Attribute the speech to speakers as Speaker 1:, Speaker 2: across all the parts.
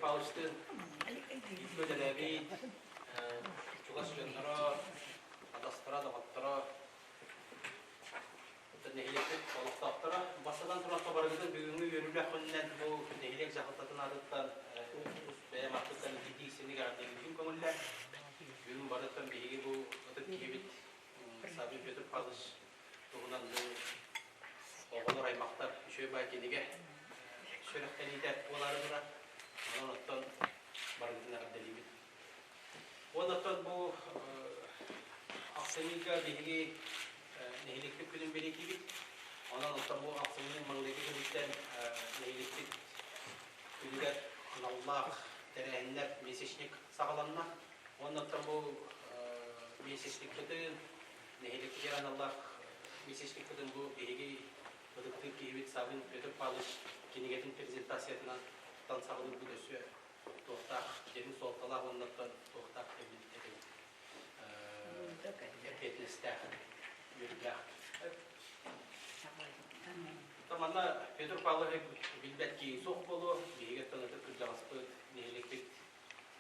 Speaker 1: Павловичтыын бииргэ үлэлээбит чугас дьонноро, атастара, доҕотторо, нэһилиэкпит олохтоохторо. Бастатан туран барыгытын бүгүҥҥү үөрүүлээх күнүнэн бу нэһилиэк дьаһалтатын аатыттан бэйэм ааттыттан итии синик эҕэрдэлиирбин көҥүллээн. Бүгүн барыттан биһиги бу ытык киһибит Саввин Петр Павлович туһунан бу оҕолор аймахтар үчүгэй баай кинигэ сүрэхтэниитэ буолаары турар. Онон оттон барыгытын эҕэрдэлиибит. Уонна оттон бу ахсынньыга биһиги нэһилиэкпит күнүн бэлиэтиибит. Онон оттон бу ахсынньы маҥнайгы күнүттэн нэһилиэкпит күнүгэр аналлаах тэрээһиннэр месячник саҕаланна. Уонна оттон бу месячникпытын нэһилиэкпитигэр аналлаах месячникпытын бу биһиги ытыктыыр киһибит Саввин Петр Павлович кинигэтин презентациятынан тан саҕалыырбыт өссө туохтаах дьиҥ суолталаах уонна туохтаах диэбит этим эппиэтинэстээх, үөрүүлээх. Манна Петр Павлович билбэт киһи суох буолуо, биһиги оттон ытык кырдьаҕаспыт, нэһилиэкпит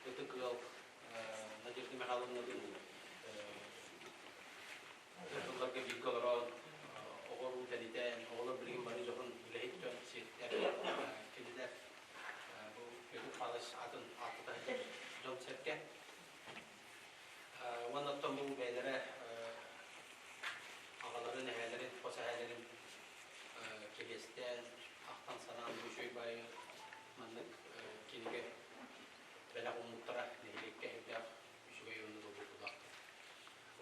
Speaker 1: ытык ыал Надежда Михайловналыын сылларга бииргэ олорон, оҕо-уруу тэнитэн, оҕолор билигин бары дьоһун үлэһит дьон, сиэттэр, кинилэр бу Петр Павлович аатын ааттата сылдьар дьон-сэргэ. Уонна оттон бу бэйэлэрэ аҕаларын, эһээлэрин, хос эһээлэрин кириэстээн, ахтан-санаан бу үчүгэй баайы маннык кинигэ бэлэх ууммуттара нэһилиэккэ элбэх үчүгэй уонна долгутуулаах.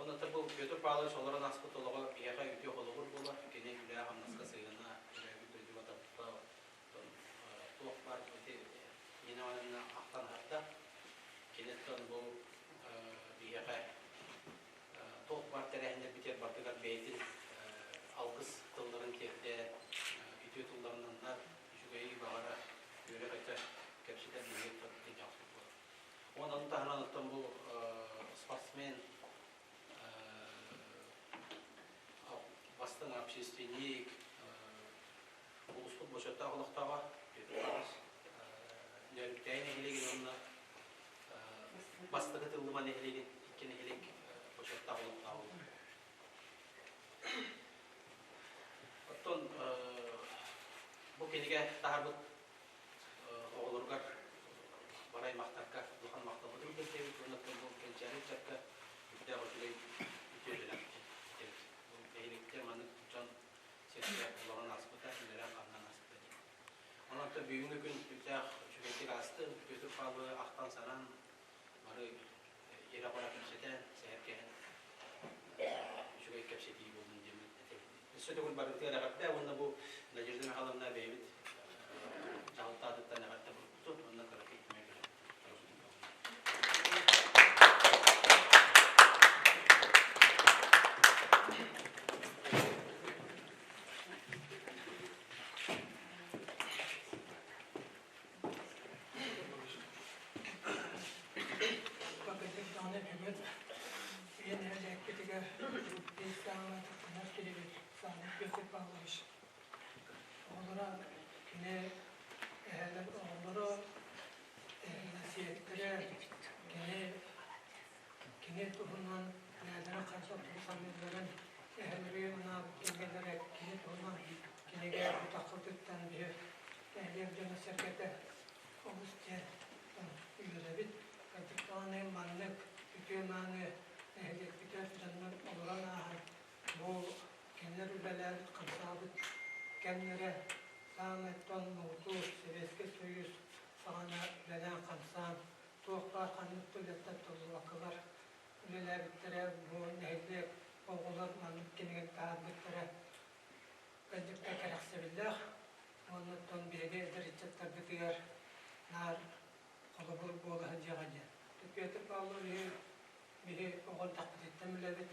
Speaker 1: Онон бу Петр Павлович олорон ааспыт олоҕо биһиэхэ үтүө холобур буолар. Кини үлэҕэ-хамнаска сыһыана, төрөөбүт дойдуга таптал, туох баар ити Нина Ивановна ахтан аһарда. Киниттэн бу биһиэхэ туох баар тэрээһиннэрбитигэр барытыгар бэйэтин алгыс тылларын тиэрдэ, үтүө тылларынан үчүгэйи баҕара үөрэ-көтө кэпсэтэр биһиги дьахсыт буолар. Уонна ону таһынан оттон бу спортсмен, бастыҥ общественник, улууспут бочуоттаах олохтооҕо Петр Павлович Нөөрүктээйи нэһилиэгин уонна Бастакы Тыллыма нэһилиэгин икки нэһилиэк бочуоттаах олохтооҕо. Оттон бу кинигэ таһаарбыт оҕолоругар бары аймахтарга улахан махталбытын бэлиэтиэбит уонна бу кэнчээри ыччакка үрдээх үчүгэй үтүөлэрэ эбит. Бу нэһилиэктэр маннык дьон сиргэ олорон ааспыта, үлэлээн-хамнаан ааспыта диэн. Онон бүгүҥҥү күн үрдээх үчүгэйдик ааста. Петр Павловы ахтан-санаан бары ирэ-хоро кэпсэтэн, сэһэргэһэн үчүгэй кэпсэтии буоллун диэн этэбин. Өссө төгүл барытыгар эҕэрдэ уонна бу Надежда Михайловна бэйэбит дьаһалта аатыттан эҕэрдэ бурукпутун уонна кыракый түмэ
Speaker 2: Бакытык даҕаны бүгүн ийэ нэһилиэкпитигэр биир саамай туттунар киһибит Савва Петр Павлович оҕолоро кини эһээлэр оҕолоро сиэттэрэ кини кини туһунан бэйэлэрэ хайдах тугу саныылларын эһэлэри анаабыт кинигэлэрэ кини туһунан кинигэ утаххытыттан биһи нэһилиэк дьоно-сэргэтэ олус диэн үөрэбит. Кырдьык даҕаны маннык үтүө-мааны нэһилиэкпитигэр дьоннор олорон ааһан бу кинилэр үлэлээбит, хамсаабыт кэмнэрэ саамай тоҥ муҥутуур Сэбиэскэй Союз саҕана үлэлээн-хамсаан туох баар ханнык да үлэттэн толлубаккалар үлэлээбиттэрэ бу нэһилиэк оҕолор маннык кинигэ таһаарбыттара кырдьыкта кэрэхсэбиллээх уонна оттон биһиги эдэр ыччаттарбытыгар наар холобур буола сылдьыаҕа диэн. Петр Павловиһы биһи оҕо эрдэхпититтэн билэбит.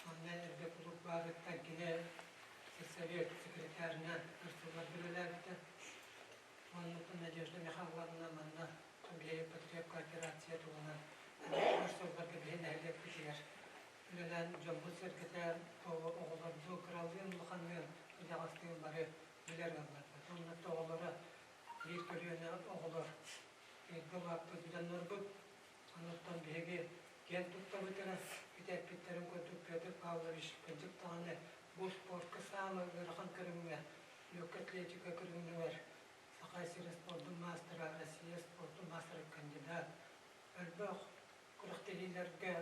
Speaker 2: Манна эргэ кулууп баарыттан кини сельсовет секретарынан өр сылларга үлэлээбитэ. Уонна Надежда Михайловна манна биһиги потребкооперация туһунан өр сылларга биһи нэһилиэкпитигэр үлэлээн дьоммут-сэргэтэ оҕолордуу кыралыын улаханныын кырдьаҕастыын бары билэр ыалларбыт. Уонна оҕолоро биир көлүөнэ оҕолор бииргэ улааппыт дьоннорбут. Онуттан биһиги киэн туттабыт эрэ ити эппиттэрин курдук Петр Павлович кырдьык даҕаны бу спортка саамай ыарахан көрүҥҥэ, легкая атлетика көрүҥүгэр Саха сирин спордун маастара, Россия спордун маастара кандидат, элбэх күрэхтэһиилэргэ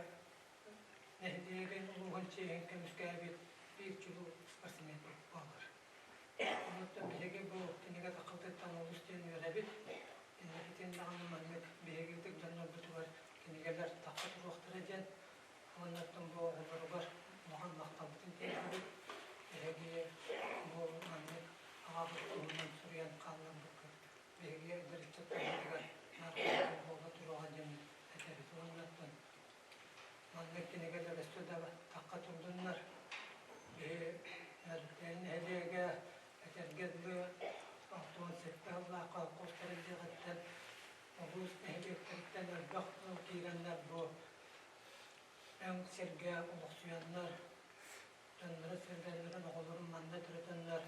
Speaker 2: нэһилиэгин улууһун чиэһин көмүскээбит биир чулуу спортсмен буолар. Онуттан биһиги бу кинигэ таххытыттан олус диэн үөрэбит. Инникитин даҕаны маннык биһиги ытык дьоннорбутугар кинигэлэр тахха туруохтара диэн уоннаттан бу оҕолоругар улахан махталбытын тиэрдэбит. Эһиги бу маннык аҕабыт туһунан суруйан хаалларбыккыт биһиги эдэр ыччаттарбытыгар наар буола туруоҕа диэн этэбит. Уоннаттан маннык кинигэлэр өссө да тахха турдуннар. Биһи нэһилиэгэ этэргэ дылы 67 сыллаахха холкуос тэриллиэҕиттэн улуус нэһилиэктэриттэн элбэх ыал киирэннэр бу өҥ сиргэ олохсуйаннар, дьонноро сирдэннэрин оҕолорун манна төрөтөннөр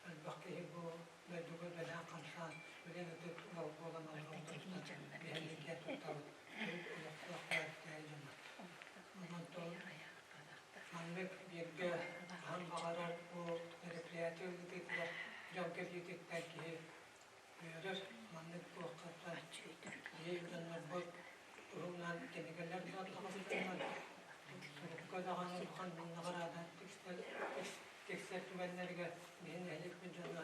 Speaker 2: элбэх киһи бу дойдуга үлэлээн-хамсаан үлэн ытык ыал буолан олороллоруттан биһиги киэн туттабыт. Төрүт олохтоох бэйэбит дьоммут. Онон маннык бииргэ хаһан баҕарар бу мероприятие ыытыытыгар дьон кэлиититтэн киһи үөрэр. Маннык туоххаттан киһи дьоннорбут туһунан кинигэлэр да таҕыстыннар, сурукка даҕаны улахан наҕараада тиксэр түгэннэригэр биһи нэһилиэкпит дьоно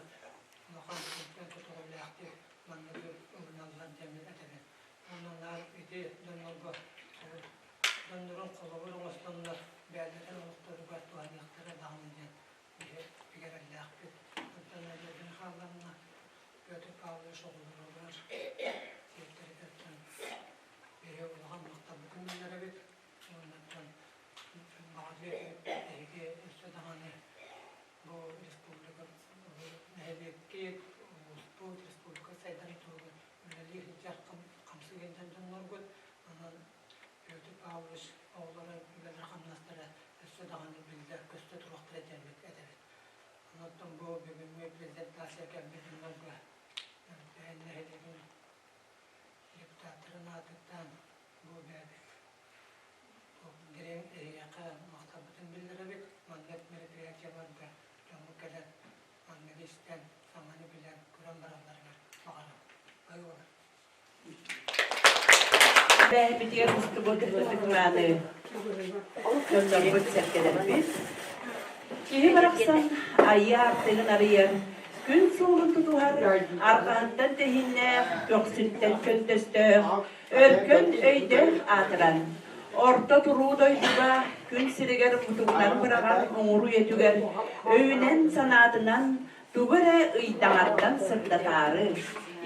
Speaker 2: улахан сүрдээх көтөҕүллээхтик манныгы ылыналлар диэн этэбин. Уонна наар ити дьоннорго дьоннорун холобур оҥостоннор бэйэлэрин олохторугар туһаныахтара даҕаны диэн биһи бигэрэллээхпит. Онтон Надежда Михайловна Петр Павлович оҕолоругар, сиэттэригэр биһи улахан махталбытын биллэрэбит. Уонна баҕарыа эһиги өссө даҕаны бу республика нэһилиэккит, улууспут, республика сайдан туһугар үлэлии сылдьар хамсыы сылдьар дьонноргут. Онон Петр Павлович оҕолоро үлэлэр-хамнастара өссө даҕаны биллэ көстө туруохтара диэммит этэбит. Онон бу бүгүҥҥү презентация кэлбит дьоннорго нэһилиэгин депутаттарын аатыттан бу бэйэбит дириҥ эһиэхэ махталбытын биллэрэбит. Маннык мероприятиеларга дьоҥҥо кэлэн манныгы истэн, саҥаны билэн, көрөн баралларыгар баҕарабыт. Айылҕа.
Speaker 3: Бэйэбитигэр устубут ытык-мааны дьоннорбут сэргэлэрбит. Киһи барахсан айыы аартыгын арыйар, күн суолун тутуһар, арҕаһыттан тэһииннээх, көхсүттэн көнтөстөөх, өркөн өйдөөх аатыран, орто туруу дойдуга күн сиригэр мутугунан быраҕар муҥур үйэтигэр өйүнэн-санаатынан тугу эрэ ыйдаҥардан сырдатаары,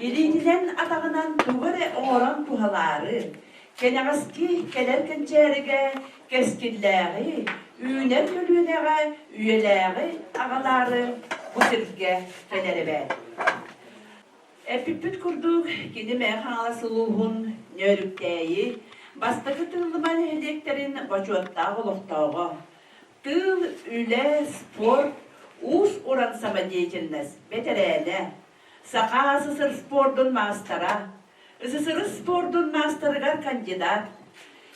Speaker 3: илиитинэн-атаҕынан тугу эрэ оҥорон туһалаары, кэнэҕэски кэлэр кэнчээригэ кэскиллээҕи, үүнэр көлүөнэҕэ үйэлээҕи аҕалаары бу сиргэ кэлэр эбээт. Эппиппит курдук, кини Мэҥэ Хаҥалас улууһун Нөөрүктээйи бастакы Тыыллыма нэһилиэктэрин бочуоттаах олохтооҕо, тыыл, үлэ, спорт, уус-уран самодеятельность бэтэрээнэ, Саха СССР спордун маастара, СССР спордун маастарыгар кандидат,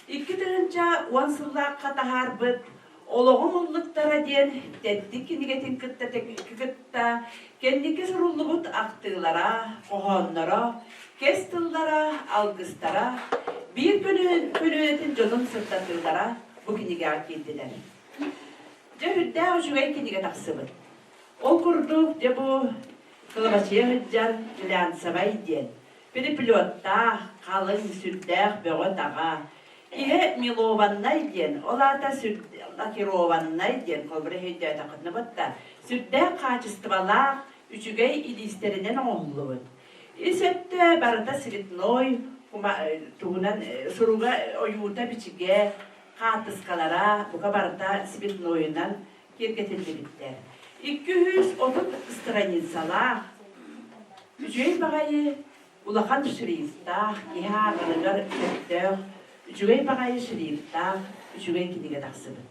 Speaker 3: 2010 сыллаахха таһаарбыт Олоҕум ыллыктара диэн тэттик кинигэтин кытта кытта кэнники суруллубут ахтыылара, хоһоонноро, кэс тыллара, алгыстара, биир көлүөнэтин дьонун сырдатыылара бу кинигэҕэ киирдилэр. Дьэ, үрдээх үчүгэй кинигэ тахсыбыт. Ол курдук, дьэ бу кылабачыйа сылдьар глянцевай диэн переплеттаах, халыҥ, сүрдээх бөҕө-таҕа, иһэ милованнай диэн, ол аата лакированнай диэн, холобура өйдөөтөххүтүнэ батта, сүрдээх хаачыстыбалаах, үчүгэй илиистэринэн оҥоһуллубут. Ис өттө барыта цветной, тугунан суруга ойуута-бичигэ, хаартыскалара бука барыта цветнойунан киэргэтиллибиттэр. 230 страницалаах, үчүгэй баҕайы улахан шрифтаах, киһи ааҕарыгар сөптөөх, үчүгэй баҕайы шрифтаах үчүгэй кинигэ тахсыбыт.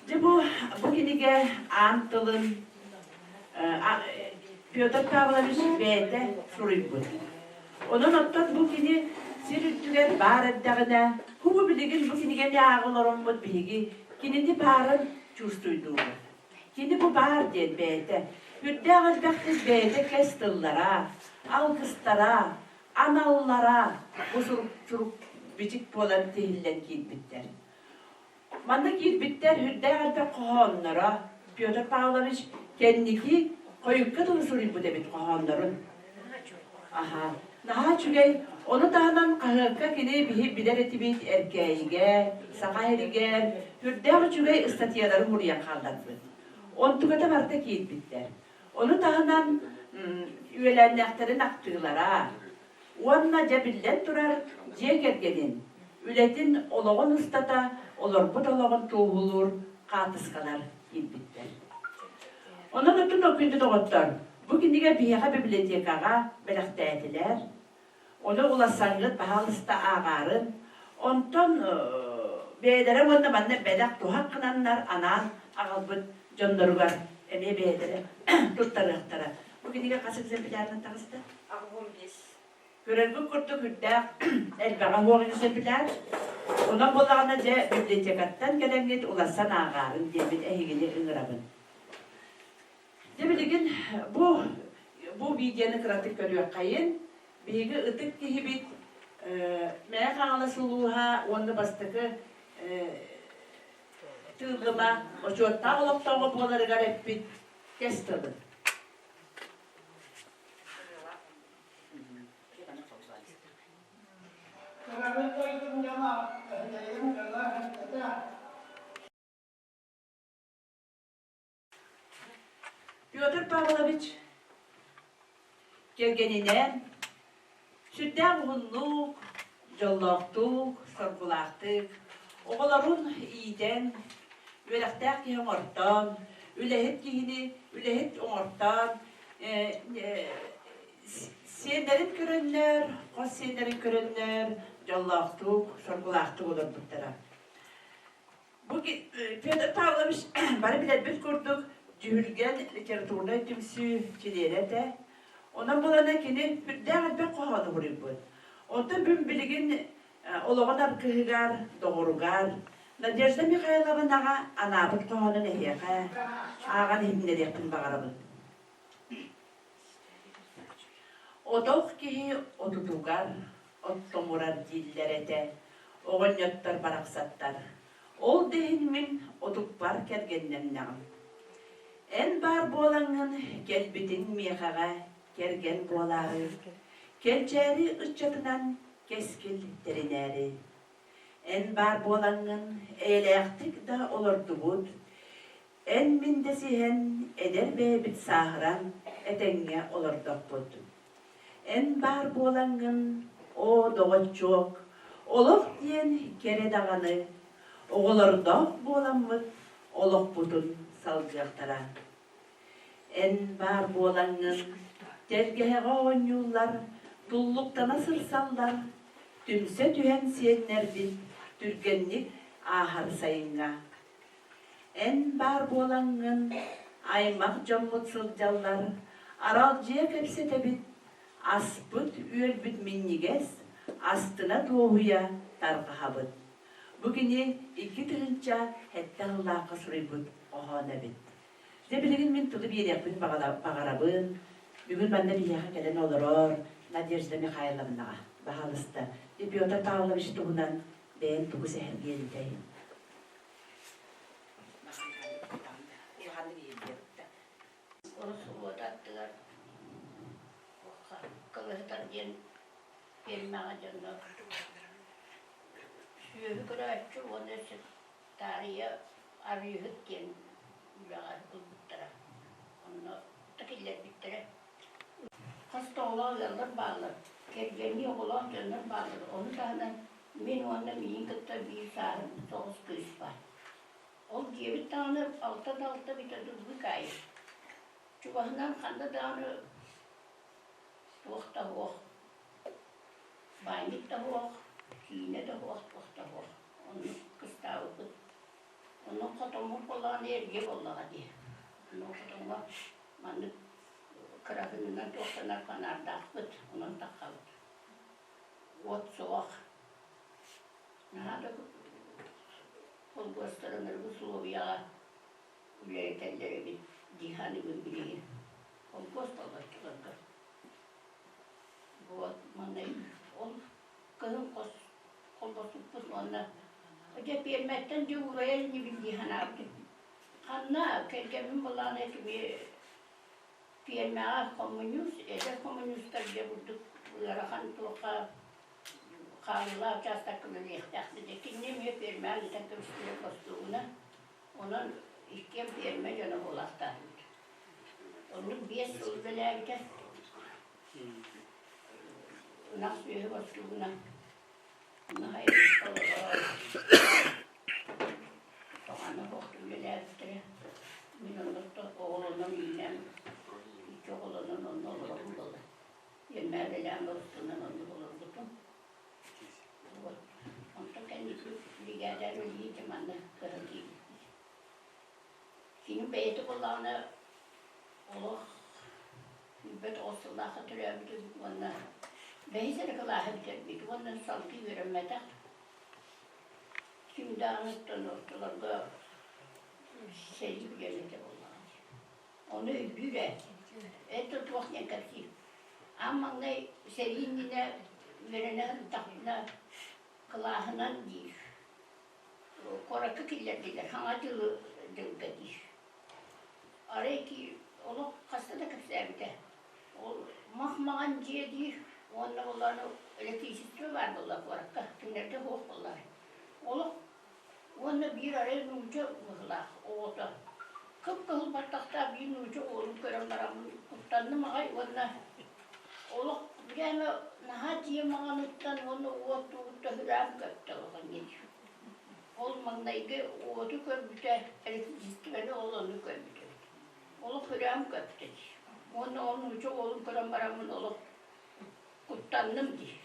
Speaker 3: Дьэ бу кинигэ аан тылын Петр Павлович бэйэтэ суруйбут. Онон оттон бу кини сир үрдүгэр баар эрдэҕинэ, кубу билигин бу кинигэни ааҕа олороммут биһиги кинини баарын чувствуйдуубут. Кини бу баар диэн бэйэтэ, үрдээх элбэхтик бэйэтэ кэс тыллара, алгыстара, аналлара бу сурук, сурук бичик буолан тиһиллэн киирбиттэр. Манна киирбиттэр үрдээх элбэх хоһоонноро Петр Павлович кэнники хойукка дылы суруйбут эбит хоһооннорун. Аха. Наһаа үчүгэй. Ону таһынан хаһыакка кини биһи билэр этибит Эркээйигэ, Саха сиригэр үрдээх үчүгэй ыстатыйалары суруйан хаалларбыт. Онтуката барыта киирбиттэр. Ону таһынан үөлээннээхтэрин ахтыылара уонна дьэ биллэн турар дьиэ кэргэнин, үлэтин олоҕун устата олорбут олоҕун туоһулуур хаартыскалар киирбиттэр. Онон оттон күндү доҕоттор, бу кинигэ биһиэхэ библиотекаҕа бэлэхтээтилэр. Ону уларсаҥҥыт баһаалыста ааҕаарын. Онтон бэйэлэрэ уонна манна бэлэх туһах гынаннар анаан аҕалбыт дьонноругар эмиэ бэйэлэрэ туттарыахтара. Бу кинигэ хас экземплярынан таҕыста?
Speaker 4: 85.
Speaker 3: Көрөргүт курдук үрдээх элбэҕэ суох экземпляр. Онон буоллаҕына дьэ библиотекаттан кэлэҥҥит уларсан ааҕаарын диэммин эһигини ыҥырабын. Дьэ билигин бу бу видеоны кыратык көрүөххэйин. Биһиги ытык киһибит Мэҥэ Хаҥалас улууһа уонна бастакы Тыыллыма бочуоттаах олохтооҕо буоларыгар эппит кэс тылын.
Speaker 2: Кырабын дойдум дьоно, өһүлэйим дьоно-сэргэтэ.
Speaker 3: Петр Павлович кэргэнинээн сүрдээх уһуннук, дьоллоохтук, соргулаахтык оҕолорун иитэн, үөрэхтээх киһи оҥортоон, үлэһит киһини үлэһит оҥортоон, сиэннэрин көрөннөр, хос сиэннэрин көрөннөр дьоллоохтук, соргулаахтык олорбуттара. Бу Федор Павлович бары билэрбит курдук Дьүһүлгэн литературнай түмсүү чилиэнэ этэ. Онон булана кини үрдээх элбэх хоһоону суруйбут. Онтон бүгүн билигин олоҕун аргыһыгар, доҕоругар Надежда Михайловнаҕа анаабыт хоһоонун эһиэхэ ааҕан иһитиннэриэхпин баҕарабын. Отох киһи отутугар оттомурар дииллэр этэ, оҕонньоттор барахсаттар. Ол да иһин мин отуппар кэргэннэннэҕим. Эн баар буолаҥҥын кэлбитиҥ миэхэҕэ кэргэн буолаары, кэнчээри ыччатынан кэскил тэринээри. Эн баар буолаҥҥын эйэлээхтик да олордубут, Эн мин дэсиһэн, эдэр бэйэбит сааһыран, этэҥҥэ олордохпут. Эн баар буолаҥҥын, оо, доҕоччуок, олох диэн кэрэ даҕаны, оҕолордоох буоламмыт олохпутун салгыахтара. Эн баар буолаҥҥын, тэлгэһэҕэ оонньууллар, туллуктана сырсаллар, түмсэ түһэн сиэннэрбит түргэнник ааһар сайыҥҥа. Эн баар буолаҥҥын, аймах дьоммут сылдьаллар, аралдьыйа кэпсэтэбит, аспыт-үөлбүт минньигэс, астына дуоһуйа тарҕаһабыт. Бу кини 2007 сыллаахха суруйбут хоһооно эбит. Дьэ билигин мин тылы биэриэхпин баҕарабын. Бүгүн манна биһиэхэ кэлэн олорор Надежда Михайловнаҕа, баһаалыста, Петр Павлович туһунан бэйэҥ тугу сэһэргиэн этэй?
Speaker 4: Ороссолуода аттыгар Кылыһытар диэн пиэрмэҕэ дьоннор сүөһү көрөөччү уонна таарыйа арыыһыт диэн үлэҕэ ылбыттара. Онно киллэрбиттэрэ. Хас да оҕолоох ыаллар бааллар, кэргэннии оҕолоох дьоннор бааллар. Ону таһынан Мин уонна миигин кытта биир сааһым соҕус кыыс баар. Ол дьиэбит даҕаны алта да алта бүтэ дурбукаайы. Чугаһынан ханна даҕаны туох да суох, баанньык да суох, киинэ да суох, туох да суох. Оннук кыстаабыппыт. Онон хотоммут буоллаҕына эргэ буоллаҕа дии. Онон хотоҥҥо маннык кыраһыынынан туохтанар фонардаахпыт, онон таххабыт. Уот суох. Наһаа да холкуостарын усулуобуйаҕа үлэлэтэллэр эбит дии саныыбын билигин. Холкуос буолбаччыларга. Вот манна ол кыһын хос холбоспуппут уонна дьэ пиэрмэттэн дьэ уурайар инибин дии санаабытым. Ханна кэргэммин былаана кими пиэрмэҕэ хомуньуус, эдэр хомуньуустар дьэ курдук ыарахан туохха хаалыылаах учаастакка үлэлиэхтээхпит. Кинини эмиэ пиэрмэҕэ ыытан кэбистилэр бостуугуна. Онон иккиэн пиэрмэ дьоно буолаахтаатыбыт. Оннук 5 сыл үлэлээбитэ. Ынах сүөһү бостуугуна. Наһаа олорор. Тоҕоно суох үлэлээбиттэрэ. Мин онно оҕолонон иинэн, икки оҕолонон онно олоробун буолла. Пиэрмэ үлэлээн боростуонан оннук олорбутум. Вот. Онтон кэнники биригээдэ үлэлииргэ манна көһөн киирбиппит. Кини бэйэтэ буоллаҕына олох 29 сыллаахха төрөөбүтүм уонна бэһис эрэ кылааһы бүтэрбит уонна салгыы үөрэммэтэх. Ким даҕаныттан ортолорго сэрии билиэн этэ буоллаҕа дии. Ону өйдүүр ээ. Это туох диэн кэпсиир. Аан маҥнай сэрии иннинэ үөрэнэ сырыттахпына кылааһынан диир. Куоракка киллэрдилэр, Саҥа дьылы дьылга диир. Арай олох хаста да кэпсээбитэ. Ол мах маҥан дьиэ диир уонна буоллаҕына электричество баар буолла куоракка, кинилэргэ суох буоллаҕа. Олох уонна биир арай нуучча быһыылаах оҕото кып-кыһыл баттахтаах биир нуучча уолун көрөн бараммын куттанным аҕай уонна олох бирээмэ наһаа дьиэ маҥаныттан уонна уот тугуттан үрээн көттө улахан диир. Ол маҥнайгы уоту көрбүтэ, электричествоны ол ону көрбүтэ эбит. Олох үрээн көптө дии. Уонна ол нуучча уолун көрөн бараммын олох куттанным дии.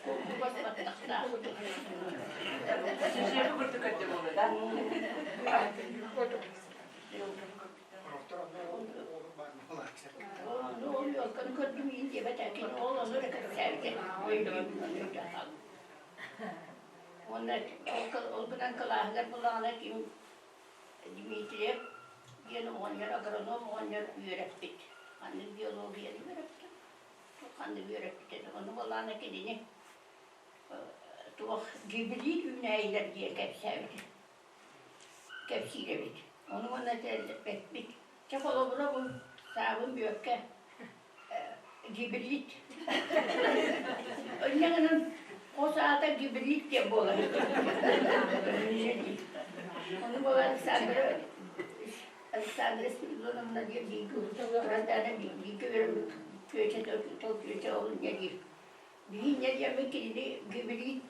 Speaker 4: Курдугас баттахтаах.
Speaker 3: Сүсүөбү курдук көрдө буолуо да?
Speaker 4: Ол елканы көрдүм иин диэбэт кини ол ону эрэ кэпсээбитэ өйдүүбүн ону өйдөөн хаалбытым. Уонна ол гынан кылааһыгар буллаҕына ким Дмитриев диэн оҕонньор агроном оҕонньор үөрэппит. Ханнык биологияны үөрэппит, ханнык үөрэппит этэ. Ону буоллаҕына кинини туох гибрид үүнээйилэр диэн кэпсээбит кэпсиир эбит. Ону уонна эппит. Чэ холобура бу саабын Бүөккэ гибрид. Инньэ гынан хос аата гибрид диэн буолар. Ону буолан Александра Александра Спиридоновна диэн бииргэ туран даҕаны бииргэ үөрэммит чүөчэ тыл чүөчэ ол инньэ диир. Биһи инньэ диэммит кинини гибрид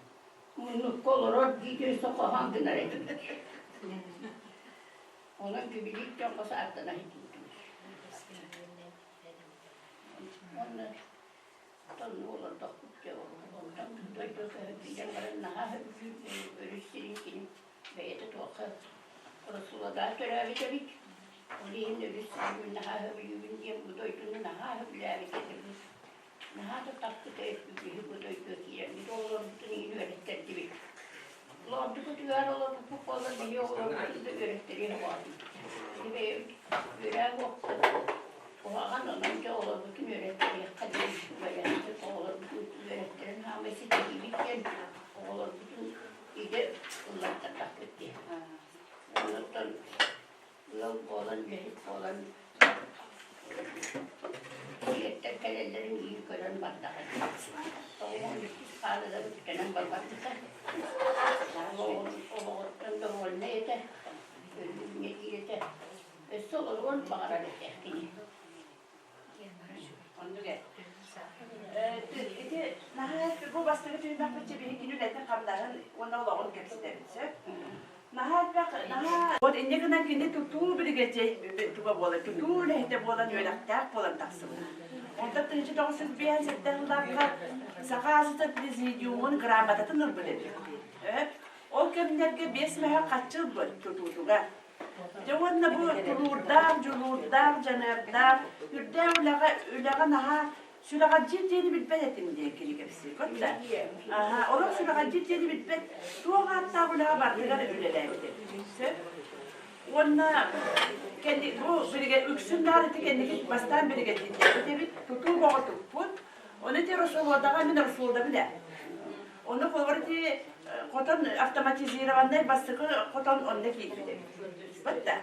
Speaker 4: муннукка олорор дии өссө хоһоон гынар этибит. Онон гибрид диэн хос ааттана сылдьыбытым. Уонна тонну олордохпут дьэ онтон дойду киирэн баран наһаа өрүс сирин кини бэйэтэ туохха Расуладаа төрөөбүт эбит. Ол иһин өрүс сирин наһаа сөбүлүүбүн диэн бу дойдуну наһаа сөбүлээбит этим. Наһаа да таппыта үһү бу дойдуга киирэммит оҕолорбутун иһин үөрэттэрдибит. Олордукутугар олорбуппут буоллар биһи оҕолорбутун да үөрэттэриэх оҕоотубут. Бэйэбит үөрэх куһаҕан онон дьэ оҕолорбутун үөрэттэриэххэ диэн үөрэннибит оҕолорбутун үөрэттэрэн хаамай ситиһиибит диэн оҕолорбутун идэ ыллартардахпыт дии. Онуттан ыал буолан үлэһит буолан Сиэттэр кэлэллэрин иин көрөн бардаҕа 93 хаалыгар үктэнэн барбаппыта. Олоҕуттан довольнай этэ, өлүүнньэ диир этэ. Өссө олоруон баҕарар этэ кини.
Speaker 3: Оннук ээ. Ити наһаа бу бастакы түһүмэхпит биһи кини үлэтин-хамнаһын уонна олоҕун кэпсэтэбит сөп. Наһаа элбэх, наһаа Вот инньэ гынан кини тутуу биригэдьиир туга буолар, тутуу үлэһитэ буолан үөрэхтээх буолан тахсыбыт. Онтон 1957 сыллаахха Саха АССР президиумун грамотатын ылбыт эбит. Ол кэмнэргэ биэс мөһө хаччы ылбыт тутуутугар. Дьэ уонна бу тулуурдаах, дьулуурдаах, дьаныардаах, үрдээх үлэҕэ, үлэҕэ наһаа Сүрэҕэлдьиир диэни билбэт этим диэн кини кэпсиир. Көрдө. Аха, олох сүрэҕэлдьиир диэни билбэт, туох ааттаах үлэҕэ барытыгар үлэлээбит эбит. Сөп. Уонна кэнни, бу биригэ үксүн баар ити кэнники бастаан биригэдьиирдээбит эбит, тутуу бөҕө туппут. Ону ити Росолодаҕа мин Росолодабын ээ. Ону холобур ити хотон автоматизированнай бастакы хотон онно киирбит эбит. Вот да.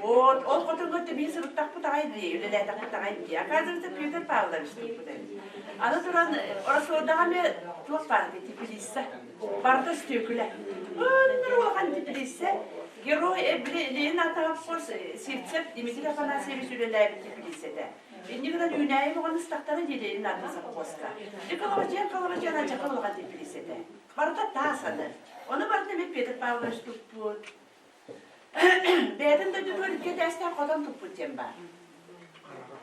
Speaker 3: Вот, ол хотоҥҥо тэбии сырыттахпыт аҕай дии, үлэлээтэхпит аҕай дии. Оказывается, Петр Павлович туппут эбит. Аны туран, Росолодаҕа эмиэ туох баар эбит, теплица. Барыта өстүөкүлэ. Ынныр улахан теплица. Герой Ленин аатаҕа Сивцев Дмитрий Афанасьевич үлэлээбит теплицэтэ. Инньэ гынан үүнээйи бөҕөнү ыстахтара дии Ленин аатын сопхуоска. Дьэ кылабачыйан кылабачыйан алдьархай улахан теплицэтэ. Барыта таас аны. Ону барытын эмиэ Петр Павлович туппут. Бэйэтин дойдутугар икки этээстээх хотон туппут диэн баар.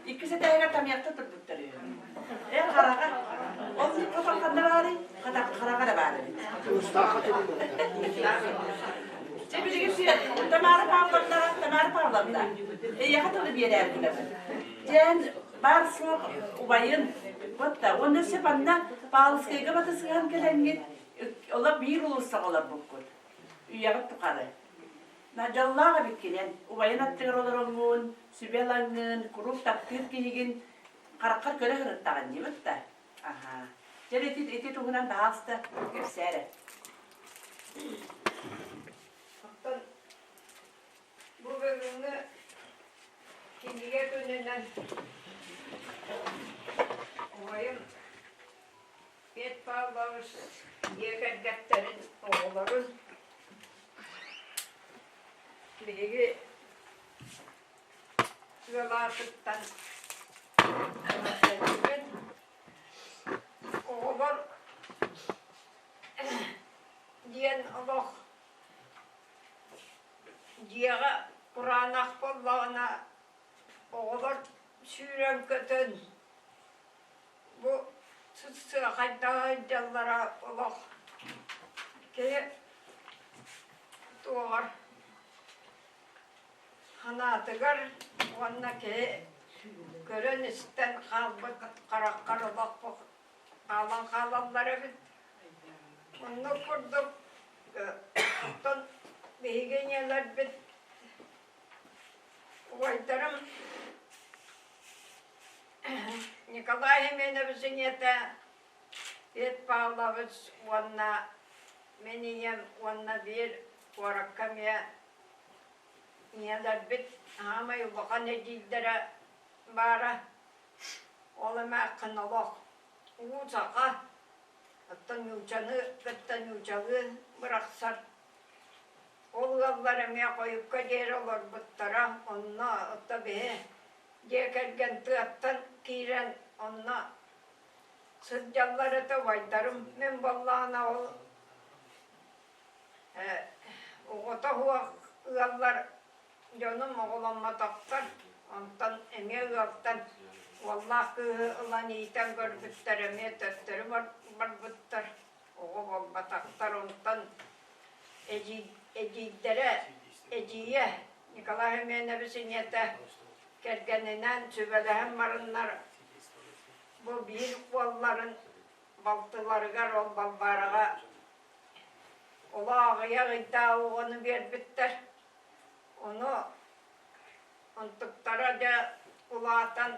Speaker 3: Иккис этээһигэр тамыйахта турбуттар үһү. Э, хараҕа. Ол хотон ханна баарый? Хараҕа эрэ баар эбит. Дьэ билигин Тамара Павловна, Тамара Павловна, эйиэхэ тылы биэрээр гынабын. Дьэн баар суох убайын, вот да, уонна өссө манна Павловскайга батысыһан кэлэҥҥит, олох биир улууссаҕа олорбуккут. Үйэҕит тухары. Дьоллоох эбиккинэн, убайын аттыгар олороҥҥун, сүбэ ылаҥҥын, куруук таптыыр киһигин хараххар көрө сырыттаҕын диэбит да. Аһаа. Дьэ ити, ити туһунан баһаалыста кэпсээ эрэ.
Speaker 5: Оттон бу бүгүҥҥү кинигэ күнүнэн убайым Петр Павлович дьиэ кэргэттэрин оҕолорун биһиги ыал аатыттан эҕэрдэлиибин. Оҕолор диэн олох дьиэҕэ кураанах буоллаҕына оҕолор сүүрэн-көтөн Бу сыахайдаах сылдьаллара олох киһи туоҕар санаатыгар уонна киһи көрөн-истэн хаалбыт хараххар олох хаалан хаалаллар эбит. Оннук курдук оттон биһиги ийэлэрбит убайдарым Николай Семенович ийэтэ Петр Павлович уонна мин ийэм уонна биир куоракка эмиэ ийэлэрбит саамай улахан эдьиийдэрэ баара. Ол эмээххин олох уу саха, оттон нууччаны кытта нууччалыы бырахсар. Ол ыаллар эмиэ хойукка диэри олорбуттара, онно ото биһи Дьиэ кэргэн тыаттан киирэн онно сылдьаллар этэ убайдарым. Мин буоллаҕына ол оҕото суох ыаллар дьонум оҕоломмотохтор. Онтон эмиэ ыалтан уоллаах кыыһы ылан иитэн көрбүттэр, эмиэ төттөрү барбыттар. Оҕо буолбатахтар. Онтон эдьиийдэрэ, эдьиийэ Николай Семенович ийэтэ кэргэнинээн сүбэлэһэн бараннар бу биир уолларын балтыларыгар ол Балбаараҕа олох аҕыйах ыйдаах оҕону биэрбиттэр. Ону онтуктара дьэ улаатан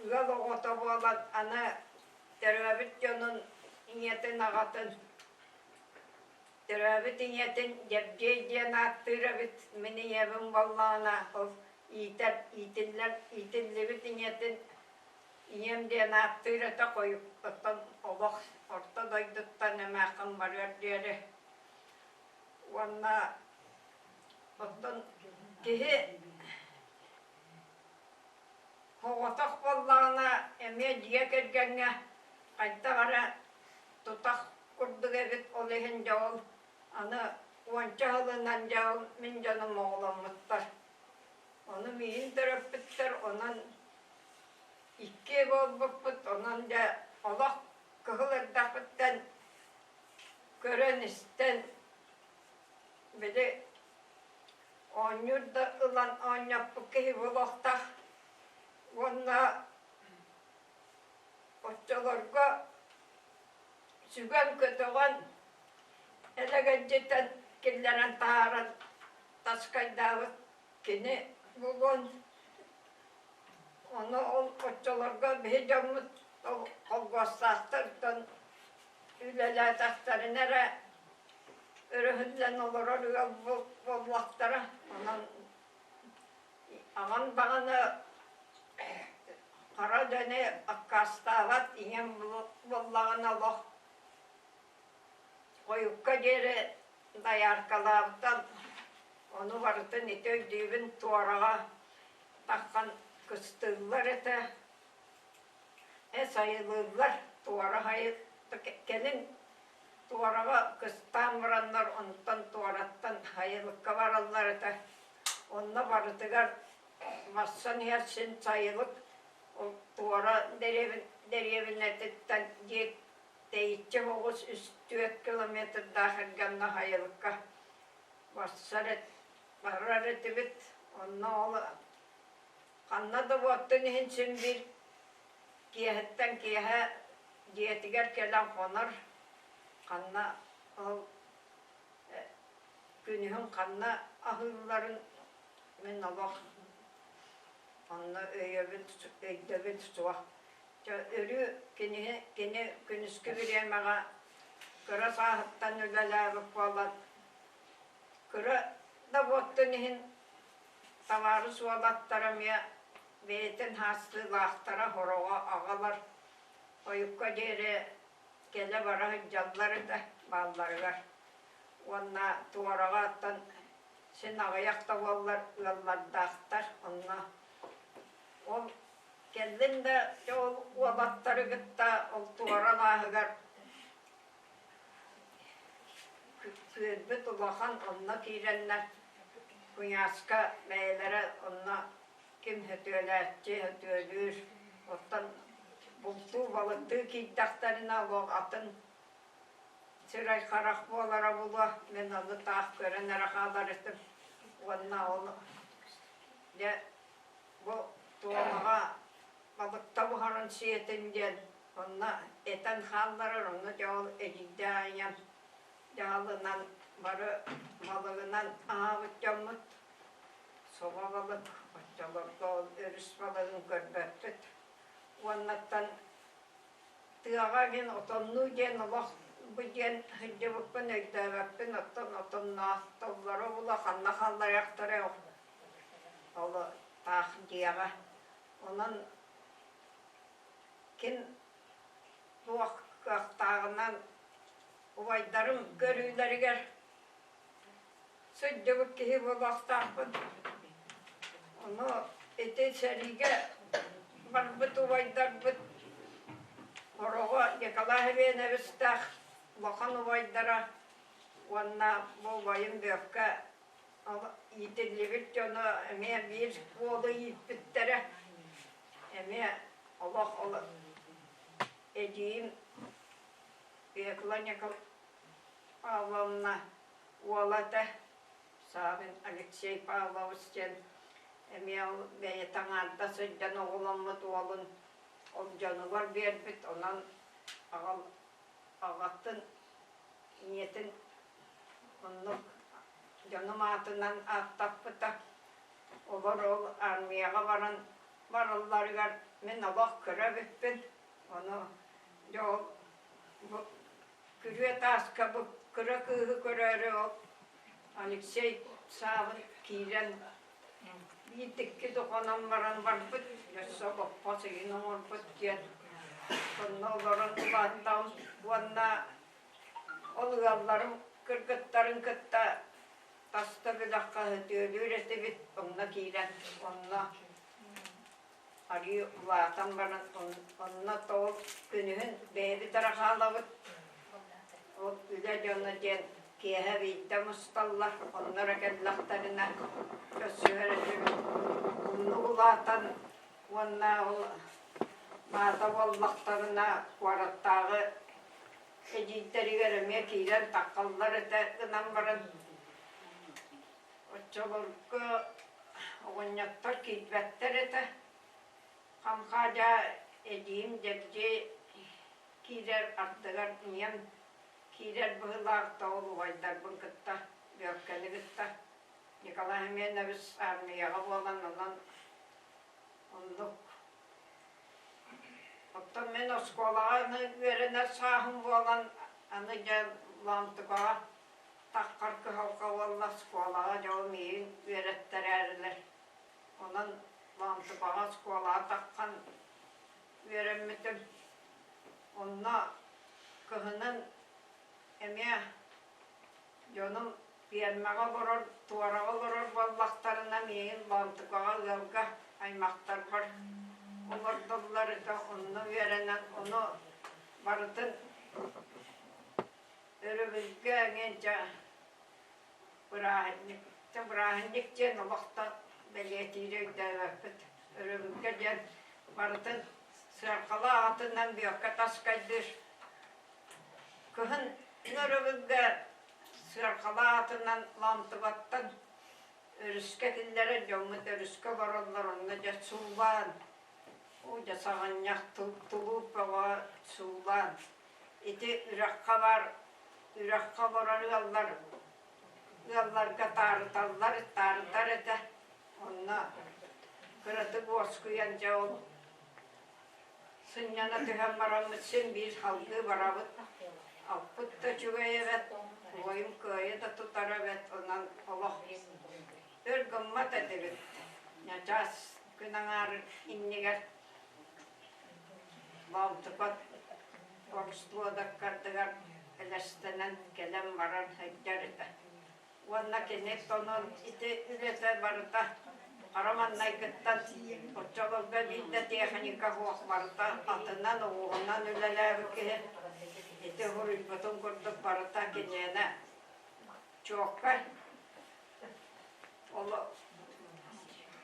Speaker 5: ыал оҕото буолан аны төрөөбүт дьонун ийэтин аҕатын Төрөөбүт ийэтин Дьэбдьиэй диэн ааттыыр эбит, мин ийэбин буоллаҕына ол иитэр, иитиллэр, иитиллибит ийэтин ийэм диэн ааттыыр этэ хойуккуттан олох орто дойдуттан эмээххин барыар диэри. Уонна оттон киһи соҕотох буоллаҕына эмиэ дьиэ кэргэҥҥэ хайдах эрэ тутах курдук эбит, ол иһин дьэ ол аны уонча сылынан дьэ ол мин дьонум оҕоломмуттар. Ону миигин төрөппүттэр, онон иккиэ буолбуппут, онон дьэ олох кыһыл эрдэхпиттэн көрөн-истэн били оонньуур да ылан оонньоппут киһи буолуохтаах. Уонна Оччолорго сүгэн-көтөҕөн, элэгэлдьитэн киллэрэн таһааран таскайдаабыт кини буолуон. Ону ол оччолорго биһи дьоммут холкуостаахтартан үлэлээтэхтэринэ эрэ өрөһүллэн олорор ыал буоллахтара. Онон аҕам даҕаны хара үлэни аккаастаабат, ийэм буоллаҕына олох хойукка диэри дояркалаабыта. Ону барытын ити өйдүүбүн туораҕа таххан кыстыыллар этэ. Сайылыыллар туора кэлин туораҕа кыстаан бараннар онтон туораттан сайылыкка бараллар этэ. Онно барытыгар барсан иһэр син сайылык ол туора дэриэбинэтиттэн дьиэ тэйиччи оҕус үс-түөрт километрдаах эргэннэ сайылыкка барсар барар этибит. Онно ол Ханна да буоттун иһин син биир киэһэттэн киэһэ дьиэтигэр кэлэн хонор, ханна ол күнүһүн ханна аһыылларын мин олох онно өйөбүл өйдөбүл суох. Дьэ өрүү кинини кини күнүскү бириэмэҕэ кыра сааһыттан үлэлээбит буолан кыра да буоттун иһин Табаарыс уолаттара эмиэ бэйэтин хаастыылаахтара хороҕо аҕалар хойукка диэри кэлэ-бара сылдьаллар этэ баалларыгар. Уонна туораҕа оттон син аҕыйах да буоллар ыаллардаахтар. Онно ол кэллин да дьэ ол уолаттары кытта ол туора алааһыгар Күөлбүт улахан, онно киирэннэр куйааска бэйэлэрэ онно ким сөтүөлээччи сөтүөлүүр, оттон бултуу, балыктыы киирдэхтэринэ олох атын сирэй-харах буолара буолуо, мин ону таах көрөн эрэ хаалар этим. Уонна ол дьэ бу туомаҕа балыкта буһаран сиэтин диэн Онно этэн хаалларар, онно дьэ ол эдьиийдээх ийэм дьаһалынан бары балыгынан аһаабыт дьоммут. Собо балык, оччолорго ол өрүс балыгын көрбөппүт. Уоннаттан тыаҕа мин отоннуу диэн олох бу диэн сылдьыбыппын өйдөөбөппүн, оттон отонноохтоллоро була ханна хаалларыахтарай ол таах дьиэҕэ. Онон Ким туох кыахтааҕынан убайдарым көрүүлэригэр сылдьыбыт киһи буолуохтаахпын. Ону ити сэриигэ барбыт убайдарбыт Хороҕо Николай Ивановичтаах улахан убайдара уонна бу убайым Бүөккэ иитиллибит дьоно эмиэ биир уолу ииппиттэрэ. Эмиэ олох эдьиийим Фекла Павловна уола этэ, Савин Алексей Павлович диэн эмиэ ол бэйэтэ аҥаардас сылдьан оҕоломмут уолун ол дьонугар биэрбит, онон аҕал аҕатын ийэтин оннук дьонум аатынан ааттаппыта. Олор ол армияҕа баран баралларыгар мин олох кыра эбиппин. Ону дьэ ол бу күрүө тааска бу кыра кыыһы көрөөрү ол Алексей Савин киирэн биир-икки хонон баран барбыт, өссө боппос ыйын оҥорбут диэн онно олорон улааттаҕым уонна ол ыалларым кыргыттарын кытта таста бүлэххэ сөтүөлүүр этибит, онно киирэн онно арыы улаатан баран онно тоҕо күнүһүн бэйэбит эрэ хаалабыт. Ол үлэ дьоно диэн киэһэ биирдэ мусталлар, онно эрэ кэллэхтэринэ көрсүһэр этибит. Оннук улаатан уонна ол маата буоллахтарына куораттааҕы эдьиийдэригэр эмиэ киирэн таххаллар этэ гынан баран оччолорго оҕонньоттор киирбэттэр этэ. Хамхаадьа эдьиийим Дьэбдьиэй. киирэр, ардыгар ийэм киирэр быһыылаах да ол убайдарбын кытта, Бүөккэни кытта. Николай Семенович аармыйаҕа буолан онон оннук. Оттон мин оскуолаҕа аны үөрэнэр сааһым буолан аны дьэ Лоомтукаҕа таххар кыһалҕа буолла оскуолаҕа дьэ ол миигин үөрэттэрээрилэр. Онон Лоомтукаҕа оскуолаҕа таххан үөрэммитим. Онно кыһынын эмиэ дьонум пиэрмэҕэ олорор, туораҕа олорор буоллахтарына миигин Лоомтукаҕа ыалга аймахтарбар олордоллор этэ. Онно үөрэнэн ону барытын өрөбүлгэ эҥин дьэ бырааһынньык бырааһынньык диэн олохтон бэлиэтиири өйдөөбөппүт. Өрөбүлгэ диэн барытын сыаркалаах атынан бүөккэ таскайдыыр. Кыһын өрөбүлгэ сыаркалаах атынан Лоомтубаттан өрүскэ киллэрэр дьоммут өрүскэ олороллор, онно дьэ суулаан, уу дьэ саҕынньах тулууп бөҕө суулаан ити үрэххэ бар, үрэххэ олорор ыаллар ыалларга таарыталлар, таарытар этэ. Онно кыратык уоскуйан дьэ ол сынньана түһэн бараммыт син биир салгыы барабыт. Аппыт да үчүгэй эбэт, убайым кыайа да тутар эбэт, онон олох өр гыммат этибит. Ньачаас күн аҥаарын иннигэр Лоомтукат Орустуодаккардыгар элэстэнэн кэлэн баран сылдьар этэ. Уонна кини тонон ити үлэтэ барыта хара маҥнайгыттан оччолорго биир да техника суох барыта атынан оҕуһунан үлэлээбит киһи ити суруйбутун курдук барыта киниэнэ чуоккай Ол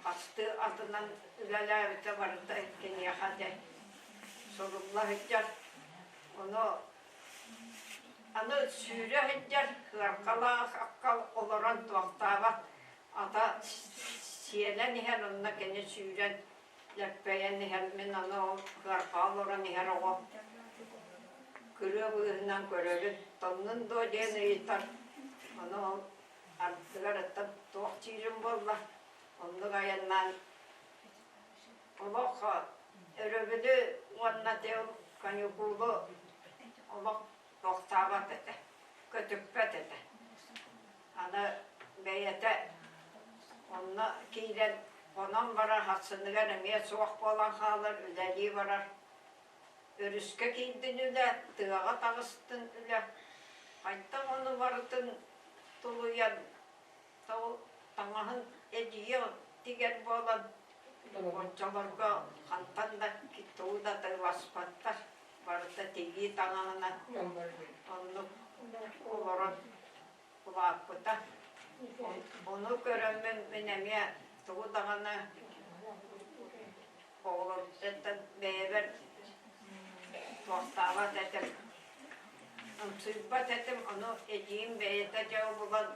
Speaker 5: хастыы атынан үлэлээбитэ барыта киниэхэ дьэ сурулла сылдьар. Ону аны сүүрэ сылдьар кыаркалаах акка олорон туохтаабат ата сиэлэн иһэр онно кини сүүрэн лэппэйэн иһэр мин аны ол кыаркаҕа олорон иһэр оҕо күрүө быыһынан көрөрүн тоннун дуо диэн ыйытар ону ол Ардыгар оттон туох диирим буолла, оннук айаннаан олох өрөбүлү уонна тыл каникулу олох тохтообот этэ, көтүппэт этэ. Аны бэйэтэ онно киирэн хонон барар, сарсыныгар эмиэ суох буолан хаалар, үлэлии барар. Өрүскэ киирдин үлэ, тыаҕа таҕыстын үлэ. Хайдах ону барытын тулуйан, ол таҥаһын эдьиийэ тигэр буолан, оччолорго хантан да тугу да атыыласпаттар. Барыта тигии таҥаһынан оннук олорон улааппыта. Ону көрөммүн мин эмиэ тугу даҕаны оҕолорбуттан бэйэбэр туохтаабат этим, ымсыырбат этим, ону эдьиийим бэйэтэ дьэ булан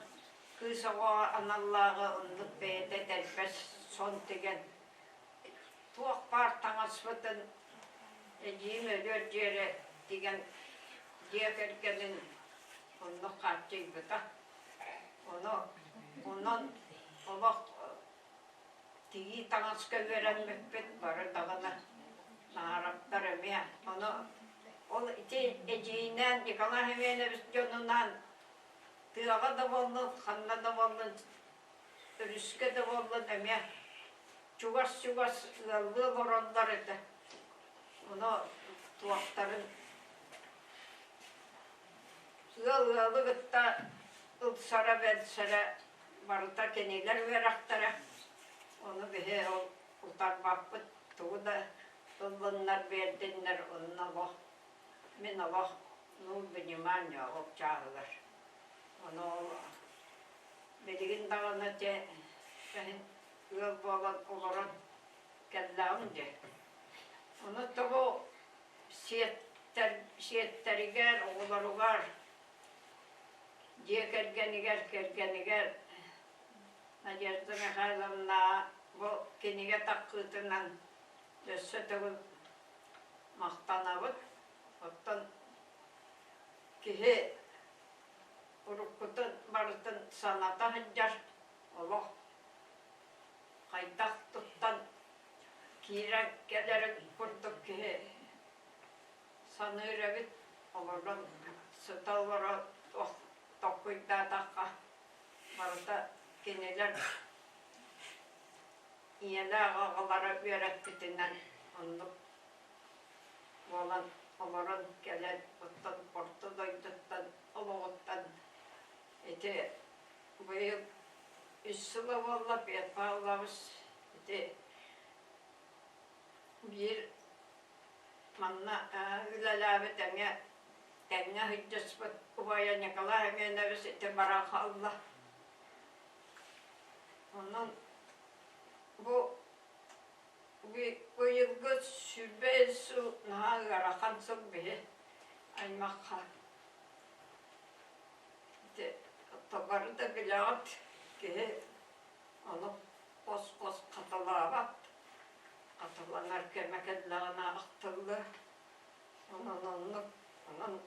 Speaker 5: кыыс оҕоҕо аналлааҕы оннук бэйэтэ этэрбэс сон тигэн туох баар таҥаспытын эдьиийим өлүөр диэри тигэн дьиэ кэргэнин оннук хааччыйбыта. Ону онон олох тигии таҥаска үөрэммиппит бары даҕаны Наараптар эмиэ. Ону ол ити эдьиийинээн Николай Семенович дьонунаан тыаҕа да буоллун, ханна да буоллун, өрүскэ да буоллун эмиэ чугас-чугас ыаллыы олороллор этэ. Ону туохтарын ыал ыалы кытта ылсара-бэлсэрэ барыта кинилэр үөрэхтэрэ. Ону биһи ол утарбаппыт, тугу да ыллыннар биэрдиннэр, онно олох мин олох нуул внимание ол чааһыгар. Ону ол билигин даҕаны дьэ ыал буолан олорон кэллэҕим дьэ. Ону тобу сиэттэр, сиэттэригэр, оҕолоругар, дьиэ кэргэнигэр, кэргэнигэр Надежда Михайловна бу кинигэ таххыытынан өссө төгүл махтанабыт. Оттон киһи уруккутун барытын саната сылдьар олох хайдах туттан киирэн кэлэрин курдук киһи саныыр эбит. Олорон сыта олоро толкуйдаатахха барыта кинилэр ийэлээх аҕалара үөрэппитинэн оннук буолан олорон кэлэн оттон орто дойдуттан олоҕуттан ити быйыл үс сыла буолла Петр Павлович ити биир манна үлэлээбит эмиэ тэҥҥэ сылдьыспыт убайа Николай Семенович ити баран хаалла. Онон бу быйылгы 25 сыл наһаа ыарахан сыл биһи аймахха. Ити бары да билэҕит киһи ону хос-хос хатылаабат. Хатыланар кэмэ кэллэҕинэ ахтыллыа. Онон оннук онон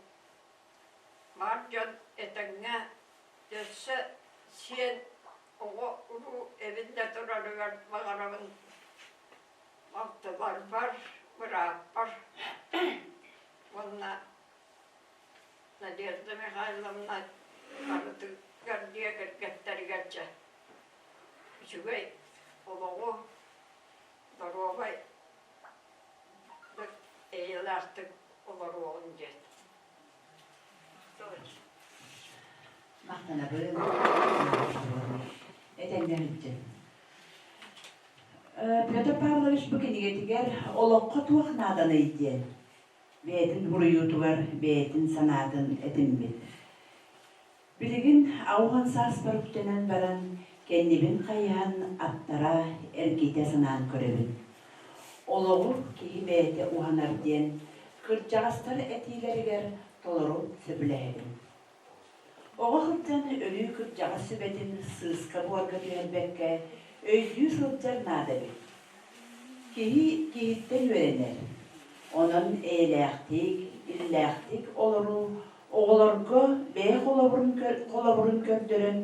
Speaker 5: баар дьон этэҥҥэ өссө сиэн оҕо-уруу эбиллэ турарыгар баҕарабын балтыларбар, бырааппар уонна Надежда Михайловна барытыгар дьиэ кэргэттэригэр дьэ үчүгэй олоҕу, доруобай эйэлээхтик олоруоҕун диэн.
Speaker 3: Махтанабын. Этэҥҥэ сылдьын. Петр Павлович бу кинигэтигэр олоххо туох нааданый диэн бэйэтин буруйуутугар бэйэтин санаатын этиммит. Билигин аухан сааспар үктэнэн баран, кэннибин хайыһан аттара эргитэ санаан көрөбүн. Олоҕу киһи бэйэтэ уһанар диэн кырдьаҕастар этиилэригэр толору сөбүлэһэбин. Оҕо сылдьан өрүү кырдьаҕас сүбэтин сыыска-буорга түһэрбэккэ өйдүү сылдьар наада эбит. Киһи киһиттэн үөрэнэр. Онон эйэлээхтик, иллээхтик олоруу оҕолорго бэйэ холобурун көрдөрөн,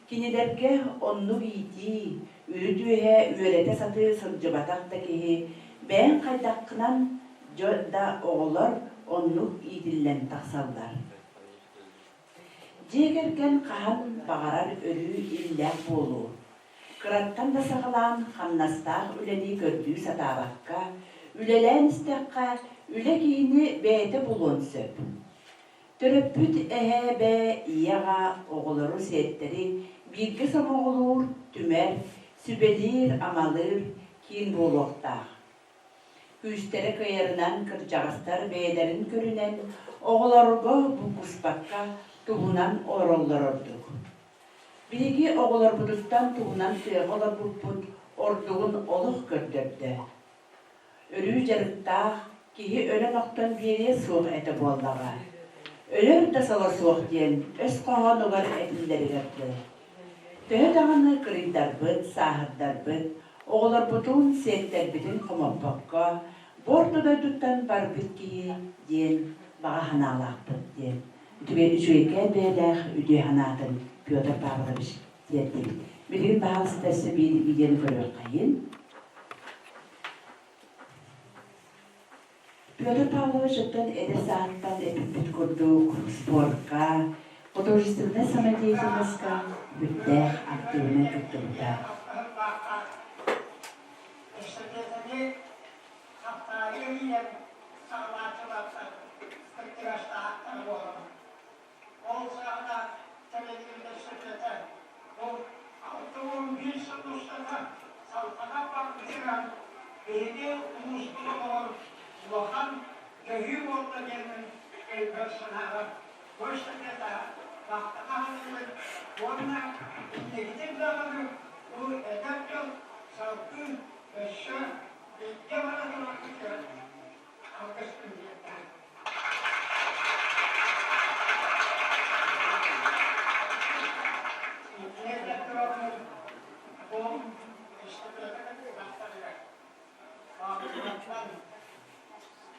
Speaker 3: кинилэргэ оннук иитии, үрүт-үөһэ үөрэтэ сатыы сылдьыбатах да киһи бэйэҥ хайдаххынан да оҕолор оннук иитиллэн тахсаллар. Дьиэ кэргэн хаһан баҕарар өрүү иллээх буолуо. Кыраттан да саҕалаан хамнастаах үлэни көрдүү сатаабакка, үлэлээн истэххэ, үлэ киһини бэйэтэ булуон сөп. Төрөппүт эһээ-эбээ, ийэ-аҕа оҕолору, сиэттэри бииргэ сомоҕолуур, түмэр, сүбэлиир-амалыыр киин буолуохтаах. Күүстэрэ кыайарынан кырдьаҕастар бэйэлэрин көрүнэн, оҕолорго буккуспакка туһунан олороллор ордук. Биһиги оҕолорбутуттан туһунан тыаҕа олорбуппут ордугун олох көрдөрдө. Өрүү дьарыктаах киһи өлөн-охтон биэриэ суох этэ буоллаҕа. Өлөр да соло суох диэн өс хоһоонугар этиллэригэр дылы. Төһө даҕаны кырыйдарбыт, сааһырдарбыт, оҕолорбутун, сиэттэрбитин хомоппокко, бу орто дойдуттан барбыт киһи диэн баҕа санаалаахпыт диэн үчүгэйкээн бэйэлээх үтүө санаатын Петр Павлович тиэрдибит. Билигин баһаалыста өссө биир видеону көрүөххэйин. Петр Павлович оттон эдэр сааһыттан эппиппит курдук спорка, художественнай самодеятельноска бүттээх актыыбынай кыттыбыта.
Speaker 6: Ол саҕана тэриллибит эстафета ол 61 сыл устата салҕанан барбытынан биһиги улууспут олоҕор улахан төһүү буолла диэммин өйбөр-санаабар бу эстафета махтана саныыбын уонна инникитин даҕаны бу эдэр дьон салгыы өссө илдьэ бара тураргытыгар алгыспын тиэрдэбин.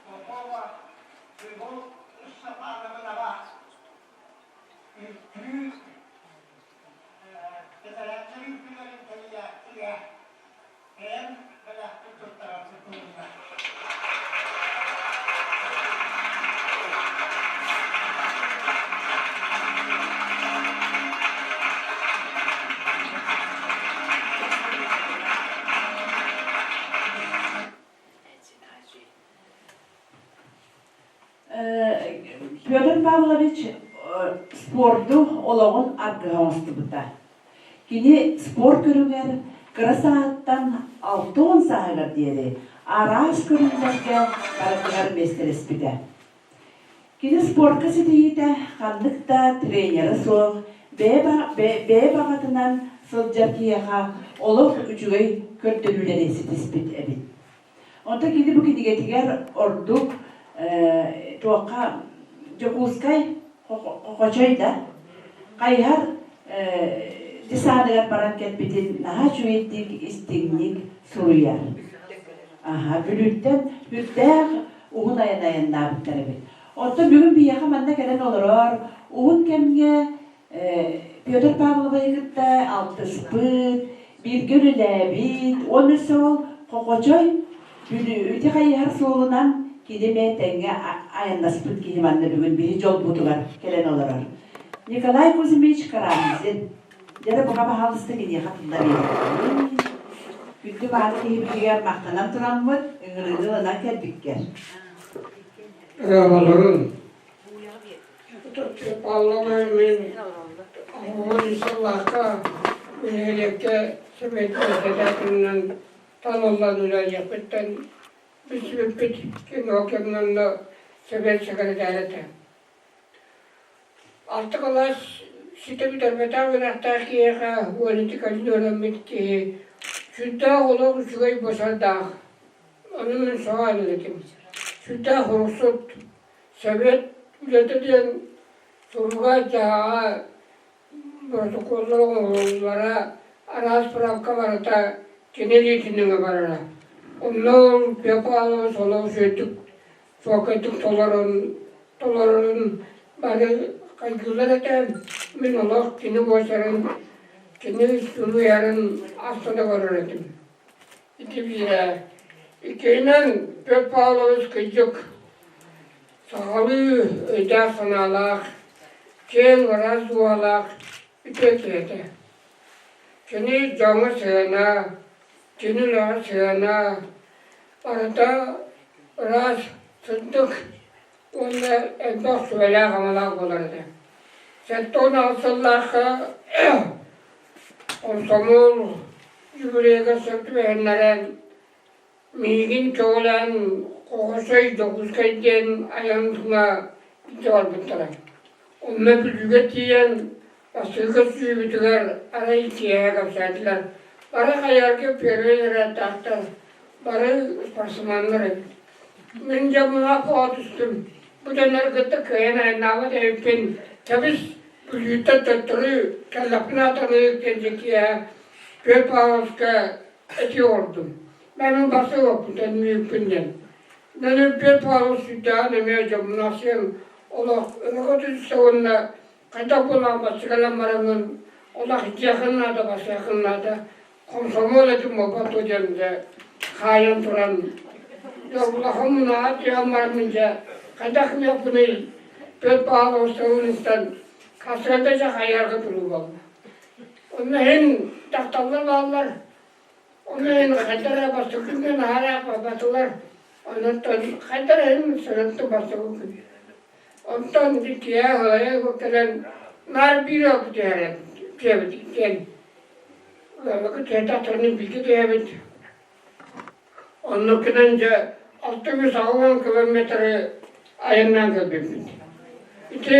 Speaker 6: Попова. Любовь Степановнаҕа үҥкүү бэтэрээннэр үҥкүүлэрин тэрийээччигэ бэйэм бэлэхпин туттарарбыт туһунна.
Speaker 3: Петр Павлович спорду олоҕун аргыһа оҥостубута. Кини спорт көрүҥэр кыра сааһыттан 60 сааһыгар диэри араас көрүҥнэргэ барытыгар миэстэлэспитэ. Кини спортка ситиһиитэ ханнык да тренерэ суох, бэйэ баҕатынан сылдьар киһиэхэ олох үчүгэй көрдөрүүлэри ситиспит эбит. Онтон кини бу кинигэтигэр ордук туохха Дьокуускай Хохочой да хайыһар десаныгар баран кэлбитин наһаа үчүгэйдик истиҥник суруйар. Аха, Бүлүүттэн үрдээх уһун айан айаннаабыттар эбит. Оттон бүгүн биһиэхэ манна кэлэн олорор уһун кэмҥэ Петр Павловиһы кытта алтыспыт, бииргэ үлэлээбит уонна өссө ол Хохочой Бүлүү хайыһар суолунан кини эмиэ тэҥҥэ айаннаспыт киһи манна бүгүн биһи дьолбутугар кэлэн олорор. Николай Кузьмич Карамзин. Дьэ бука баһаалыста киниэхэ тылла биэриэххин. Күндү баалы киһибитигэр махтанан тураммыт, ыҥырыыны ылынан кэлбиккэр.
Speaker 7: Ырыаларын Павловна мин оҕобун сыллаахха нэһилиэккэ сэбиэт председателинэн талыллан үлэлиэхпиттэн билсибиппит кино кэмҥэ сэбиэт секретарь этэ. Алта кылаас ситэ бүтэрбэтэх үөрэхтээх киһиэхэ политикатын үөрэммит киһи сүрдээх олох үчүгэй босардаах. Ону мин сөҕөн этим. Сүрдээх уруксут Совет үлэтэ диэн суруга-дьаһаҕа, боротокуоллар оҥоһуллара, араас справка барыта кини илиитинэн барара. Онно ол Петр Павлович олох үчүгэйдик, чуолкайдык толорон, толорорун бары хайгыыллар этэ. Мин олох кини буочарын, кини суруйарын астына көрөр этим. Ити биирэ. Иккиһинэн, Петр Павлович кырдьык сахалыы өйдөөх-санаалаах, киэҥ ыраас дууһалаах үтүө киһи этэ. Кини дьоҥҥо сыһыана, кини үлэҕэ сыһыана барыта ыраас, сырдык уонна элбэх сүбэлээх-амалаах буолар этэ. 78 сыллаахха Комсомол юбилейга сөп түбэһиннэрэн, миигин көҕүлээн Хохосой Дьокуускай диэн айан тула илдьэ барбыттара. Онно Бүлүүгэ тиийэн Бастыҥка сүүрүүтүгэр арай киэһэ кэпсээтилэр. Бары хайарга первый эрээттээхтэр, бары спортсменнар эбит. Мин дьэ мунаах оҕо түстүм. Бу дьоннору кытта кыайан айаннаабат эбиппин. Кэбис, Бүлүүттэн төттөрү кэллэхпинэ атаныыр диэн дьэ киэһэ Петр Павловичка этии оҥордум. Мен барсыгаппын төннүүппүн диэн. Мен Петр Павлович сүрдээҕин эмиэ дьоммунаахсыйан олох ырыга түстэ уонна хайдах буолан бассыгалан бараҥҥын олох дьиэхин наада, бассыахын наада, комсомол этим буолбат дуо диэн дьэ хаайан туран дьэ улахан мунаҕа түһэн бараммын дьэ хайдах гыныахпыный Петр Павлович тылын истэн хасыата дьэ хайарга туруу буолла. Онно иһин дьахталлар бааллар, онно иһин хайдах эрэ бастакы күн аһара барбатылар, онон хайдах эрэ иһин сырытты бастакы күн. Онтон киэһэ аҕыйа кэлэн наар биир ыалга түһэрэн түһэбит иккиэн. Ыалга түһэрдэхтэринэ бииргэ түһэбит. Оннук гынан дьэ 680 километры айаннаан кэлбиппит. Ити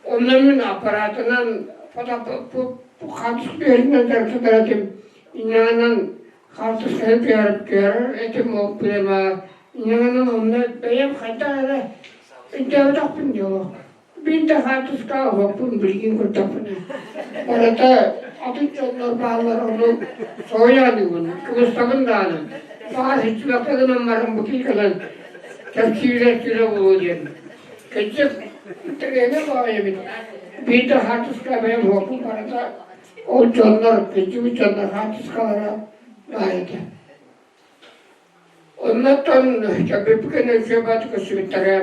Speaker 7: онно мин аппаратынан хаартыска түһэринэн дьарыктанар этим. Инньэ хаартысканы түһэрэр этим ол прямо Инньэ гынан онно бэйэм хайдах эрэ өйдөөбөтөхпүн дии олох. Биир да хаартыска оһохпун билигин көрдөхпүнэ барыта атын дьоннор бааллар ону соһуйааныбын, кыбыстабын даҕаны. Баҕар сиччибэккэ гынан баран бу киһи кэлэн. Кэпсиирэ сүрэ буолуо диэн. Кырдьык, интэриэһинэй баҕайы эбит. Биир да хаартыска бэйэм уоппут барыта ол дьоннор, кырдьыбыт дьоннор хаартыскалара баар этэ. Оннуттан кэлбиппит үчүгэй көрсүбүттэрэ.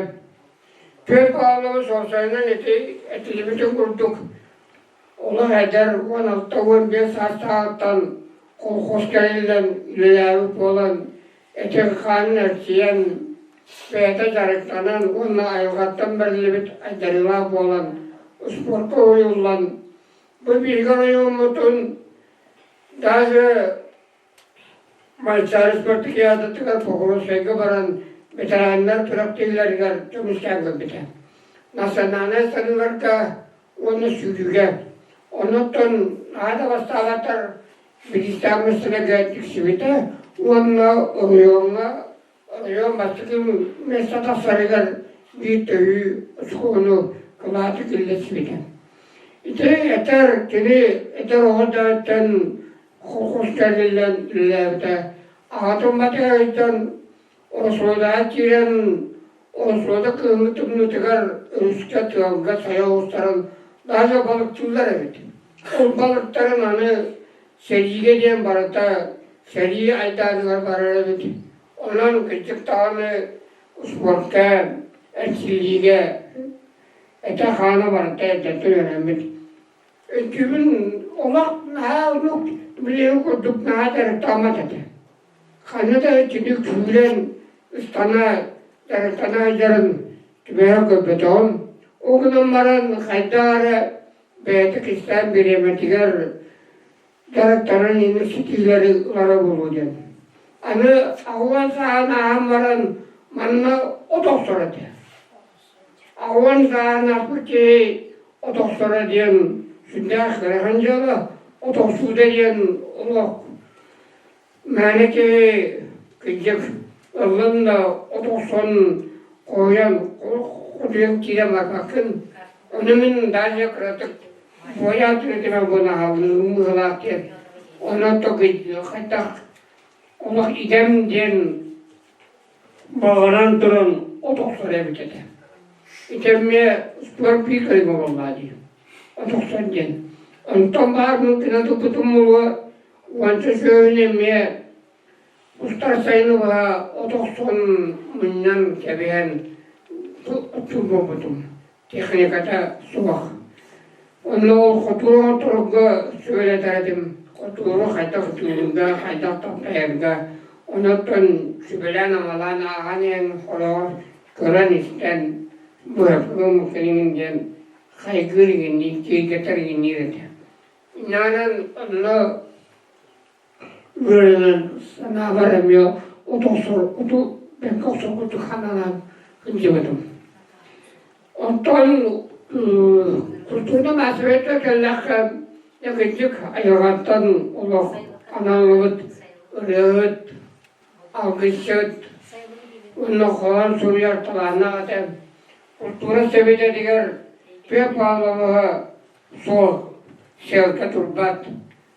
Speaker 7: Петр Павлович уопсайынан ити этиллибитин курдук олох эдэр 16-15 саастааҕыттан колхоз кэриллэн үлэлээбит буолан этин-хаанын эрчийэн, бэйэтэ дьарыктанан уонна айылҕаттан бэриллибит айдарыылаах буолан спорка уһуйуллан бу биһиги оройуоммутун даже Манчаары спартакиадатыгар Покровскайга баран ветераннар күрэхтэһиилэригэр көмүскээн көрбүтэ. Национальнай саныыларга уонна сүүрүүгэ. Оннуттан наһаа да бастаабаттар бириистээх миэстэлэргэ тиксибитэ уонна оройуоҥҥа оройуон бастакы миэстэ тахсарыгар биир төһүү оскуоланы кылааты киллэрсибитэ. Ити этэр кини эдэр оҕо да Хохус кэлиллэн үлэлээбитэ. Аҕатын батыһыттан Ороссолуодаҕа киирэн Ороссолуода кыһыҥҥы тымныытыгар өрүскэ тыалга сайа оҕустаран даже балыктыыллар эбит. Ол балыктарын аны сэриигэ диэн барыта сэрии айдааныгар барар эбит. Онон кырдьык даҕаны успуорка, эрчиллиигэ этэ-хаана барыта эрдэттэн үөрэммит. Өйдүүбүн олох наһаа оннук билиһи курдук наһаа дьарыктаммат этэ. Ханна да итини күүрэн ыстана дьарыктана сылдьарын түбэһэ көрбөтөҕүм. Ол гынан баран хайдах эрэ бэйэтэ кистээн бириэмэтигэр дьарыктанан инник ситиилэри ылара буолуо диэн. Аны аҕыйах сааһын ааһан баран манна от охсор этэ. Аҕыйах сааһын ааспыт киһи от охсоро диэн сүрдээх ыарахан дьыала. От охсуута диэн олох мээнэ киһи кырдьык ыллын да от охсон хоһуйан хотуйан киирэн барбаккын. Ону мин даже кыратык буойаатырытыма буонаһалыым быһыылаах диэн. Онон хайдах олох идэм диэн баҕаран туран от охсор эбит этэ. Ити эмиэ спорт биир көрүҥэ буоллаҕа дии. От охсон диэн. Онтон баар муҥкуна туппутум буолуо уонча сүөһүнү эмиэ устар сайыны быһа от охсон мунньан кэбиһэн оттуур буолбутум. Техниката суох. Онно ол хотуур оҥотторорго сүбэлэтэр этим. Хотууру хайдах ытыырга, хайдах таптайарга. Онон сүбэлээн-амалаан ааһан иһэн хороҕор көрөн-истэн быһаппытым муккиниҥ диэн хайгыыр иҥинниир, киэргэтэр иҥинниир этэ. Инньэ онно үөрэнэн санаабар эмиэ от охсор, оту бэркэ охсор курдук санаалаан сылдьыбытым. Онтон культурно-массовайга кэллэххэ, кырдьык айылҕаттан олох аналлыбыт ырыаһыт, алгысчыт уонна хоһоон суруйар талааннаах этэ. Культура сэбиэтигэр Петр Павловиһы суох сыалка турбат.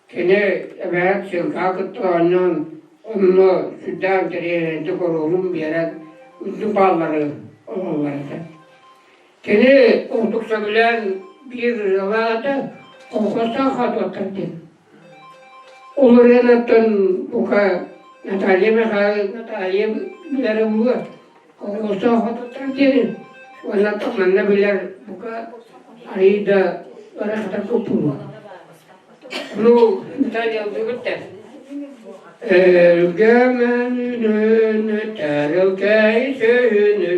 Speaker 7: Кини эбээт сыалкаҕа кытта оонньоон, онно сүрдээх интэриэһинэйдик оруолун биэрэн үрдүк бааллары ылаллар этэ. Кини ордук сөбүлээн биир ырыалаах этэ, «Колхозтаах хотуоттар» диэн. Ол ырыанаттан бука Наталья Михайловна Наталья билэрэ буолуо, «Колхозтаах хотуоттар» диэни уонна манна билэр бука арыый да ыарахатар буолуо. Ну, Наталья ыллыыбыт да. Өлгөмөнүнү тэрилкэй сөһүнү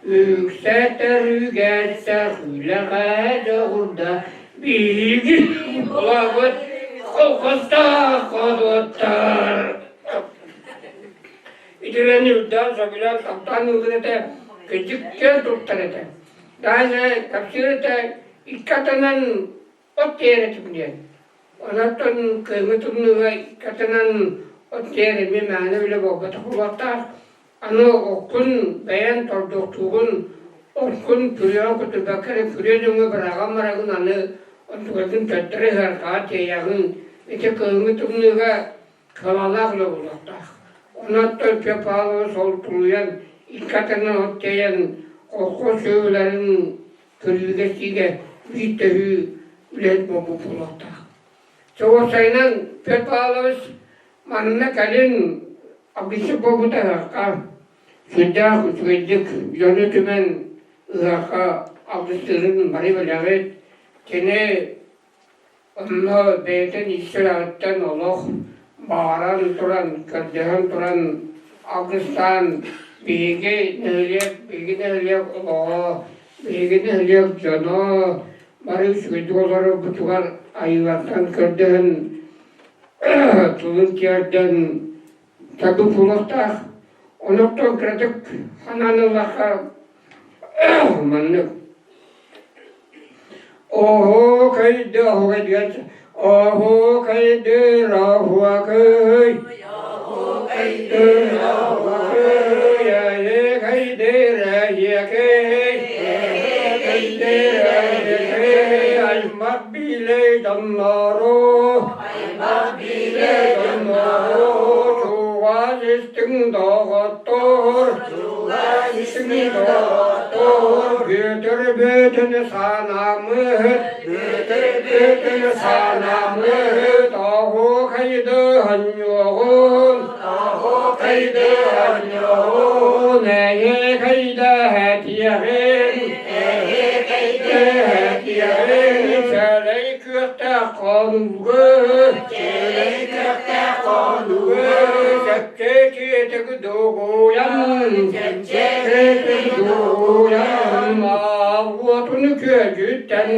Speaker 7: үксэтэр үгэстэх үлэҕэ дьоҕурда биһиги олоҕут колхозтаах ходуоттар. Итилэн үрдээн сөбүлээн таптаан ылыр этэ, кырдьык киэн туттар этэ. Даже кэпсиир этэ, икки атынан от тиэрэ түҥнүөн. Онон кыһыҥҥы тымныыга иккатынан от тиэр эмиэ мээнэ үлэ буолбатах буолуохтаах. Аны оккун бэйэҥ тордуохтуугун, оккун күрүөҕэ көтүрбэккэ эрэ күрүө дьоҥҥо быраҕан бараҕын, аны онтукатын төттөрү ыһарҕаҕа тиэйэҕин. Ити кыһыҥҥы тымныыга кыһалҕалаах үлэ буолуохтаах. Онон Петр Павлович ол тулуйан Икки атынан от тиэйэн колхоз сүөһүлэрин көрүүгэ-истиигэ биир төһүү үлэһит буолбут буолуохтаах. Чугасайынан Петр Павлович манна кэлин абыйсык буолбута ыһыахха сүрдээх үчүгэйдик дьону түмэн ыһыахха алгыстыырын бары билэҕит. Кини Онно бэйэтин ис сүрэҕиттэн олох баҕаран туран, көрдөһөн туран алгыстаан биһиги нэһилиэк, биһиги нэһилиэк олоҕо, биһиги нэһилиэк дьоно бары үчүгэйдик олорорбутугар айыылартан көрдөһөн тылын тиэрдэн табы буолуохтаах. Онуттан кыратык санаан ыллахха маннык Оһуокайдыыр оһуокай, эһиэкэйдиир эһиэкэй, аймах биилэй дьоннору, чугас истиҥ доҕоттор, Бүөтүр бөтүнү санаммыт, Бүөтүр бөтүнү санаммыт, Оһуохайды хонньуоҕун, Оһуохайды хонньуоҕун, Эһиэхэйдэ этиэҕин, Эһиэхэйдэ этиэҕин, Чэлэй күөхтээх хонуугу, Чэлэй күөхтээх хонуугу, Чэпчэкитик дугуйан, чэпчэкитик дугуйан, уотун күөдьүттэн,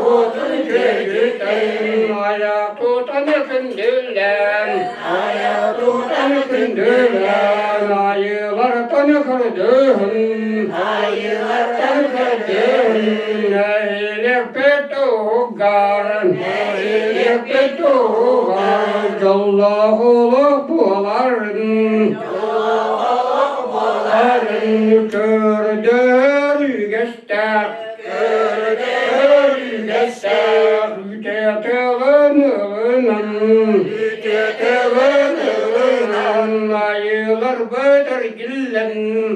Speaker 7: уотун күөдьүттэн, айа тутан күндүлээн, айа тутан күндүлээн, айылартан көрдөһүн, айылартан көрдөһүн, нэһилиэкпит туһугар, нэһилиэкпит туһугар, дьоллоох олох буоларын, буоларын көрдөр үгэстээх, көрдөр үгэстээх, үтүө ылынан, үтүө ылынан, айыларбыт эргиллэн,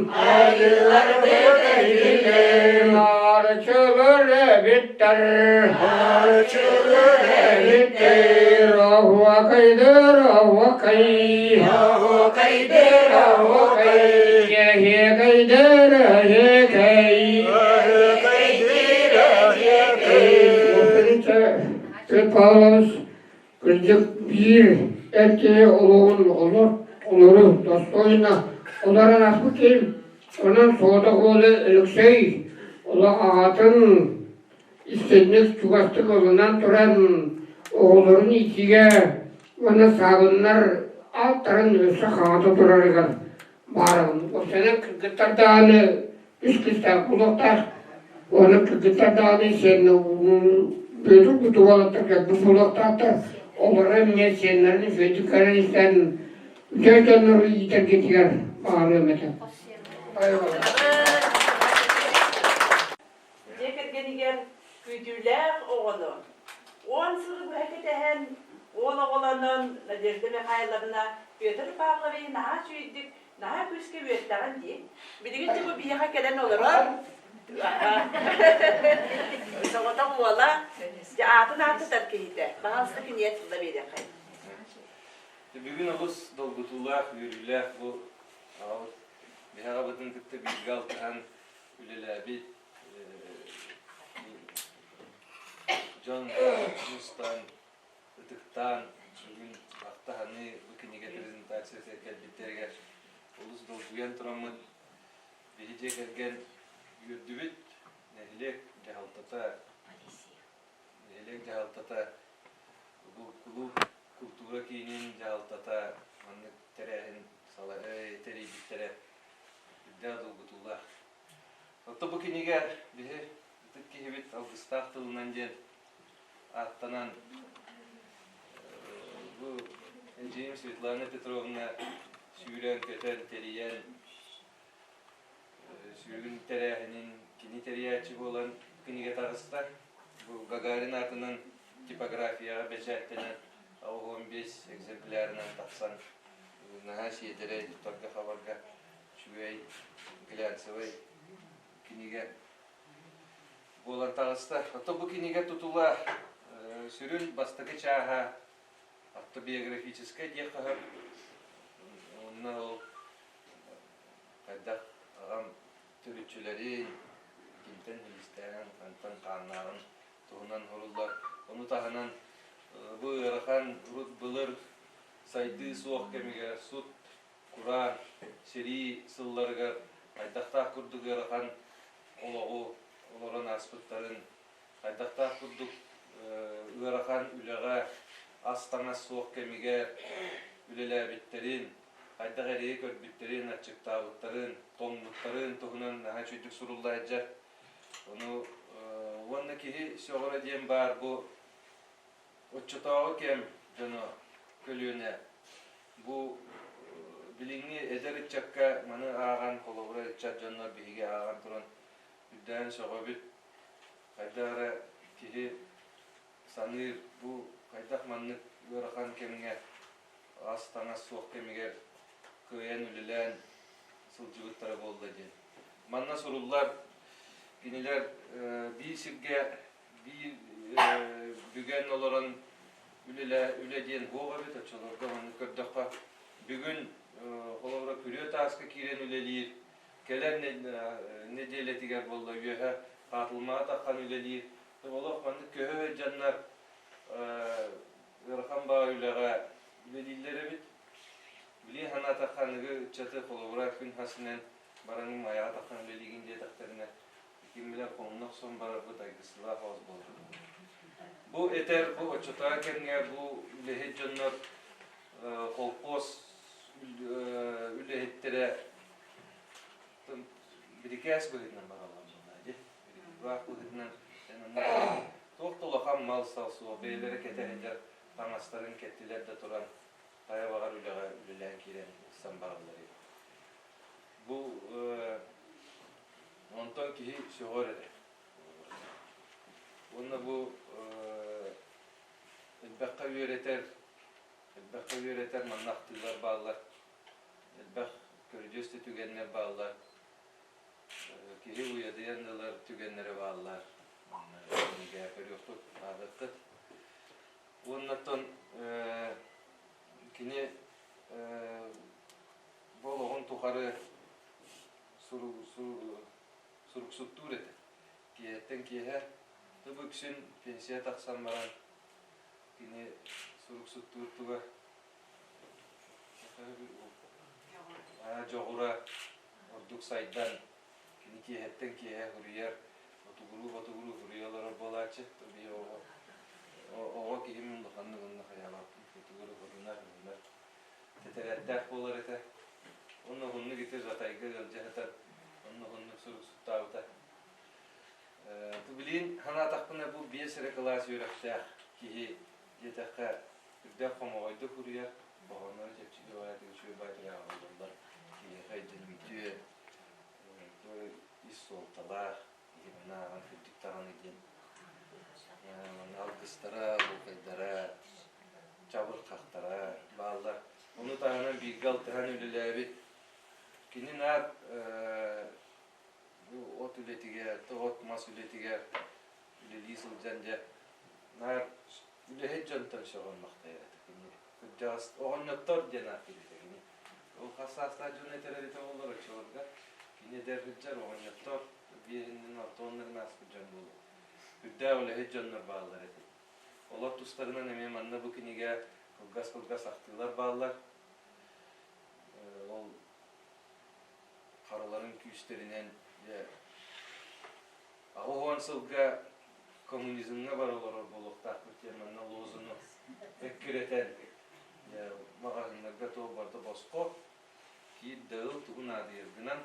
Speaker 7: айыларбыт эргиллэн, арчылар эбиттэр, арчылар эбиттэр, оһуокайдыр оһуокай, оһуокайдыр оһуокай, эһиэкэйдир эһиэкэй, эһиэкэйдир эһиэкэй. Павлович кырдьык биир эр киһи олоҕун олор, олору достойно олорон ааспыт киһим. Онон соҕотох уолу Өлөксөй олох аҕатын истинник чугастык ылынан туран оҕолорун иитиигэ уонна саабыннар ааттарын өссө хаҥата турарыгар баарабын. Уопсайынан кыргыттар даҕаны үс кыыстаах буолуохтаах. Уонна кыргыттар даҕаны сиэннэ Бүөтүр кутук уолаттар кэлбит буолуохтаахтар. Олору эмиэ сиэннэрин үчүгэйдик көрөн истэн үтүө дьоннору иитэргитигэр баҕарыам этэ.
Speaker 3: Дьиэ кэргэнигэр күүтүүлээх оҕону 10 сылы быһа кэтэһэн, уол оҕолонон Надежда Михайловна Петр Павловиһы наһаа үчүгэйдик, наһаа күүскэ үөртэҕин дии. Билигин дьэ бу биһиэхэ кэлэн олорор. Соҕотох уола, дьэ аатын ааттатар киһитэ. Баҕалыста киниэ тылла биэриэххэ.
Speaker 8: Бүгүн олус долгутуулаах, үөрүүлээх бу аҕабыт биһи аҕабытын кытта бииргэ алтыһан үлэлээбит дьон мустан, ытыктаан бүгүн ахтаһаныы бу кинигэ презентацията кэлбиттэригэр олус долгуйан тураммыт биһи дьиэ кэргэн үөрдүбүт нэһилиэк дьаһалтата нэһилиэк дьаһалтата кулууп култуура киинин дьаһалтата маннык тэрээһин тэрийбиттэрэ үрдээх долгутуулаах. Оттон бу кинигэ биһи ытык киһибит алгыстаах тылынан диэн ааттанан бу эдьиийим Светлана Петровна сүүрэн-көтөн, тэрийэн сүүрүн тэрээһинин кини тэрийээччи буолан кинигэ таҕыста. Бу Гагарин аатынан типографияҕа бэчээттэнэн 95 экземплярынан тахсан наһаа сиэдэрэй тутарга-хабарга үчүгэй. глянцевай кинигэ буолан таҕыста. Ото бу кинигэ тутула сүрүн бастакы чааһа автобиографическай диэххэ сөп. Онно ол хайдах аҕам төрүччүлэрин, кимтэн илистээҕин, хантан хааннааҕын туһунан суруллар. Ону таһынан бу ыарахан урут былыр сайдыы суох кэмигэр сут, кураан, сэрии сылларыгар хайдахтаах курдук ыарахан олоҕу олорон ааспыттарын, хайдахтаах курдук ыарахан үлэҕэ ас-таҥас суох кэмигэр үлэлээбиттэрин, хайдах эрэйи көрбүттэрин, аччыктаабыттарын, тоҥмуттарын туһунан наһаа үчүгдүк сурулла сылдьар. Ону уонна киһи сөҕөрө диэн баар бу оччотооҕу кэм дьоно көлүөнэ бу билиҥҥи эдэр ыччакка маны ааҕан холобура ыччат дьоннор биһиги ааҕан туран үрдээн сөҕөбүт. Хайдах эрэ киһи саныыр бу хайдах маннык ыарахан кэмҥэ ас-таҥас суох кэмигэр кыайан үлэлээн сылдьыбыттара буолла диэн. Манна суруллар кинилэр биир сиргэ биир бүгэн олорон үлэлээ үлэ диэн буох эбит оччолорго маннык көрдөххө бүгүн холобура күрүө тааска киирэн үлэлиир кэлэр нэдиэлэтигэр буолла үөһэ хаатылмаҕа таххан үлэлиир олох маннык көһө сылдьаннар ыарахан баҕа үлэҕэ үлэлииллэр эбит. Билии санаатахха аныгы ыччаты холобура күн хасынан бараҥым айаҕа таххан үлэлиигин диэтэхтэринэ ким билэр хомуна охсон барарбыт айгысылаах оҕус буолар. Бу этэр бу оччотооҕу кэмҥэ бу үлэһит дьоннор холкуос үлэһиттэрэ бирикээс быһыытынан бараллар буоллаа дии. Бирикээс быһыытынан туох да улахан мал-сал суох бэйэлэрэ кэтэ сылдьар таҥастарын кэттилэр да туран хайа баҕар үлэҕэ үлэлээн киирэн ыксан бараллар эбит. Бу онтон киһи сөҕөр эрэ. Уонна бу элбэххэ үөрэтэр, элбэххэ үөрэтэр манна ахтыылар бааллар, элбэх көрүдьүөс да түгэннэр бааллар, киһи уйадыйан ылар түгэннэрэ бааллар. Кинигэ көрүөххүт, ааҕыаххыт. Уоннаттан кини бу олоҕун тухары суруксуттуур этэ. Киэһэттэн киэһэ бу үксүн пенсия тахсан баран кини суруксуттуур туга дьоҕура ордук сайдан кини киэһэттэн киэһэ суруйар ботугуруу-ботугуруу суруйа олорор буолааччы. Биһи оҕо оҕо киһи мин улаханнык онно хайаабаппын ботугуру ботунар ботунар тэтэрээттээх буолар этэ. Онно уһуннук ити Жатайга ыалдьа сытар онно уһуннук сурук суттаабыта. Билигин санаатахпына бу биэс эрэ кылаас үөрэхтээх киһи диэтэххэ үрдээх хомоҕойдук суруйар, хоһооннору чэпчэки баҕайытык үчүгэй баҕайытык ааҕыллаллар, киһиэхэ өйдөнүмтүө, ис суолталаах, киһи маны ааҕан кырдьык даҕаны диэн манна алгыстара, луукайдара, чабырҕахтара бааллар. Ону таһынан бииргэ алтыһан үлэлээбит кини наар бу от үлэтигэр, от-мас үлэтигэр үлэлии сылдьан дьэ наар үлэһит дьонтон сөҕөн махтайар этэ кини. Кырдьаҕас оҕонньоттор диэн ааттыыр этэ кини. Ол хас саастаах дьон этэр эбитэ буоллар оччолорго кини эдэр сылдьар оҕонньоттор биэһинэн алтуоннарын ааспыт дьон буолуо. Үрдээх үлэһит дьоннор бааллар этэ. Олор тустарынан эмиэ манна бу кинигэ кылгас-кылгас ахтыылар бааллар. Ол хараларын күүстэринэн дьэ 80 сылга коммунизмҥа бара олорор буолуохтаахпыт диэн манна лозуну эккирэтэн маҕаһыыннарга туох барыта босхо киир да ыл тугу наадыйаргынан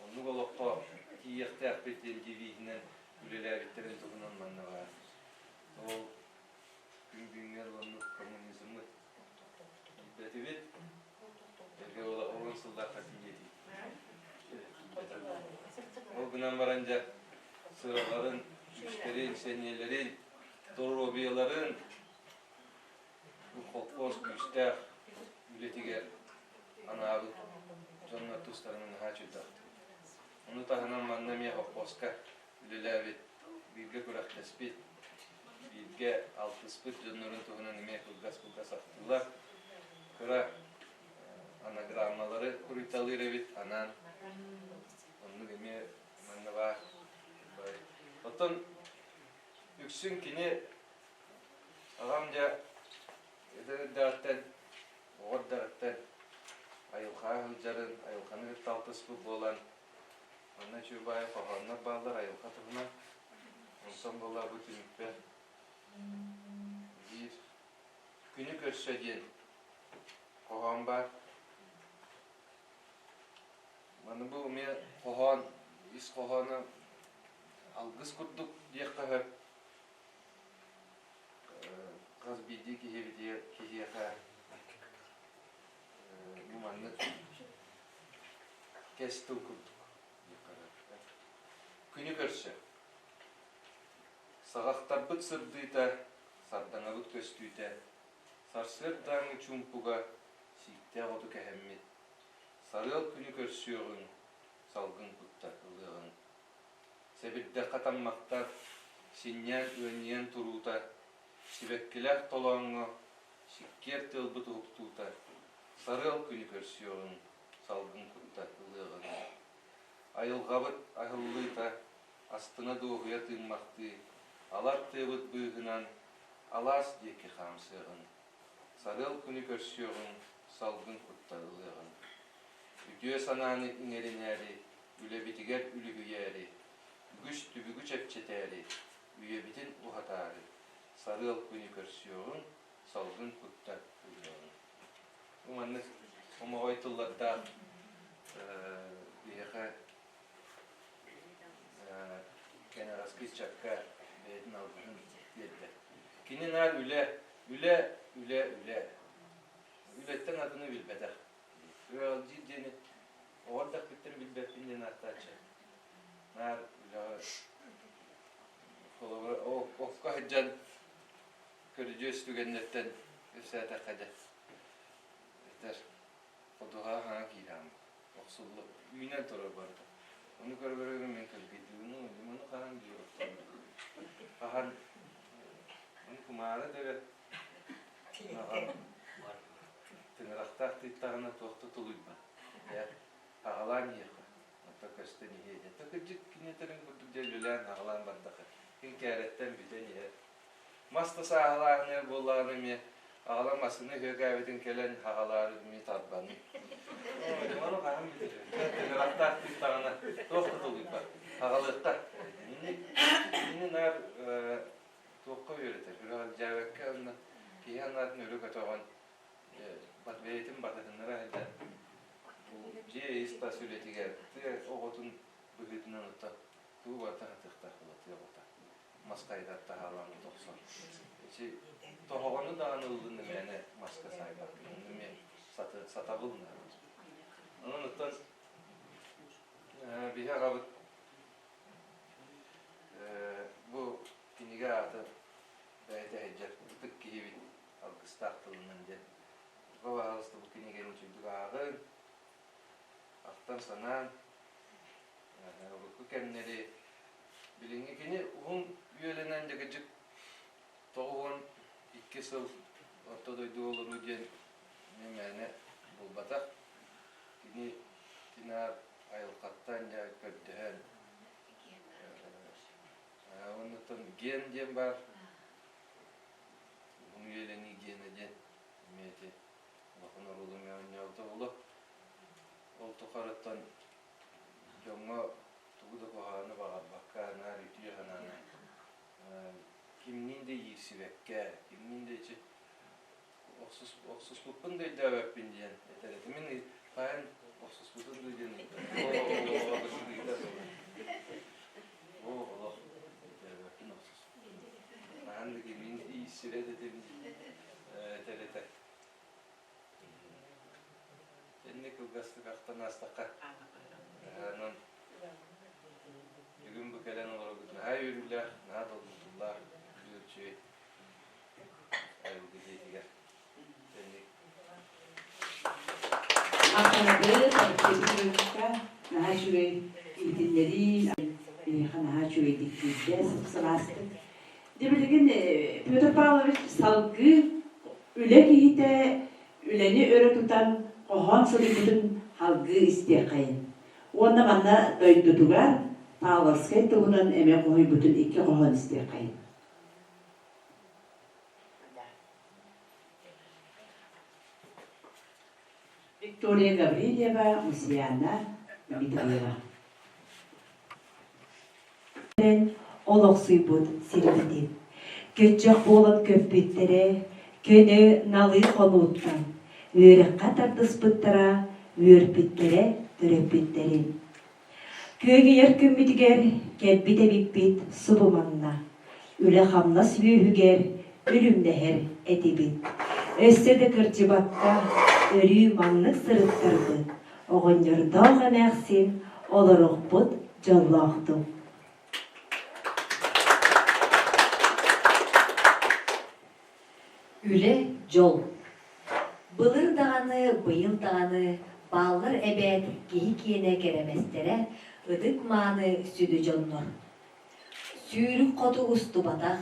Speaker 8: оннук олоххо тиийиэхтээхпит диэн девиһинэн үлэлээбиттэрин туһунан манна баар. Ол күн бүгүҥҥэ оннук коммунизмы тиийбэтибит. Эргэ уон сыллаахха тиийиэтибит. Ол гынан баран дьэ сыраларын, күүстэрин, сэниэлэрин, доруобуйаларын бу холкуос күүстээх үлэтигэр анаабыт дьоннор тустарынан наһаа үчүгэй. Ону таһынан манна эмиэ хоппуоска үлэлээбит, бииргэ күрэхтэспит, бииргэ алтыспыт дьоннорун туһунан эмиэ кылгас-кылгас ахтыылар, кыра анаграммалары уруйталыыр эбит анаан. Оннук эмиэ манна баар. Оттон үксүн кини аҕам дьэ эдэр эрдэҕиттэн, оҕо эрдэҕиттэн айылҕаҕа сылдьарын, айылҕаны кытта алтыспыт буолан, манна үчүгэй баайы хоһооннор бааллар айылҕа туһунан. Онтон буолла бу түмүкпэр биир күнү көрсө диэн хоһоон баар. Маны бу эмиэ хоһоон ис хоһооно алгыс курдук диэххэ сөп. Хас биирдии киһибитигэр киһиэхэ бу маннык кэс тыл курдук диэххэ сөп. Күнү көрсө. Саҕахтарбыт сырдыыта, сардаҥабыт көстүүтэ, сарсыардааҥҥы чуумпуга сииктээх оту кэһэммит, Сарыал күнү көрсүөҕүҥ, салгын кутта ылыаҕыҥ. Сэбирдэххэ таммахтар, синньээн ыанньыйан туруута, сибэккилээх толооҥҥо сиккиэр тыалбыт уһуктуута, сарыал күнү көрсүөҕүҥ, салгын кутта ылыаҕыҥ. Айылҕабыт аһыллыыта, астына дуоһуйа тыыммахтыы, алар тыабыт быыһынан алаас диэки хаамсыаҕыҥ. Сарыал күнү көрсүөҕүҥ, салгын кутта ылыаҕыҥ. Үтүө санааны иҥэринээри, үлэбитигэр үлүһүйээри, үгүс түбүгү чэпчэтээри, үйэбитин уһатаары, сарыал күнү көрсүөҕүҥ, салгын кутта ылыаҕыҥ. Бу маннык хомоҕой тыллардаах биһиэхэ кэнэҕэски ыччакка бэйэтин алгыһын тиэрдэр. Кини наар үлэ, үлэ, үлэ, үлэ. Үлэттэн атыны билбэтэх. Ыалдьыт диэни оҕо эрдэхпиттэн билбэппин диэн ааттааччы. Наар үлэҕэ холобура окко сылдьан көрүдьүөс түгэннэртэн кэпсээтэххэ дьэ этэр ходуһаҕа хаҥа киирэҕин охсулла үүнэн турар барыта. Ону көрө-көрө мин кэлгийдибин, ону хаһан диир хаһан ону кумаары да тыҥырахтаах тыыттаҕына туох да тулуйбат. Аҕалаан иһиэххэ, онто көстөн иһиэ диэн. То кырдьык кинилэрин курдук дьэ үлэлээн аҕалаан бардахха, кин кээрэттэн бүтэн иһэр. Мас да сааһылааһыныгар буоллаҕына эмиэ аҕалан массыына үһүөкээбитин кэлэн аҕалаары эмиэ тарбаныы. Ону хаһан бүтэрэр? Тыҥырахтаах тыыттаҕына туох да тулуйбат. Аҕалыахха. Кинини наар туохха үөрэтэр? Сүрэҕэлдьээбэккэ уонна киһи санаатын өрө көтөҕөн бэйэтин батыһыннара сылдьан бу дьиэ ис-тас үлэтигэр тыа оҕотун быһыытынан оттон тугу барыта сатыахтаах буолла тыа оҕото мас хайытар таһаалаан тохсон ити тоһоҕону даҕаны ыллын мээнэ маска саайбаккын онно эмиэ сатабыл наада онон оттон биһи аҕабыт бу кинигэ аата бэйэтэ сылдьар ытык киһибит алгыстаах тылынан диэн баҕаласта бу кинигэни үчүгдүк ааҕыҥ ахтан-санаан урукку кэмнэри билиҥҥи кини уһун үйэлэнэн дьэгэдьик 92 сыл орто дойдуга олоруу диэн мээнэ буолбатах. Кини тинаар айылҕаттан дьэ көрдөһөн оннуттан ген диэн баар уһун үйэлэнии генэ диэн эмиэ ити улахан оруолу эмиэ оонньообута буолуо. Ол тухарыттан дьоҥҥо тугу да куһаҕаны баҕарбакка, наар үтүө санаанан кимниин да иирсибэккэ, кимниин да ичи охсуспуппун да өйдөөбөппүн диэн этэр этим. Мин хаһан охсуспутун дуу диэн ыйытар. Оо, олох өйдөөбөппүн охсуспутун. Хаһан да кимниин иирсибэт этим этэр этэ. Инник кылгастык ахтан аастахха, онон бүгүн бу кэлэн олороргут наһаа үөрүүлээх, наһаа долгутуулаах, үчүгэй айылгы дьиэтигэр. Инник.
Speaker 3: Махтанабыт, Алексей Петровичка, наһаа үчүгэй. Иһитиннэрии биһиэхэ наһаа үчүгэйдик киирдэ, сып-сылаастык. Дьэ билигин Петр Павлович салгыы үлэ киһитэ үлэни өрө тутан хоһоон суруйбутун салгыы истиэххэйин. Уонна манна дойдутугар Павловскай туһунан эмиэ хоһуйбутун икки хоһоон истиэххэйин. Виктория Гаврильева, Мусьяна Дмитриева.
Speaker 9: Олохсуйбут сирбитин. Көччөх буолан көппүттэрэ, көнө налыы хонууттан, үөрэххэ тардыспыттара, үөрпүттэрэ төрөппүттэрин. Күөгүйэр күммүтүгэр кэлбит эбиппит субу манна, үлэ-хамнас үөһүгэр үлүмнэһэр этибит. Өссө да кырдьыбакка өрүү маннык сырыттарбыт, оҕонньордоох эмээхсин олоруохпут дьоллоохтук.
Speaker 10: Үлэ, дьол. Былыр даҕаны, быйыл даҕаны бааллар эбээт киһи киэнэ кэрэмэстэрэ, ытык-мааны сүдү дьоннор. Сүүрүк хоту устубатах,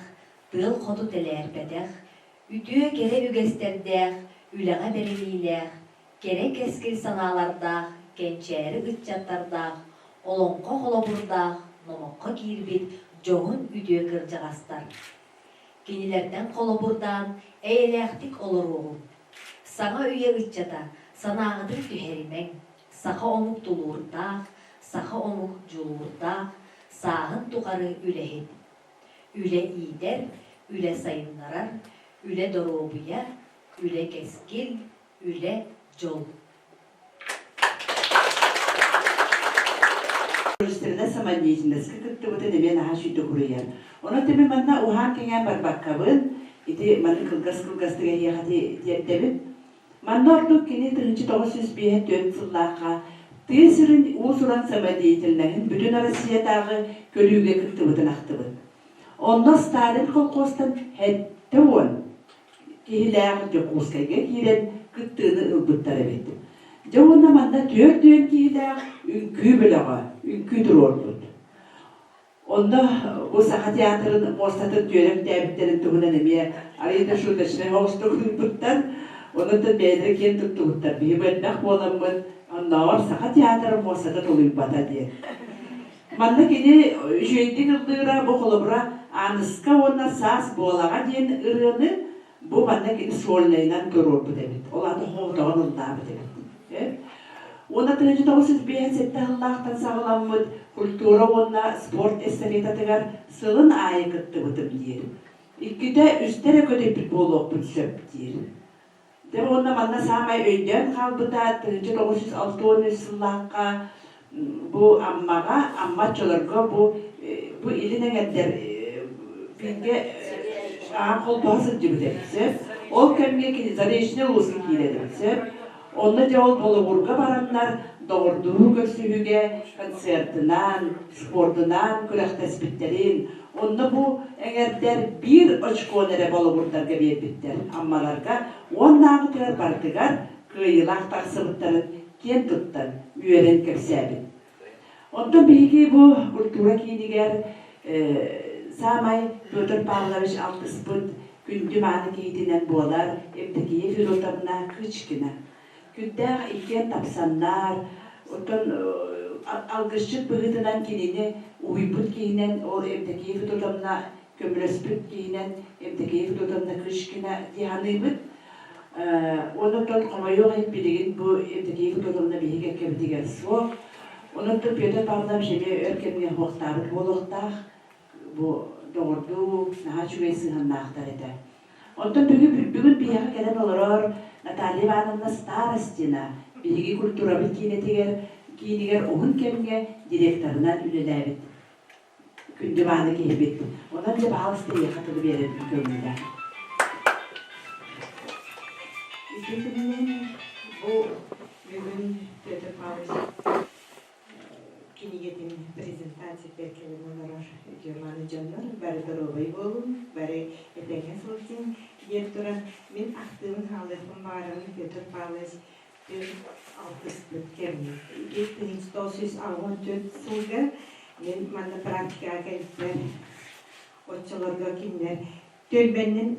Speaker 10: тыал хоту тэлээрбэтэх, үтүө кэрэ үгэстэрдээх, үлэҕэ бэриниилээх, кэрэ кэскил санаалардаах, кэнчээри ыччаттардаах, олоҥхо холобурдаах, номоххо киирбит дьоһун үтүө кырдьаҕастар. Кинилэртэн холобурдаан, эйэлээхтик олоруоҕуҥ. Саҥа үйэ ыччата, санааҕытын түһэримэҥ. Саха омук тулуурдаах, саха омук дьулуурдаах, сааһын тухары үлэһит. Үлэ иитэр, үлэ сайыннарар, үлэ доруобуйа, үлэ кэскил, үлэ дьол.
Speaker 3: Художественнай самодеятельноска кыттыбытын эмиэ наһаа сүүйдэ суруйар. Онон тими манна уһаан-кэҥээн барбаккабын, ити маны кылгас-кылгастык эһиэхэ тиэрдэбин. Манна ордук кини 1954 сыллаахха тыа сирин уус-уран самодеятельноһын бүтүн Россиятааҕы көрүүгэ кыттыбытын ахтыбыт. Онно Сталин колхозтан 70 киһилээх Дьокуускайга киирэн кыттыыны ылбыттар эбит. Дьэ уонна манна 40 киһилээх үҥкүү бөлөҕө үҥкүү туруорбут. Онно бу Саха театрын муостатын түөрэ үктээбиттэрин туһунан эмиэ арыый да шуточнай соҕустук ыыппыттар. Онон бэйэлэрэ киэн туттубуттар. Биһи элбэх буоламмыт, оннооҕор Саха театрын муостата тулуйбата диэн. Манна кини үчүгэйдик ыллыыра бу холобура Ааныска уонна Саас буолаҕа диэн ырыаны бу манна кини сольнайынан туруорбут эбит. Ол аата хоһутоҕун ыллаабыт эбит. Уонна 1957 сыллаахтан саҕаламмыт культура уонна спорт эстафетатыгар сылын аайы кыттыбытым диир. Иккитэ үстэ эрэ көтүйбүт буолуохпун сөп диир. Дьэ уонна манна саамай өйдөөн хаалбыта 1963 сыллаахха бу Аммаҕа, Амма оччолорго бу бу илин эҥэрдэр бииргэ аан холбоһо сылдьыбыт эбит сөп. Ол кэмҥэ кини Заречный улууска киирэр эбит сөп. Онно дьэ ол Болугурга бараннар доҕордуһуу көрсүһүүгэ концертынан, спордунан күрэхтэспиттэрин, онно бу эҥэрдэр биир очкону эрэ болугурдарга биэрбиттэр. Аммаларга уоннааҕытыгар барытыгар кыайыылаах тахсыбыттарын киэн туттан, үөрэн кэпсээбит. Онтон биһиги бу культура киинигэр саамай Петр Павлович алтыспыт күндү мааны киһитинэн буолар Евдокия Федотовна Кычкина. Күндээх иккиэн тапсаннар, оттон алгысчыт быһыытынан кинини уһуйбут киһинэн ол Евдокия Федотовна көмөлөспүт киһинэн Евдокия Федотовна Кычкина дии саныыбыт. Онон хомойуох иһин билигин бу Евдокия Федотовна биһиги кэккэбитигэр суох. Онон Петр Павлович эмиэ өр кэмҥэ суохтаабыт буолуохтаах. Бу доҕордуу наһаа үчүгэй сыһыаннаахтар этэ. Онтон бүгүн, бүгүн биһиэхэ кэлэн олорор Наталья Ивановна Старостина биһиги культурабыт киинэтигэр киинигэр уһун кэмҥэ директорынан үлэлээбит күндү мааны киһибит. Онон дьэ баһаалыста эйиэхэ тылы биэрэрбин көҥүлэ.
Speaker 11: Ити күнүнэн бу бүгүн Петр Павлович кинигэтин презентациятыгар кэлэн олорор үтүө-мааны дьоннор бары доруобай буолуҥ, бары этэҥҥэ сылдьыҥ диэн туран мин ахтыыбын хаалыахпын баҕарабын Петр Павлович. алтыспыт кэммит. 1984 сылга мин манна практикаҕа кэлбиппэр оччолорго кинилэр түөлбэннэн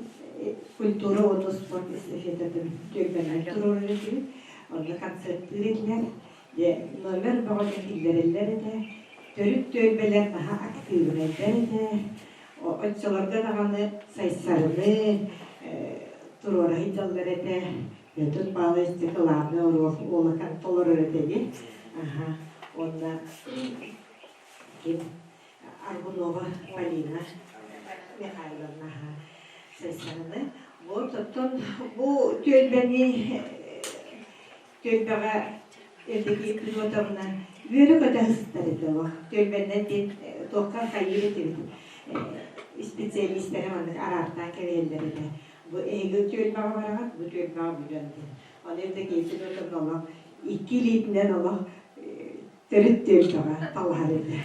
Speaker 11: культура уонна спорт эстафетатын түөлбэнэн туруорар этибит. Онно концерттыыр этилэр. Дьэ, номер бөҕөнү киллэрэллэр этэ. Төрүт түөлбэлэр наһаа актыыбынайдар этэ. Оччолорго даҕаны Сайсарыны туруора сылдьаллар этэ. Петр Павлович главный уолакан толорор этэ дии. Аха. Уонна ким Аргунова Полина Михайловна Сайсарыны. Вот оттон бу түөлбэни түөлбэҕэ Евдокия Федотовна үөрэ-көтө сыстар этэ олох. Түөлбэннэн диэн туохха хайыыр этибит. Специалистары маннык араартаан кэбиһэллэр этэ. Бу эһиги түөлбэҕэ бараҕыт, бу түөлбэҕэ бу дьон диэн. Ону Евдокия Федотовна олох икки илиитинэн олох төрүт түөлбэҕэ талаһар этэ.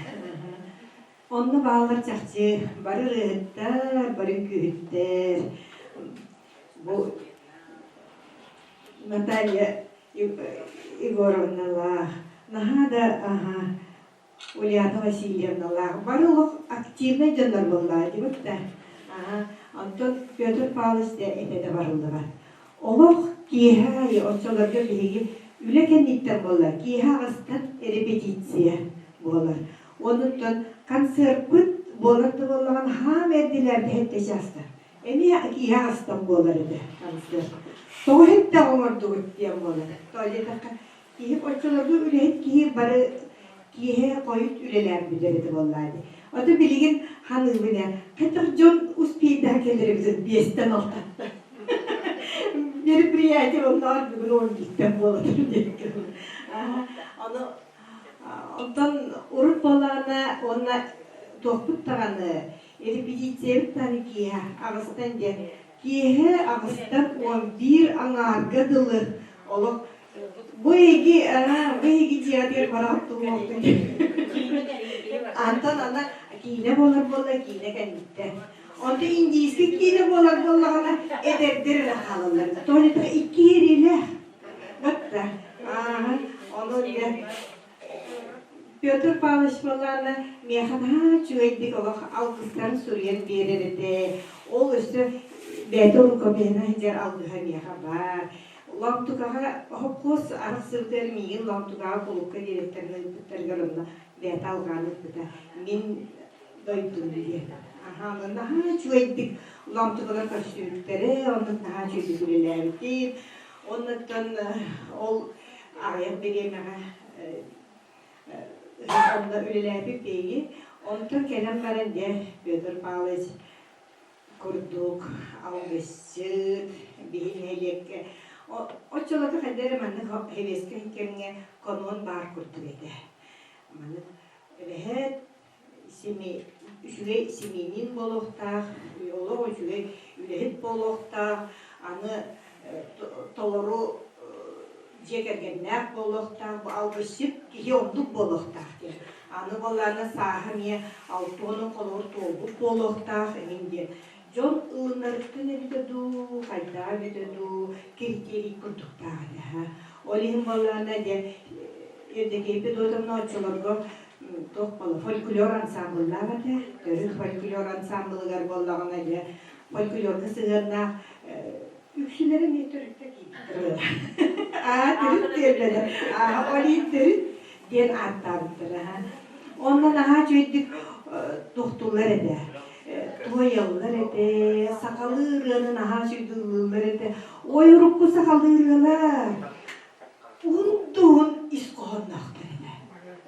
Speaker 11: Онно бааллар чахчы бары ырыаһыттар, бары үҥкүүһүттэр. Бу Наталья Егоровналаах, наһаа да аһа Ульяна Васильевналаах бары олох активнай дьоннор буоллаҕа дибит да. Аһа, онтон Петр Павлович да этэ да барыллыбат. Олох киэһэ аайы оччолорго биһиги үлэ кэнниттэн буолла, киэһэ аҕыстан репетиция буолар. Онуттан концерппыт буолар да буоллаҕына хаам эрдилээбит сэттэ чааста. Эмиэ киэһэ аҕыстан буолар этэ концерт. Тоҕо иһиттээх оҥордугут диэн буолар. Тоҕо диэтэххэ, киһи оччолорго үлэһит киһи бары киэһэ хойут үлэлээн бүтэр этэ буоллаа дии. Ото билигин ханыыбын ээ, хайдах дьон успейдаах кэлэр эбит биэстэн алтаттан. Мероприятие оннооҕор бүгүн он бииртэн буолар диэн Ону Онтон урут буоллаҕына уонна туохпут даҕаны репетициябыт даҕаны киэһэ аҕыстан диэн киэһэ аҕыстан 11 аҥаарга дылы олох бу эһиги бу эһиги дьиэҕитигэр бараҕыт туһуохтун Антон ана киинэ буолар буолла киинэ кэнниттэн. Онтон индийскэй киинэ буолар буоллаҕына эдэрдэр эрэ хаалаллар. Тоҕо икки иэриилээх. Батта. Ааһа, ону дьэ Петр Павлович буоллаҕына миэхэ наһаа үчүгэйдик олох алгыстарын суруйан биэрэр этэ. Ол өссө бэйэтэ рукопиһынан сылдьар алгыһа миэхэ баар. Лоомтукаҕа хопхуос арахсыбытыгар миигин Лоомтукаҕа кулуупка директорынан ыыппыттарыгар онно бэйэтэ алҕаан ыыппыта. Мин дойдум диэн. Аһаа, онно наһаа үчүгэйдик Лоомтукалар көрсүбүттэрэ, оннук наһаа үчүгэйдик үлэлээбитим. Оннуттан ол аҕыйах бириэмэҕэ онно үлэлээбит биһиги. Онтон кэлэн баран дьэ Петр Павлович курдук алгысчыт, биһи нэһилиэккэ оччолорго хайда эрэ маннык сэбиэскэй кэмҥэ канон баар курдук этэ. Маннык эбэһээт үчүгэй семьянин буолуохтаах, олох үчүгэй үлэһит буолуохтаах, аны толору дьиэ кэргэннээх буолуохтаах, бу алгысчыт киһи оннук буолуохтаах диэн. Аны буоллаҕына сааһа эмиэ алтыанын холобур туолбут буолуохтаах эҥин диэн. Дьон ылынарыттан эбитэ дуу, хайдаҕа эбитэ дуу, киритиэрий курдуктаах этэ. Ол иһин буоллаҕына дьэ Евдокия Федотовна оччолорго туох буолла фольклор ансаамбыллаах этэ. Төрүт фольклор ансаамбылыгар буоллаҕына дьэ фольклорга сыһыаннаах үксүлэрэ эмиэ төрүттэ киирбиттэр. Аа төрүт диэбилэр. Аа ол иһин төрүт диэн ааттаабыттара. Онно наһаа үчүгэйдик тохтуллар этэ. Туойаллар этэ, сахалыы ырыаны наһаа үчүгэйдик ыллыыллар этэ. Ой урукку сахалыы ырыалар уһун да уһун ис хоһоонноохтор этэ.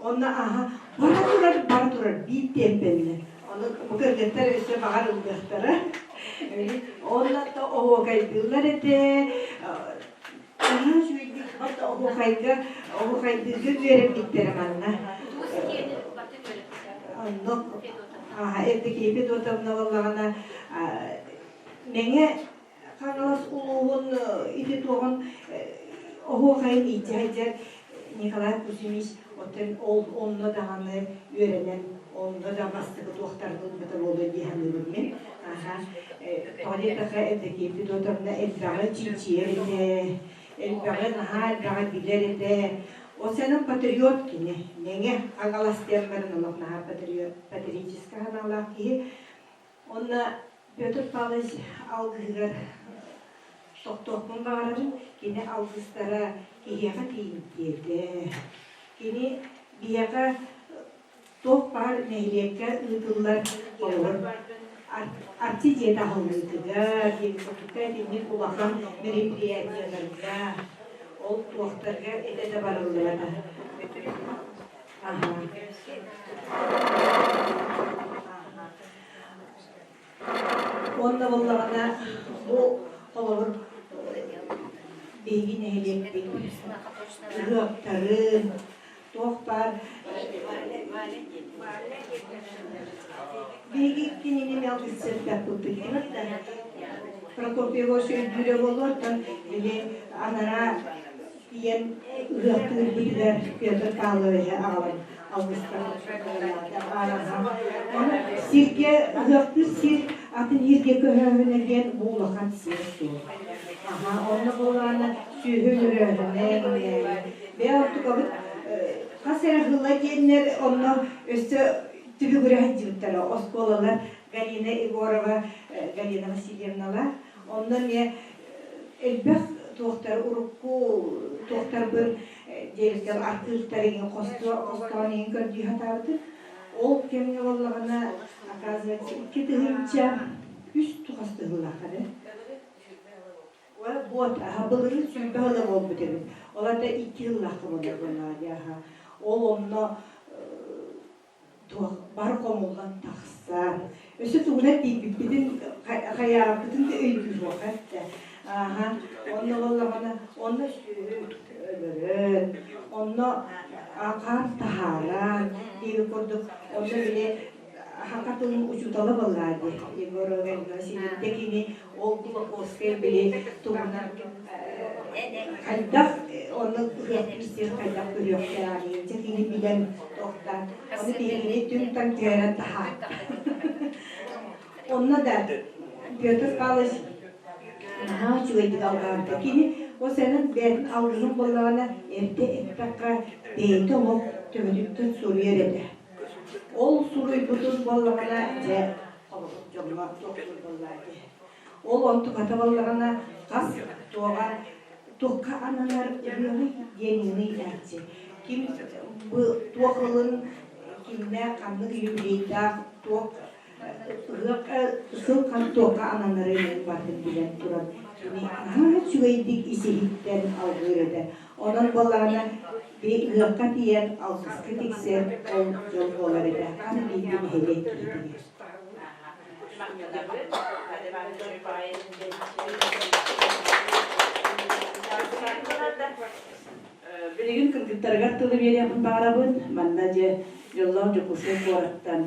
Speaker 11: Онно аһа бара турар, бара турар биир тиэмпэннэ. Ону бу кыргыттар өссө баҕар ыллыахтара. Онно да оһуокайдыыллар этэ. Наһаа үчүгэйдик бат оһуокайга оһуокайдыырга үөрэммиттэрэ манна. Онно Евдокия Федотовна буоллаҕына Мэҥэ Хаҥалас улууһун ити туоҕун оһуохайын иитэ сылдьар Николай Кузьмич оттон ол онно даҕаны үөрэнэн онно да бастакы туохтарын ылбыта буолуо дии саныыбын мин. Аха. Тоҕо диэтэххэ Евдокия Федотовна элбэҕи чинчийэр этэ. Элбэҕи, наһаа элбэҕи билэр этэ. Ол сэнэн патриот кини. Мэҥэ Хаҥалас диэн баран олох наһаа патриот, патриотическай санаалаах киһи. Онно Петр Павлович алгыһыгар тохтуохпун баҕарабын. Кини алгыстара киһиэхэ тиийимтиэтэ. Кини биһиэхэ туох баар нэһилиэккэ ыытыллар холобур Арчы дьиэтэ аһыллыытыгар диэн курдукка итинник улахан мероприятиеларга ол туохтарга этэ да барыллыбата. Аха. Уонна буоллаҕына бу холобур биһиги нэһилиэкпит ыһыахтарын туох баар биһиги кинини мэлдьи да Прокопий Егорович өйдүүрэ буолуо оттон били анараа тиийэн ыһыахтыырбытыгар Петр Павловиһы аҕалан Сиргэ ыһыахтыыр сир атын сиргэ көһөөһүнэ диэн бу улахан сир суох. Аха, онно буоллаҕына сүөһү өлөрөөһүнэ бэйэ оттукабыт хас эрэ сыла диэннэр онно өссө түбүгүрэ сылдьыбыттара оскуолалар Галина Егорова, Галина Васильевналар онно эмиэ элбэх туохтар урукку туохтарбын диэбиккэ артыыстар иҥин хостоон иҥин көрдүү сатаабытым. Ол кэмҥэ буоллаҕына, оказывается, 2003 тухас тыһыллаахха да. Вот, аха былырыын 20 сыла буолбут эбит. Ол ата 2 сыллаахха буолар буоллаҕа дии, аха. Ол онно туох бар хомуллан тахсан, өссө тугунан тиийбиппитин хайаабыппытын да өйдүүр эттэ. Ааһа, онно буоллаҕына, онно сүөһү өлөрөн, онно хаан таһааран, диэбит курдук, онно били саха тылын учуутала буоллаа дии, Егор Васильевич кини ол Кулаковскай били туһунан хайдах онно ыһыахтыыр сир хайдах көрүөхтээҕий дьэ кини билэн туохтаан ону биһигини түҥ-таҥ түһэрэн таһаарда онно да Петр Павлович наһаа үчүгэйдик алҕаабыта кини ол сэнэн бэйэтин алгыһын буоллаҕына эрдэ эттэххэ бэйэтэ олох төбөтүттэн суруйар этэ ол суруйбутун буоллаҕына дьэ холобур дьоҥҥо туохтуур буоллаа дии Ол онтуката буоллаҕына хас туоҕа туохха ананар ырыаный диэн ыйытааччы. Ким бу туох ылын кимнээх ханнык юбилейдаах туох ыһыах сыл хан туохха ананарын барытын билэн туран кини наһаа үчүгэйдик ис-иһиттэн алгыыр этэ. Онон буоллаҕына би ыһыахха тиийэн алгыска тиксэр ол дьол буолар этэ. Хас биирдии нэһилиэк киһитигэр.
Speaker 3: Билигин кыргыттарыгар тылы биэриэхпин баҕарабын. Манна дьэ дьоллоох Дьокуускай куораттан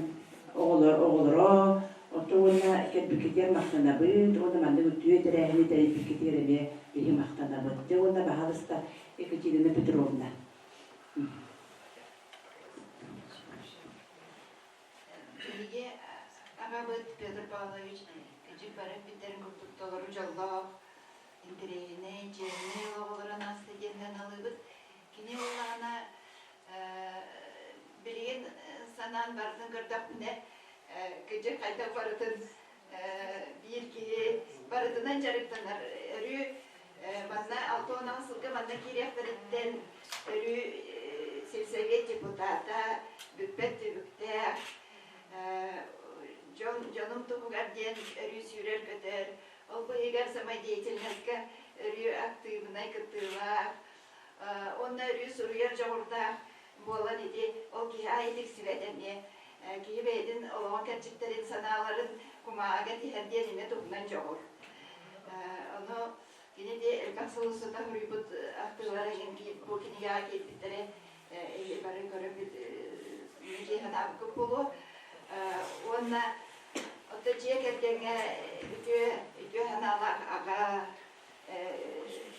Speaker 3: оҕолор оҕолоро, оттон уонна кэлбиккитигэр махтанабыт уонна маннык үтүө тэрээһини тэрийбиккитигэр эмиэ биһи махтанабыт. Дьэ уонна баһаалыста Екатерина Петровна.
Speaker 12: Биһиги аҕабыт Петр Павлович кыдьык бары эппиттэрин курдук толору дьоллоох, интэриэһинэй, чиэһинэй олох олорон ааста диэнтэн алыыбыт. Кини буоллаҕына билигин санаан барытын көрдөхпүнэ, кыдьык хайдах барытын биир киһи барытынан дьарыктанар. Өрүү манна 68 сылга манна киириэхтэриттэн өрүү сельсовет депутата, бүппэт түбүктээх, дьон дьонум туһугар диэн өрүү сүүрэр-көтөр, ол быыһыгар самодеятельноска өрүү актыыбынай кыттыылаах, уонна өрүү суруйар дьоҕурдаах буолан ити ол киһи аайы тиксибэт эмиэ киһи бэйэтин олоҕун кэрчиктэрин санааларын кумааҕыга тиһэр диэн эмиэ туһунан дьоҕур. Ону кини де элбэх сыл устата суруйбут ахтыылара иһин бу кинигэҕэ киирбиттэрэ бары көрөн дии санаабыккыт буолуо. Уонна оттон дьиэ кэргэҥҥэ үтүө үтүө санаалаах аҕа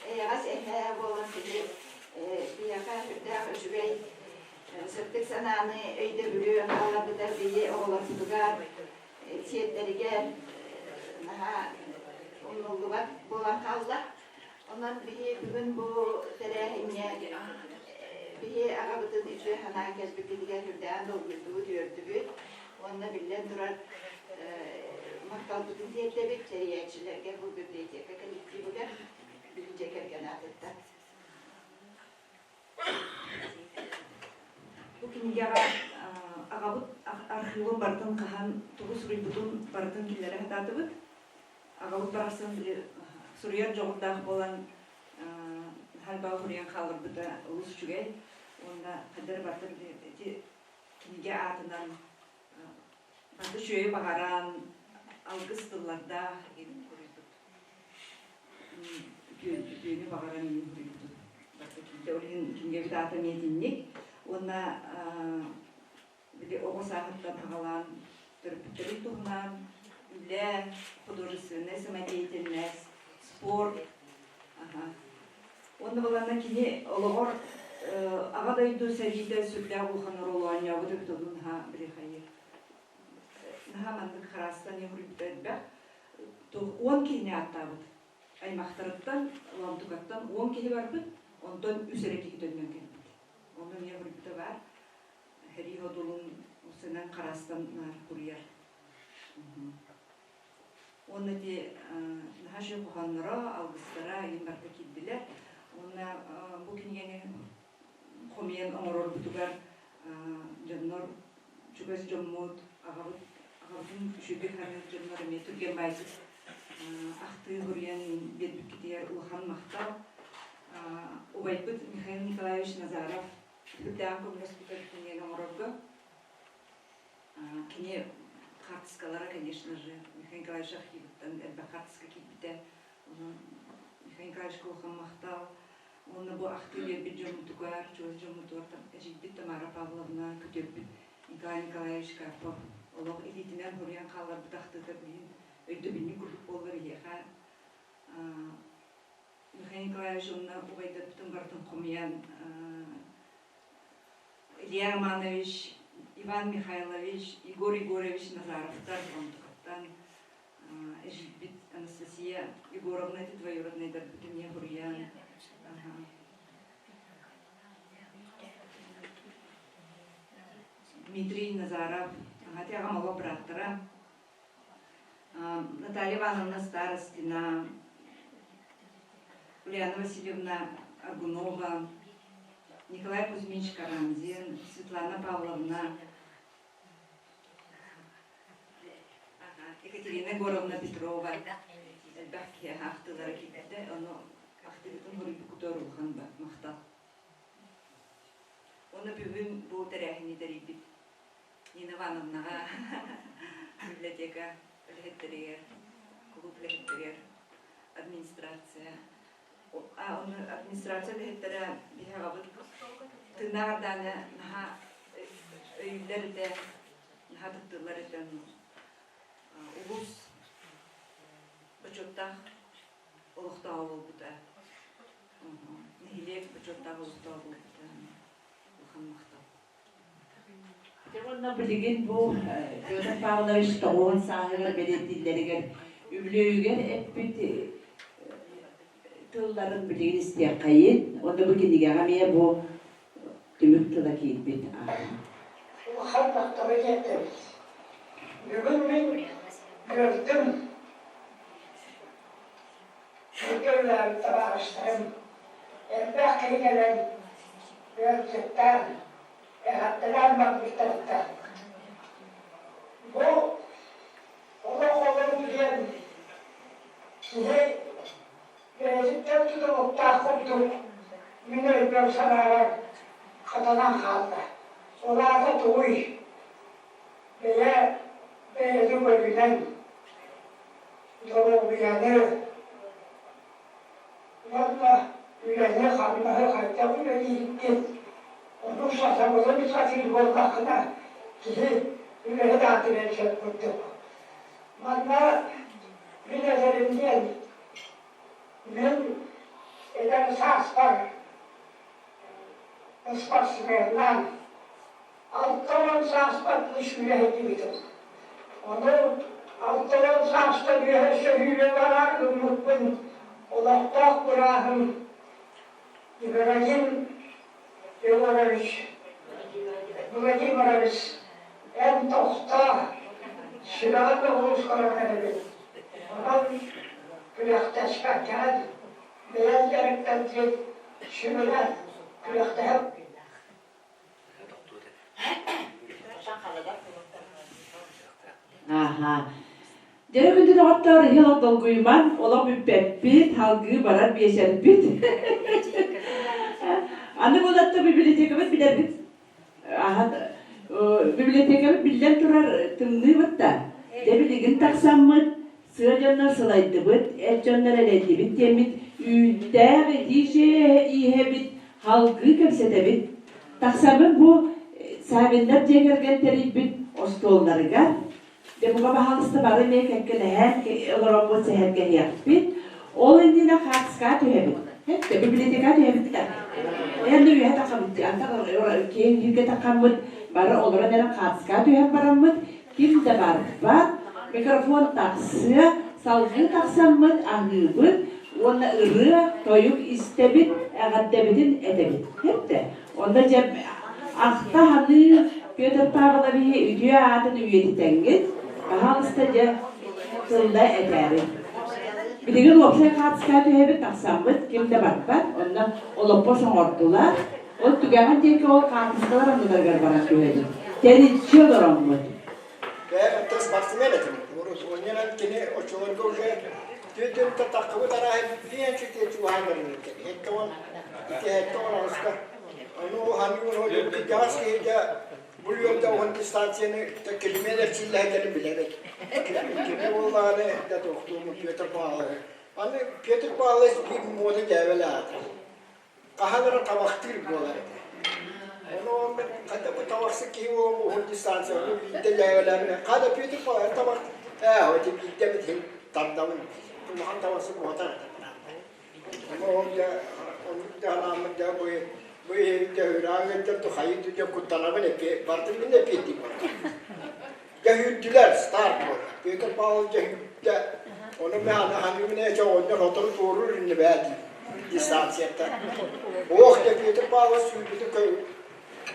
Speaker 12: эйэҕэс эһээ буолан кини биһиэхэ сүрдээх үчүгэй сырдык санааны, өйдөбүлү хаалларбыта биһи оҕолорбутугар, сиэттэригэр наһаа умнуллубат буолан хаалла. Онон биһи бүгүн бу тэрээһиҥҥэ биһи аҕабытын үтүө санаан кэлбиккитигэр үрдээн долгуйдубут, үөрдүбүт уонна биллэн турар махталбытын тиэрдэбит тэрийээччилэргэ бу библиотека коллективыгар бүгүн дьиэ кэргэн аатыттан.
Speaker 13: Бу кинигэҕэ аҕабыт архыыбын барытын хаһан тугу суруйбутун барытын киллэрэ сатаатыбыт. Аҕабыт барахсан били суруйар дьоҕурдаах буолан хальбаҕа суруйан хаалларбыта олус үчүгэй. Уонна хайдах эрэ барыта били ити кинигэ аатынан барыта үчүгэйи баҕаран алгыс тыллардаах игин суруйбут. Үтүөнү баҕаран игин суруйбут. Барыта киирдэ. Ол иһин кинигэбит аата эмиэ итинник. Уонна били оҕо сааһыттан аҕалаан төрөппүттэрин туһунан үлэ, художественная самодеятельность, спорт. Аха. Уонна баланна кини олоҕор Аҕа дойду сэриитэ сүрдээх улахан оруолу оонньообут эбит онун наһаа били хайы наһаа маннык хараастан уһуруйбута элбэх. 10 киһини ааттаабыт. Аймахтарыттан, Лоомтукаттан 10 киһи барбыт, онтон үс эрэ киһи төннөн кэлбит. Онно эмиэ уһуруйбута баар. Сэрии содулун сынан хараастан наар куруйар. Уонна ити наһаа үчүгэй хоһоонноро, алгыстара иһин барыта киирдилэр. Уонна бу кинигэни хомуйан оҥорорбутугар дьоннор чугас дьоммут, аҕабыт аҕабытын үчүгэй саныыр дьоннор эмиэ түргэн баайдык ахтыы суруйан биэрбиккитигэр улахан махтал. Убайбыт Михаил Николаевич Назаров Үрдээх көмөлөспүтэр кинигэни оҥорорго. Кини хаартыскалара, конечно же, Михаил Николаевич архивыттан элбэх хаартыска киирбитэ. Онон Михаил Николаевичка улахан махтал. Уонна бу ахтыы биэрбит дьоммутугар, чугас дьоммутугар эдьиийбит Тамара Павловна, күтүөппүт Николай Николаевич Карпов олох илиитинэн суруйан хаалларбыт ахтыыта билигин өйдөбүнньүк курдук буоллар биһиэхэ Михаил Николаевич уонна убайдарбытын барытын хомуйан Илья Романович, Иван Михайлович, Егор Егорович Назаровтар онтукаттан эдьиийбит Анастасия Егоровна ити двоюроднайдарбыт эмиэ суруйан Дмитрий Назаров, ати аҕам оҕо бырааттара Наталья Ивановна Старостина, Ульяна Васильевна Аргунова, Николай Кузьмич Карамзин, Светлана Павловна, Екатерина Егоровна Петрова элбэх киһи ахтыылара киирбитэ, ону ахтыытын хоруйбуккутугар улахан махтал. Уонна бүгүн бу тэрээһини тэрийбит Нина Ивановнаҕа библиотека үлэһиттэригэр, кулууп үлэһиттэригэр администрация онно администрация үлэһиттэрэ биһи аҕабыт тыыннаах ардааны наһаа өйүүллэр этэ, наһаа таптыыллар этэ. Улуус бочуоттаах олохтооҕо буолбута. Нэһилиэк бочуоттаах олохтооҕо буолбута. Улахан махтал.
Speaker 3: Дьэ уонна билигин бу Петр Павлович 90 сааһыгар бэлиэтииллэригэр үбүлүөйүгэр эппит тылларын билигин истиэххэйин уонна бу кинигэҕэ эмиэ бу түмүк тыла киирбит
Speaker 6: Улахан махталы тиэрдэбит. Бүгүн мин үөрдүм. Бииргэ үлэлээбит табаарыстарым элбэх киһи кэлэн ыалдьыттаан, эҕэрдэлээн барбыттарыттан бу олох олоруу диэн киһи бэйэтиттэн тутулуктаах курдук мин өйбөр-санаабар хатанан хаалла. Ол аата тугуй? Бэйэ бэйэни көрүнэн доруобуйаны уонна үлэни-хамнаһы хайдах үлэлииргин, ону сатабылын сатыыр буоллаххына, киһи үлэһит аатырыан сөп курдук. Манна мин этэрим диэн, мин эдэр сааспар спортсменнаан 60 сааспар үс үлэһитибитим. Ону 60 саастан үөһэ сөһүүрэ барар гыммыппын. Олохтоох бырааһым Ибрагим Егорович Владимирович, эн тохтоо, сүрэҕин да улуускаран эрэбин. Онон күрэхтэспэккэҕин, бэйэҥ дьарыктан диэн сүбэлээн күрэхтэһэн
Speaker 3: Аха. Дьэ күндү доҕоттоор, иһил долгуйуман, олох бүппэппит, салгыы барар биэчэрбит. Аны булатта библиотекабыт билэрбит аха библиотекабыт биллэн турар тымныыбыт да. Дьэ билигин тахсаммыт, сыа дьоннор сылайдыбыт, эр дьоннор элэйдибит диэммит, үүттээх итии чэй ииһэбит, Салгыы кэпсэтэбит. Тахсабын бу Савиннар дьиэ кэргэн тэрийбит остуолларыгар. Дьэ, бука баһаалыста бары эмиэ кэккэлэһэн олороммут сэһэргэһиэхпит. Ол иннинэ хаартыскаҕа түһэбит. Хэттэ, библиотекаҕа түһэбит да. Эһэннэ үөһэ таххабыт, антах киэҥ иһиргэ таххаммыт, бары олорон эрэн хаартыскаҕа түһэн бараммыт, ким да барбат, микрофон тахсыа, салгыы тахсаммыт аһыыбыт уонна ырыа, тойук истэбит, эҕэрдэбитин этэбит. Хэттэ. Онно дьэ ахта саныы Петр Павловиһы үтүө аатын үйэтитэҥҥит, баһаалыста дьэ тылла этээрин. Билигин уопсай хаартыскаҕа түһэбит, тахсаммыт, ким да барбат, онно олоппос оҥордулар. Ол түгэҕин диэки ол хаартыскалар анныларыгар баран түһэбит. Тэриччи олороммут.
Speaker 14: Бэйэм оттон спортсмен этим. Онньонон кини оччолорго уже түөтүн таххыбыт арааһы биэн чүтүө чугаһаан баран 70 ити 70 аҕыска. Ону ханыгын ол кырдьаҕас киһи бу үөрдэ уһун дистанцияны килимиэн эрчиллэһэллэрин билэбит. Кини буоллаҕына да туохтууму Петр Павлович. Аны Петр Павлович биир муода дьээбэлээх этэ. Хаһан эрэ табахтыыр буолар этэ. Ону он хотя бы табахсыт киһи буолан уһун дистанцияны биирдэ дьээбэлээминэ хата Петр Павлович табах ээ хоть биирдэ эбит иһин тардабын улахан табахсыт буотах этэ Ону ол дьэ оннук дьаһанааммын дьэ бу бу иһин дьэ үрэҕин ыттан тухайыы дьэ куттанабын эппиэ бардым мин эппиэттиим Дьэ үүрдүлэр, старт буолла. Петр Павлович дьэ үүрдэ. Ону мен аны ханыыбын ээ оҕонньор сотору туоруур инни бээ диир дистанцияттан. Ох дьэ Петр Павлович сүүрбүтү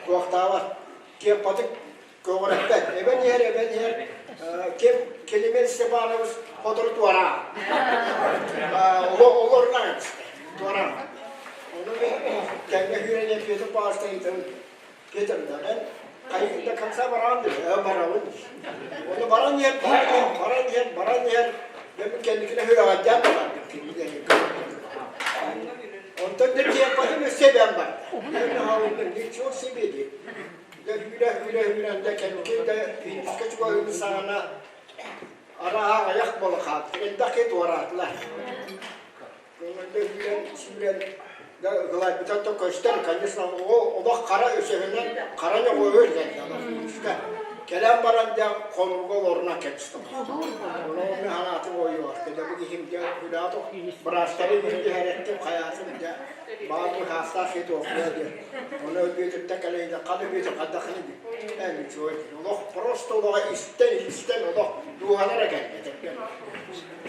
Speaker 14: куохтаабат. Киэппатык көҕүрэппэт. Эбэн иһэр, эбэн иһэр. Ким Климент Степанович сотору туораан. Олорунан туораан. Ону мен тэҥҥэ сүүрэн Петр Павловичтан ыйытабын. Петр да хайыы до конца баран барабын. Оны баран иһэр, баран иһэр, баран иһэр, баран иһэр. Мен кэнникine хүрэҕэрдээн барардым кинилэри. Онтон да тиэппатым өссө эбэн барда. Ничего себе диэн. Да хүүрэ хүүрэ хүүрэн да кэнники да финишка чугаһыын саҕана арааһа аҕыйах буола хаалбыт. Элбэх киһи туораатылар. Көҥүллэ үүрэн сүүрэн да ылайбыта то көстөр, конечно, олох хара өсөһүнэн хара ньоҕойу кэллэ кэлэн баран дьэ хонууга олорунан кэбистим. Ону мен ханаатым ойуор. Дьэ бу киһим дьэ хүлээтох быраастары иһэрэттим хайаатым дьэ баар бу хаастаах киһи туохуя диэн. Ону өлбүөтүттэн кэлэйдэ хана бүөтү хаддахыны ди. Ээ ничего олох просто олоҕо истэн истэн олох дууһалара кэллэ этэргэ.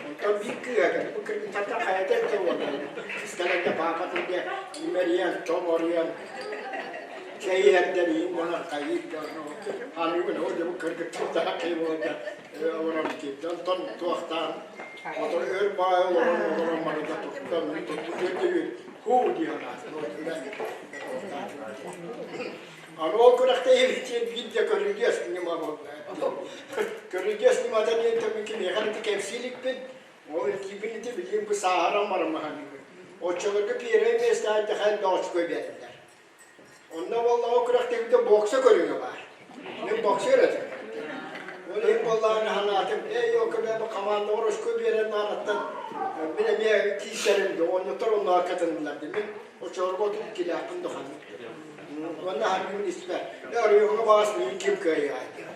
Speaker 14: Онтон биир кыыһа кэлэн, бу кыргыттартан хайата эбитэ буолла, кэлэнгэ паапатын дьэ имэрийэн, тоҥоруйан, чэй иһэрдэн иһин гынан хайыыр да ханыыбын ол дьэ бу кыргыттар да киһи буолан дьэ олорон киирдэ. Онтон туохтаан отор өр баай олорон олорон барыта туттан хуу дии санаатым. Аны ол күрэхтэһиибитин биир да көрүдьүөс ньыма буолла. Көрүдьүөс ньымата диэн төмүн кимиэхэ ити кэпсии иликпин. Ол илдьиибин ити билигин бу сааһыран бараммаһаныыбын. Оччолорго первое место дэхэн доочко биэрэллэр. Онно буоллаҕа күрэхтэһиитэ бокса көрүҥэ баар. Мин боксер этим. Ол иһин буоллаҕына санаатым, эй, ёкабе бу командаҕа очко биэрэн наадаттан мин эмиэ киирсэрим да, оонньоттор оннооҕор кытыннылар дии. Мин оччолорго 32-лээхпин да ханнык. Уонна ханыыбын испэ. Э, оройуоҥҥа баҕас миигин ким кыайыаҕай диэн.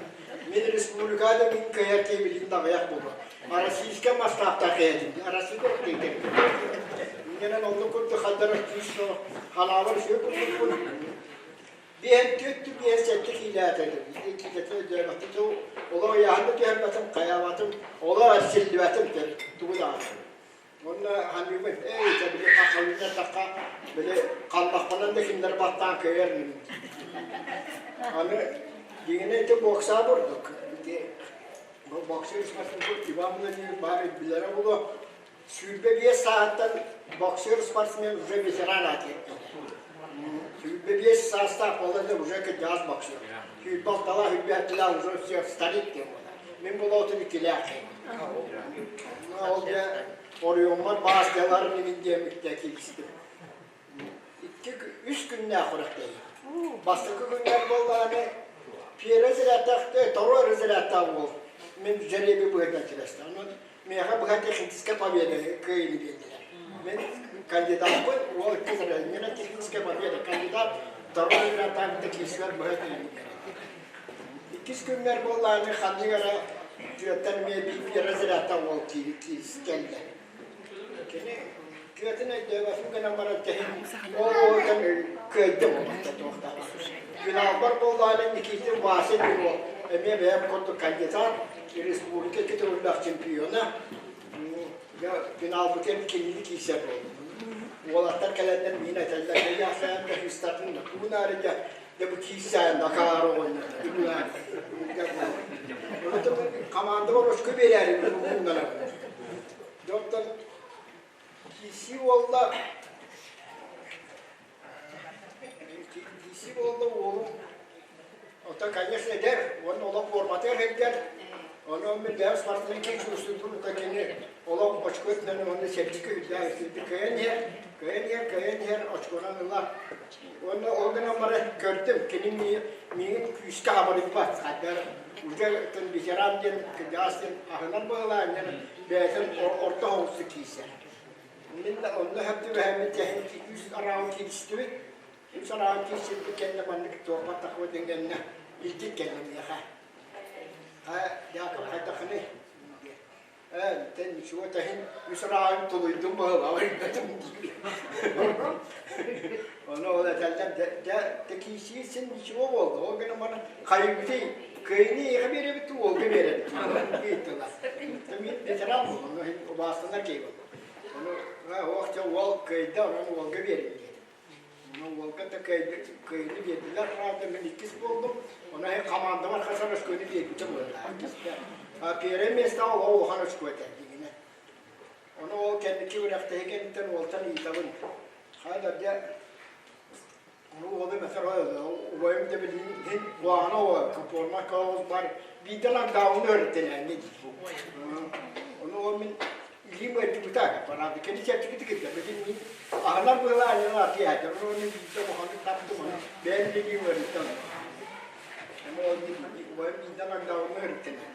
Speaker 14: Мин республикада миигин кыайар киһи билигин да аҕыйах буолуо. Российскай масштабтаах кыайатым дии. Россия курдук Иннэнэн оннук курдук ханнара күүс ханаабар үчүгэй курдукпун. Биэһэн түөрт биэс сэттэ киилээтэ киилэтэ өйдөөбөттүм. Олох ыйааһын да түһэрбэтим, хайаабатым, олох эрчиллибэтим тугу даҕаны. Уонна ханыыбын, эй, чэ, били хахалыына тахха, били халлахпынан да кинилэр баттаан кыайар мин. Аны дьиҥинэ ити бокса бурдук. Ити бу боксер спортсмен Иван Владимирович баар билэрэ буолуо. 25 сааһыттан боксер спортсмен уже ветеран аатыйар. 25 саастаах буолла да уже кырдьаҕас боксер. Сүүрбэ алталаах, сүүрбэ сэттэлээх уже все старик диэн буолар. Мин буолуотун иккилээх Ол дьэ оройуоммар баас дьалар мин диэммиттэ кииристим. Икки, үс күннээх күрэхтэһии. Бастакы күннэр буоллаҕына первый разрядтаах, второй разрядтаах уол мин жереби быһытан түбэстэ. Онон миэхэ быһа техническая победа кыайыыны биэрдилэр. Мин кандидаппын, уол иккис разряд, техническая победа, кандидат второй разрядтаах киирсибэр быһа кыайыыны биэрдилэр. Иккис күммэр буоллаҕына ханнык эрэ тыаттан эмиэ биир разрядтаах уол кэллэ. Кини тыатын өйдөөбөтүм гынан баран тэһин ол уолтан кыайдым туохтаах. Финалбар буоллаҕына Никитин Вася диэн уол эмиэ бэйэм курдук кандидат, республика икки төгүллээх чемпиона. Финалбытын кинини киирсэр буоллум. Уолаттар кэлэннэр миин этэллэр, «Дьэ, да хыстатын да тугунаары дьэ Дьэ бу киирсээн акаары оҕонньор. Командабар очко биэрээри ууннанабын. Дьэ оттон киирсии буолла киирсии буолла уолум оттон конечно эдэр уонна олох форматыгар сылдьар Онон мин бэйэм спортсмен чувствуйдум кини олох очко өттүнэн уонна чэпчэки үрдээх үстүрдүк кыайан иһэр, кыайан иһэр, кыайан иһэр очконан ылар. Уонна ол гынан баран көрдүм, кини миигин күүскэ хабырыйбат. Хайдах уже ветеран диэн кырдьаҕас диэн аһынан быһылаан диэн бэйэтин орто соҕустук киирсэр. Мин да онно сөп түбэһэммин тэһин үс раунд кииристибит. Үс раунд киирсибит кэннэ маннык туохпат тахыбыт кэннэ илдьит кэллэ миэхэ. Яков хайдахыный? Ээ, тэн ничего тэһин үс ыраайым тулуйдум баһылаабай билбэтим диир. Ону ол этэллэр дьэ дьэ киисии син ничего буолла. Ол гынан баран хайыыбытый кыайыны эйиэхэ биэрэбит дуу уолга биэрэбит ыйыттылар. Мин ветеран буоллум, ону иһин убаастанар киһи буоллум. Ону ох дьэ уол кыайда, онон уолга биэрин диэтим. Уолга да кыайыыны биэрдилэр, правда, мин иккис буоллум. Онон иһин хамаандабар хас эрэ очкону биэрбитим буолла. Первое место ол улахан очко этэ дигинэ. Ону ол кэнники күрэхтэһии кэнниттэн уолтан ыйытабын. Хайда дьэ ону уолу метр убайым да билин куһаҕана уол форма каос бар биирдэ локдауну өрүттэнээҥҥэ дии. Ону ол мин Илиим ыалдьыбыта, бараабы кини чэпчэкитик кэллэ. Билин мин аһынар быһылаан атыйаатар, ону биирдэ улаханнык таптым, ону бэйэм илиим ыарыйтан. Ону ол убайым биирдэ локдауҥҥа өрүттэнэр.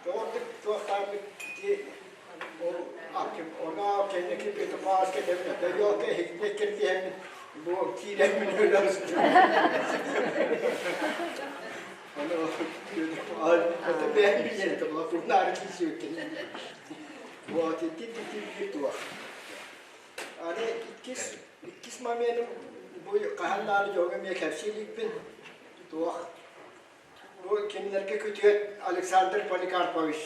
Speaker 14: Тоҕордук туохтаабыт ити ол ону кэнники Петропавловска кэлбит, да иһигинэ киртиһэммин бу киирэммин өлөр Ону это бэйэм билэр була турнаары киирсибиккин. Вот ити ити туох. Аны иккис иккис моменым бу хаһан даҕаны дьоҥҥо эмиэ кэпсии иликпин туох бу кинилэргэ күтүөт Александр Поликарпович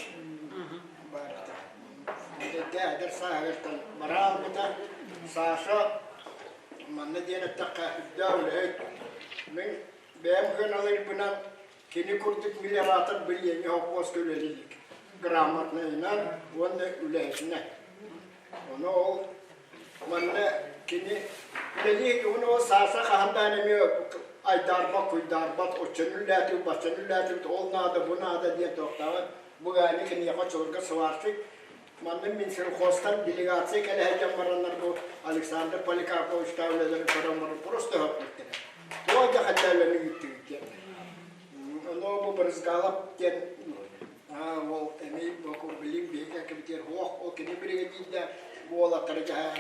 Speaker 14: баарта. Эдэр эдэр сааһыгартан бараа ылбыта. Саша манна диэн эттэххэ үрдээх үлэһит. Мин Бэйэм сыаналыырбынан кини курдук мелиоратор билиэҥҥэ холкуоска үлэлиир грамотнайынан уонна үлэһитинэн. Ону ол манна кини үлэлиир уонна ол Сааса хаһан даҕаны эмиэ айдаарбат, куйдаарбат, оччону үлэлээтибит, баччаны үлэлээтибит, ол наада, бу наада диэн туохтааҕын бу гааны киниэхэ оччолорго сварщик Манна Минсельхозтан делегация кэлэ сылдьан бараннар бу Александр Поликарповичтаах үлэлэрин көрөн баран просто өһөхпүттэрэ. Туох да ханна үлэни ыыттыгыт диэн. Ону бу Брызгалов диэн ол эмиэ билим биһиги кэмитиэр суох ол кини биригэдьиирдэ уолаттары дьаһайар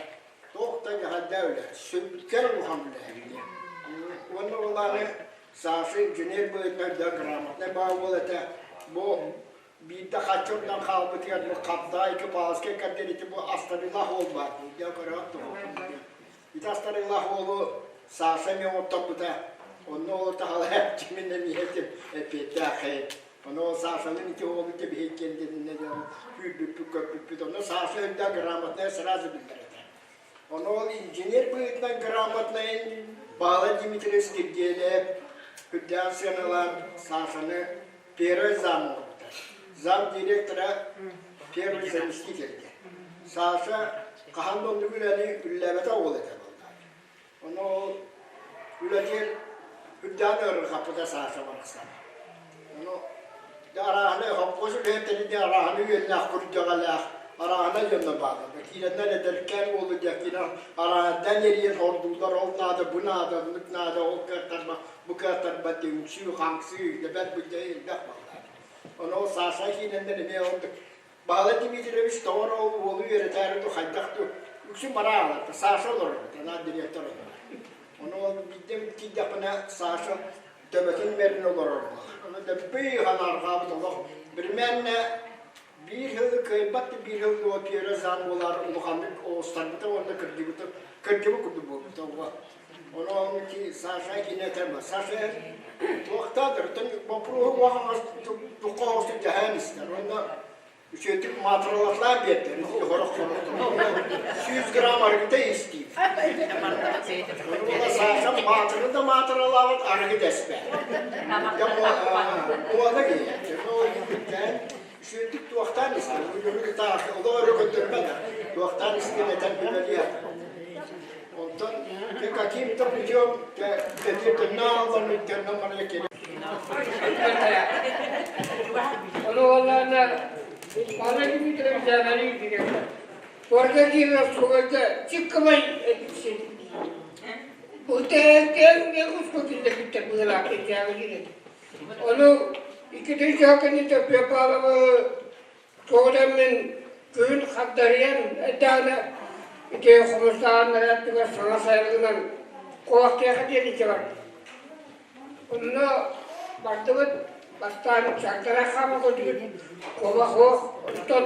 Speaker 14: туох да дьаһайда үлэ сүпкэр улахан үлэ уонна улааны Саша инженер быһыытынан да грамотнай баа уол этэ бу Биирдэ хаччы оннон хаалбытыгар бу Хабдаайка Пааска кэргэн ити бу астарыылаах уол баар дии. Дьэ көрөҕүт дуо? Ити астарыылаах уолу Саша эмиэ оҥотторбута. Онно ол таһалааччы мин эмиэ этим эппиэттээх. Ону Сашаны ити уолу кэбиһиккин диэнинэ дьон күүрбүппүт, көрбүппүт. Онно Саша үрдээх грамотнай сразу биллэр этэ. Ону ол инженер быһыытынан грамотнайын Баала Дмитриевич Киргиэлэп үрдээх сыаналаан Сашаны первый зам оҥорбута. Зам директора первый заместитель диэн. Саша хаһан да оннук үлэни үлэлээбэтэх уол этэ буоллаҕа. Ону ол үлэтигэр үрдээн ыарырҕаппыта Саша барахсан. Ону арааһына хоппуос үлэһиттэрин арааһына үөннээх күрдьэҕэлээх арааһына дьоннор бааллар. Киирэннэр эдэркээн уолу диэккинэн арааһынтан эрийэн хордууллар ол наада, бу наада, оннук наада, ол кыаттарба, бу кыаттарбат диэн үҥсүү, хаҥсыы, дэбэр бүддэ элбэх буоллаҕа. Ону ол Саша киирэннэр эмиэ оннук Баһылай Дмитриевич тоҕо эрэ ол уолу үөрэтээри дуу хайдах дуу үксүн бара ааларта Саша олорор эбит, анаан директор олорор. Ону ол биирдэ киирдэхпинэ Саша төбөтүн мэрин олорор буолар. Ону дэббий ханаарҕаабыт олох биримээннэ биир сылы кыайбат да биир сыл дуо Пьера Зан буолаар улаханнык оҕустарбыта уонна кырдьыбыта кырдьыбыт курдук буолбута уо. Ону ол ки Саша кини этэр Саша туохтаатар боппуруоһу уохаҥас тухха оҕустук дьаһайан истэр уонна үчүгэйдик маатыралатлаан биэрдэр хорох хорох 100 грамм арыгыта истиир. Ону Саша маатыры да маатыралаабат арыгы дэспэ. Муода киһи. Үчүгэйдик туохтаан истэр, олох өрө көтөрбөт, туохтаан истэн этэн билэлиэ. Онтон каким-то путем
Speaker 7: Ону уоллаана Павел Дмитриевич Дьээбэлиир директор. Туорга киирэр сугайга чиккымай этиксин. Бу тэһэккээн ускут киллэрбиттэр быһыылаах дьээбэлиир этэ. Ону иккитин кэнниттэн Павловы Тоҕо мин күһүн хагдарыйан эрдэҕинэ ити хомустааҕын эрэттигэр саҥа сайылыгынан куоластыаха диэн ити барбыт. Онно бардыбыт, бастаан чагдара хаама көрдүбүт, куобах суох, оттон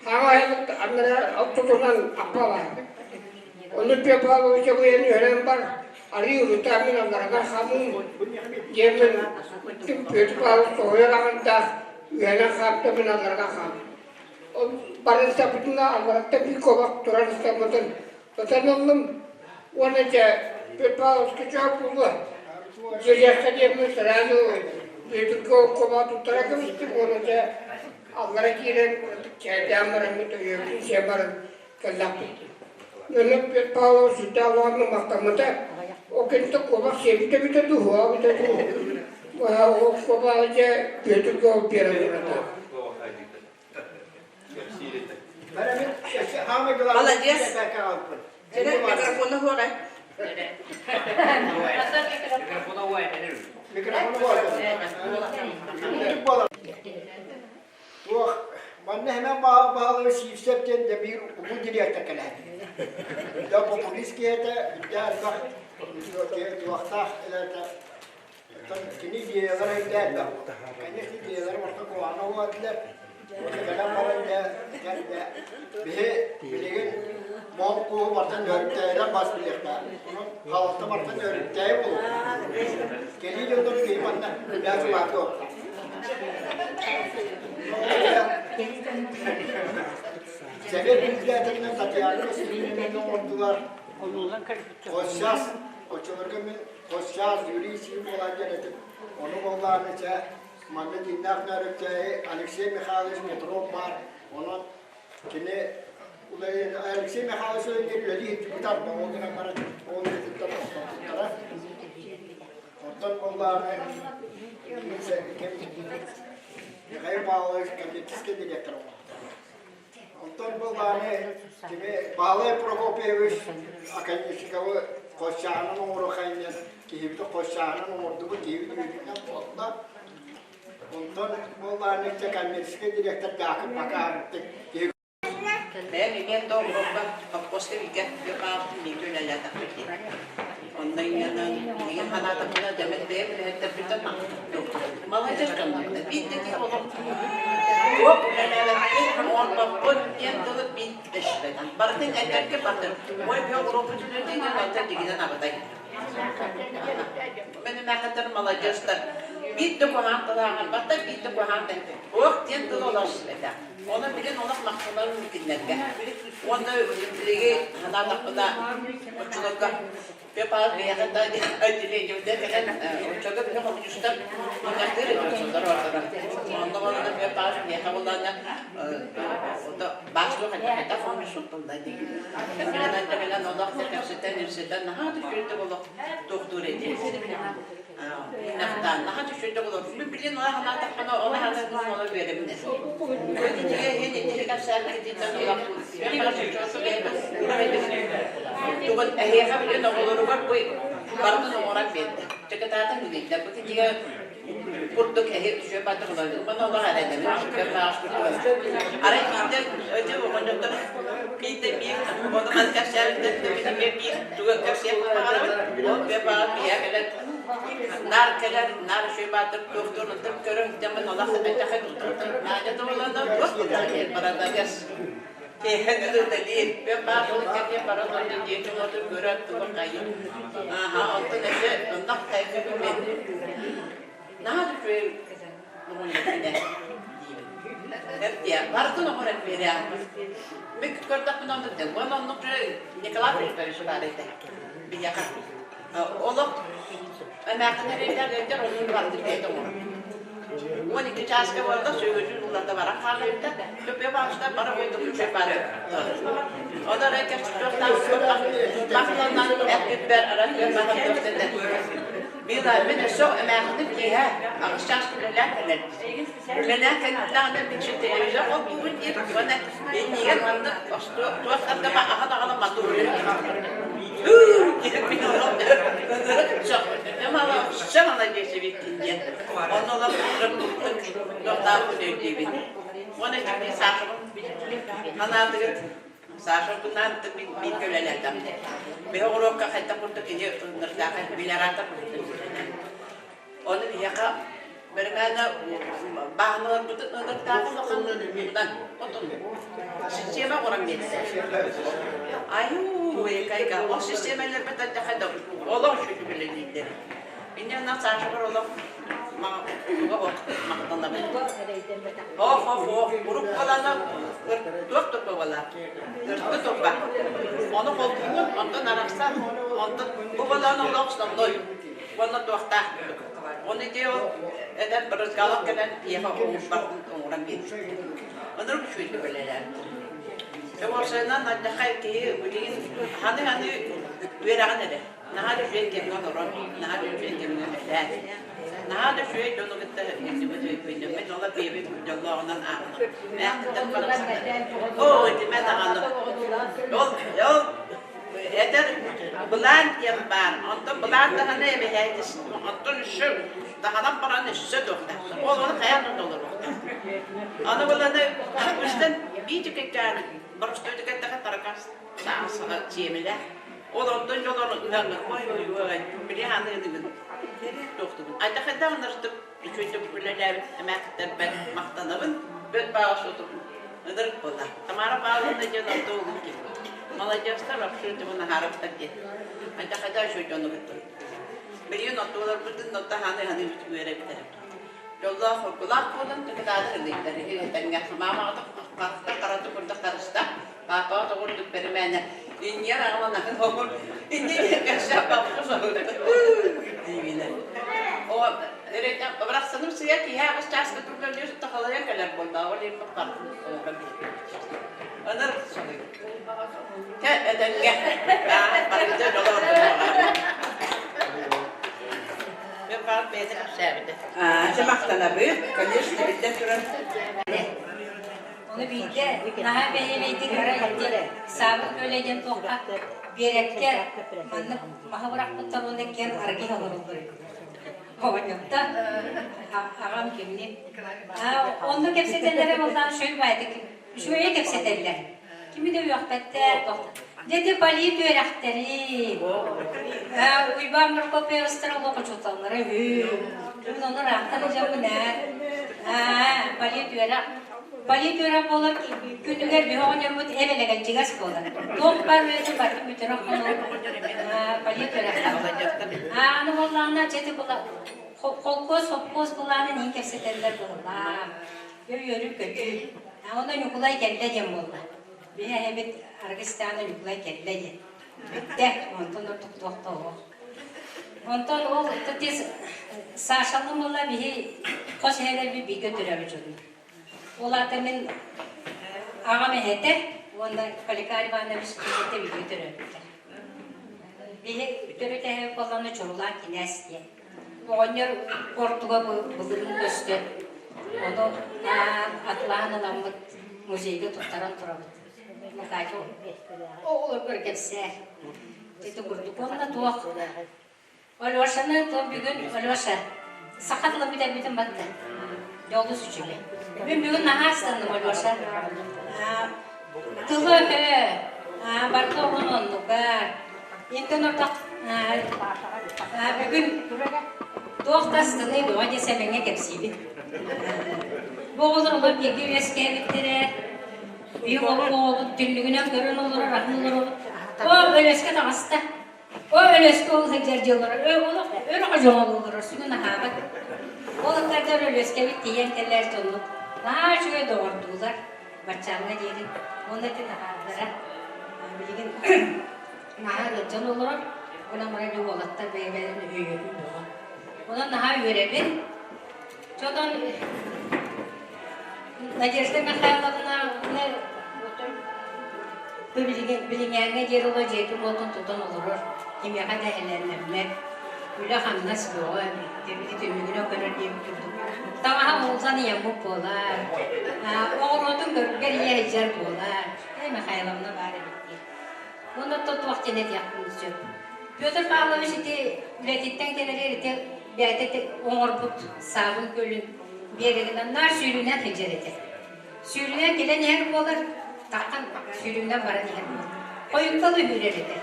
Speaker 7: хаама айылык аннара ортотунан аппа баар. Ону Петр Павлович обуйан үөрэн бар, арыы урутаан мин алларынан хаамыым диэммин Петр Павлович соһуйан аҕындаах үөрэн хаамта мин алларынан хаамтым. Ол баран истэхпитинэ аллараттан биир куобах туран истэммитин ытан ыллым уонна дьэ Петр Павловичка чөп буолуо дьиэлиэххэ диэммин сразу Бүөтүргэ ол куобаҕы туттара кэбистим уонна дьэ аллара киирэн чээйдээн бараммыт өйүөбүтүн сиэн баран кэллэхпит. Нөмүк Петр Павлович сүрдээх улаханнык махтаммыта. Ол кэнниттэн куобах сиэбитэ эбитэ дуу, суоҕа эбитэ дуу. Ол куобаҕы дьэ Бүөтүргэ ол биэрэн турата.
Speaker 3: Молодец. Микрофону хуоҕай.
Speaker 14: Микрофону Туох манна Хэмэн Баһылайы Сиипсэп диэн да биир улуу дириэктэр кэлээт. Да популист киһи үрдээх элбэх туохтаах элэтэ. Оттон кини идеялара үрдээх элбэх. Конечно, идеялара барыта куһаҕана буолан этилэр. Уонна кэлэн баран дьэ, дьэ, биһи билигин моһол кууһу бартан өрүттээйрэн бас билиэхтээх. Онон халалта бартан өрүттээйи буолуо. Кэлии дьоннор киһи манна бэс улаатыа Сэбиэт председателинэн Татьяна Васильевнаны оҥордулар. Хосчас, оччолорго мин хосчас Юрий Сим буолан диэн этим. Ону буоллаҕына чэ, манна дьиҥнээх нөөрүктээйи Алексей Михайлович Петров баар. Онон кини Алексей Михайлович диэн үлэлии сылдьыбыта, ол гынан баран ол үлэтиттэн тохтоппуттара. Оттон буоллаҕына Михаил Павлович коммерческий директор оҥорбута. Онтон буоллаҕына кини Павел Прокопьевич Оконешниковы хосчаанын оҥоруохайынан киһибит хосчаанын оҥордубут киһибит үөрүүнэн буолла. Онтон буоллаҕына коммерческий директор Дьаакып Макаровтык киһи
Speaker 15: Бэйэм имиэн да оҥорбот хоппуоска бииргэ баабытын бииргэ үлэлээтэхпит дии. Онно иҥэнэн миигин санаатахпына дэмэт бэйэм үлэһиттэрбиттэн маладьыас дьоннорбут биир да киһи олох туох үлэлээбэппин, оҥорбоппун диэн тылы биир да истибэтим. Барытын этэргэ бардым. Ой, бу оҕуруоппут үлэтигин онтон дьигинэн абытай. Мен эмээхиттэр маладьыастар. Биир да куһаҕан тылы ааҕарбаттар, биир да куһаҕан да ох диэн тыл олох этэ. Ону билин олох махтанабын кинилэргэ. Уонна билиги санаатахпына оччолорго Пепа биһиэхэ да отделениебытыгар кэлэн оччолорго биһи хомуньуустар мунньахтыыр этибит сыллар ортолоро. Онно буолана Пепа биһиэхэ буоллаҕына баас суох элбэх хомуньуус суттулла дии. Кэлэн кэлэн олох кэпсэтэн, ипсэтэн наһаа да үчүгэйдик олох туохтуур этибит. Мунньахтаан наһаа үчүгэйдик олор. Мин билин олох санаатахпына ол аһатан олох үөрэбин. Итигэ иһин итиги кэпсээбититтэн олох Тугун эһиэхэ билин оҕолоругар бу барытын оҥорон биэрдэ. Чакытаатын билийтэ. Бу кинигэ курдук эһи үчүгэй баатыр Маны олох эрэнэбин. Арай биирдэ өтө оҕонньоттор биирдэ биир ону маны кэпсээбиттэр эмиэ биир тугу кэпсиэхпин баҕарабын. Ол бэйэ биһиэхэ кэлэн наар кэлэр, наар үчүгэй баатыр туохтуун ытым көрөн дэмин олох этэхэ Надя туһулана туох барадагас Киэһэ үлэлиир. Баар кэмҥэ баран онно дьиэ дьоҥотун көрөн тугу хайыы. Ааһа, онтон өссө оннох тайгыбын мен. Наһаа да үчүгэй оҕонньор диибин. Эрдиэ, барытын оҥорон биэрээ. Мин көрдөхпүнэ оннук дэ. Уонна оннук Николай Филиппович баар этэ. Биһиэхэ. Олох эмээххин эрэйдээх ыалдьар оннун барытын бэйэтэ оҥорор. 12 чааска буолла, сүөгүтүн уулата баран хаалла. Төппүө баҕастар бары буолдук үчүгэй баары. Онон эрэ кэпсэтиэхтээх махтанан эппиппэр арахыа махтан Мила, мин өссө эмээххиним киэһэ аҕыс чаас үлэлээн кэлэр. Үлэлээн кэллэҕинэ мин телевизор холбуубун диир уонна иннигэр маннык туох ардама ахан аҕала маннык диэн мин олох все молодец эбиккин диэн. Онно олох туохтаахпын өйдүүбүн. Уонна итини Сашабын ханаатыгыт Саша бынаан бииргэ үлэлээтэм. Биһи уруокка хайдах курдук кини ынырдаахай мелиоратор быһыытынан Ону биһиэхэ бэримээнэ бааһыналарбытын ынырдаах улахан отун система оҥорон биэрдэ. Айуу, кайга, ол систиэмэлэрбит ардахай да олох үчүгэй үлэлииллэр. Инньэ гынан Сашабар олох махтанабын. Ох, ох, ох, уруккалана туох турба буола. Ырты турба. Ону холбуугун, онтон арахсар, онтон бу балаан олох основной. Уонна туохтаах. Оны ити ол этэн брызгалок кэлэн киэхэ оҥорбатын оҥорон биэрбит. Ынырык үчүгэйдик үлэлээбит. Уопсайынан алдьархай киһи билигин ханы-ханы үөрэҕин эрэ. Наһаа да үчүгэй кэмҥэ олорон, наһаа да үчүгэй кэмҥэ үлэлээн, наһаа да үчүгэй дьону кытта билсибит өйдөммүт, ол бэйэбит дьоллооҕунан ааҕынабыт. Мээхтиттэн барахсанар. Оо, итимэ даҕаны. Ол, ол этэр былаан диэн баар. Онтон былаан даҕаны эбэһээт онтон өссө даҕанан баран өссө туохта. Ол ону хайаан да толоруохтаах. Аны быланы үстэн биитикэккээн боростуойдук эттэхэ таракас саҕа сиэмэлээх. Ол онтон дьолор ыһаҥҥа ой ой ой били аныыныгын туохтугун. Айдахайдаах ыныртык үчүгэйдик үлэлээбит эмээхтэрбэр махтанабын. Бөт баҕа сотум ынырык буолла. Тамара Павловна диэн орто улуу киһи. Маладьыастар вообще тугун аһаарабыттар диэн. Айдахайдаах үчүгэй дьону кытта. Билигин оттууларбытын оттаһааны ханы үөрэбитэ. Дьоллоох уркулаах буолан тыкытаатар ылыйдар. Иһитэнгэ маамаҕа харата курдук харыста. Паапаҕа тоҕурдук бэримээнэ инньэр аҕалан аһын оҕур инньэ диэн баппы диибинэ. О барахсаным сыйа киһи аҕыс чааска турган дьэ тахалайан кэлэр буолла. Ол иһин баппатын оҥорон Ыныр Кэ этэҥҥэ барыта дьоло Мен баар бэйэтэ кэпсээбитэ.
Speaker 13: Дьэ махтанабыт, конечно, биллэн турар.
Speaker 16: Ону биирдэ наһаа бэйэбэйдик арай ити Саабы көлө диэн туохха биэрэккэ маннык маһы бырахпыттар уонна киэн аргыһ олороллор оҕонньоттор аҕам кимни онно кэпсэтэллэрэ буоллаан үчүгэй баайдык үчүгэйи кэпсэтэллэр кими да үөхпэттэр Дети полит үөрэхтэрин Уйбаан Прокопьевичтар олох учууталлара үһү мин ону ыраахтан илдьэммин ээ полит үөрэх полит үөрэх буолар күнүгэр биһи оҕонньорбут эбэлэгэлдьигэс буолар туох баар үлэтин барытын бүтэрэ хонор полит үөрэхтээх аны буоллаҕына дьэ ити була Холкуос, сопхуос былаанын иһин кэпсэтэллэр быһылаах. Үөрүү-көтүү. Онно Ньукулай кэллэ диэн буолла. Биһи эһэбит Аргыстаана Ньукулай кэллэ диэн. Бүттэ, онтон ордук туох да оһох. Онтон ол тез Сашалыын буолла биһи хос эһэлэрбит бииргэ төрөөбүт дьоннор. Ол аата мин аҕам эһэтэ уонна Поликар Иванович ийэтэ бииргэ төрөөбүттэр. Биһи төрүт эһэбит буоллаҕына Чурулаан кинээс диэн. Оҕонньор куортуга былырыын көстөн, ону атылаан ыламмыт музейга туттаран турабыт. Катя оҕолоргор кэпсээ. Ити курдук уонна туох Алешаны то бүгүн Алеша саха тылын бүтэрбитим батта. Дьэ олус үчүгэй. Мин бүгүн наһаа астынным Алеша. Тылы өһө барыта оҕон оннугар. Интэн ортох бүгүн туох да астыныы бөҕө дии сэмэҥҥэ кэпсиибин. Бу оҕолор олор бииргэ үөскээбиттэрэ. Биир оҕобут түннүгүнэн көрөн олорор, аһыы олоробут. О, Өлөскө таҕыста. О, Өлөскө ол сылдьар дьыллар олох өр дьоҥол олорор, сүгүн аһаабат. Ол ыккардыгар Өлүөскэбит тиийэн кэлэр дьоннук наһаа үчүгэй доҕордуулар. Баччааҥҥа диэри уонна ити таһаардара билигин наһаа ыалдьан олорор. Онон баран дьэ уолаттар бэйэ-бэйэлэрин өйөһүү бөҕө. Онон наһаа үөрэбин. Чотон Надежда Михайловна бу билигин билиҥээҥҥэ диэри ыла дьиэтин-уотун тутан олорор, кимиэхэ да эһэлэннэммэт, үлэ-хамнас бөҕө, били түннүгүнэн көрөр диэбит курдук. Таҥаһа ууллан ийэммит буолар, оҕуруотун көргөр ийэ сылдьар буолар. Ээ, Михайловна баар эбит дии. Уонна оттон туох диэн этиэхпин сөп. Петр Павлович ити үлэтиттэн кэлэригэр ити бэйэтэ оҥорбут саабын көлүн биэрэгинэн наар сүүрүүнэн сылдьар этэ. Сүүрүүнэн кэлэн иһэр буолар, таххан сүүрүүнэн баран иһэр буолар. Хойукка да үүрэр этэ.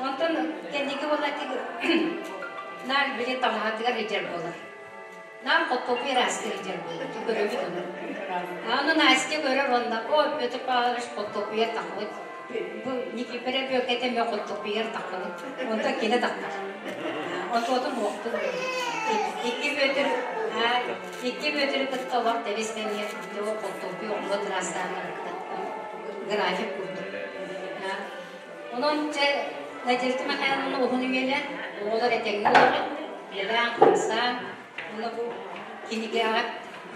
Speaker 16: Онтон кэнники буолла наар били таҥаһатыгар сылдьар буолар. Нам хоппопуй ыраастыыр сылдьар буолар. Көрөбүт ону. Аны Настя көрөр онно, о, Петр Павлович хоппопуйар таххыбыт. Бу Никифоров Бүөккэтэ эмиэ хоппопуйар таххыбыт. Онтон кини таххар. Онтуотун уохтун. Икки Петр, икки Петры кытта олох тэбис тэҥҥэ хоппопуй оҕолор ыраастаан барбыта. График курдук. Онон чэ, Надежда Михайловна уһун үйэлээх, оҕолор этэҥҥэ олорон, үлэлээн-хамсаан, уонна бу кинигэҕэ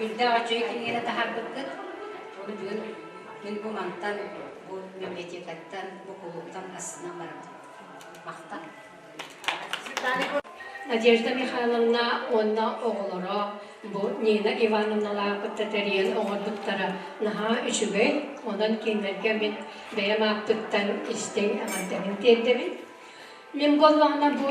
Speaker 16: үрдээх үчүгэй кинигэни таһаарбыккыт. Ону бүгүн мин бу мантан, бу библиотекаттан, бу кулууптан астынан барабын. Махтал.
Speaker 17: Надежда Михайловна уонна оҕолоро бу Нина Ивановналаах кытта тэрийэн оҥорбуттара наһаа үчүгэй. Онон кинилэргэ мин бэйэм ааппыттан истиҥ эҕэрдэбин тиэрдэбин. Мин буоллаҕына бу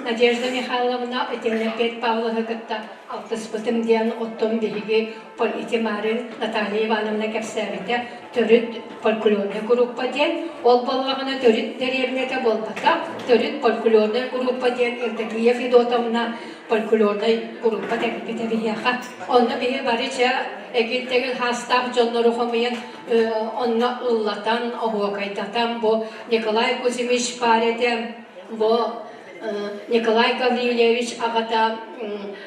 Speaker 17: Надежда Михайловна итиннэ Петр Павловы кытта алтыспытым диэн оттон биһиги ити Марын Наталья Ивановна кэпсээбитэ төрүт фольклорнай группа диэн ол буоллаҕына төрүт дэриэбинэтэ буолбатах төрүт фольклорнай группа диэн Евдокия Федотовна фольклорнай группа тэрийбитэ биһиэхэ онно биһи бары чэ эгил-тэгил хаастаах дьоннору хомуйан онно ыллатан оһуокайдатан бу Николай Кузьмич баар этэ бу Николай Гаврильевич аҕата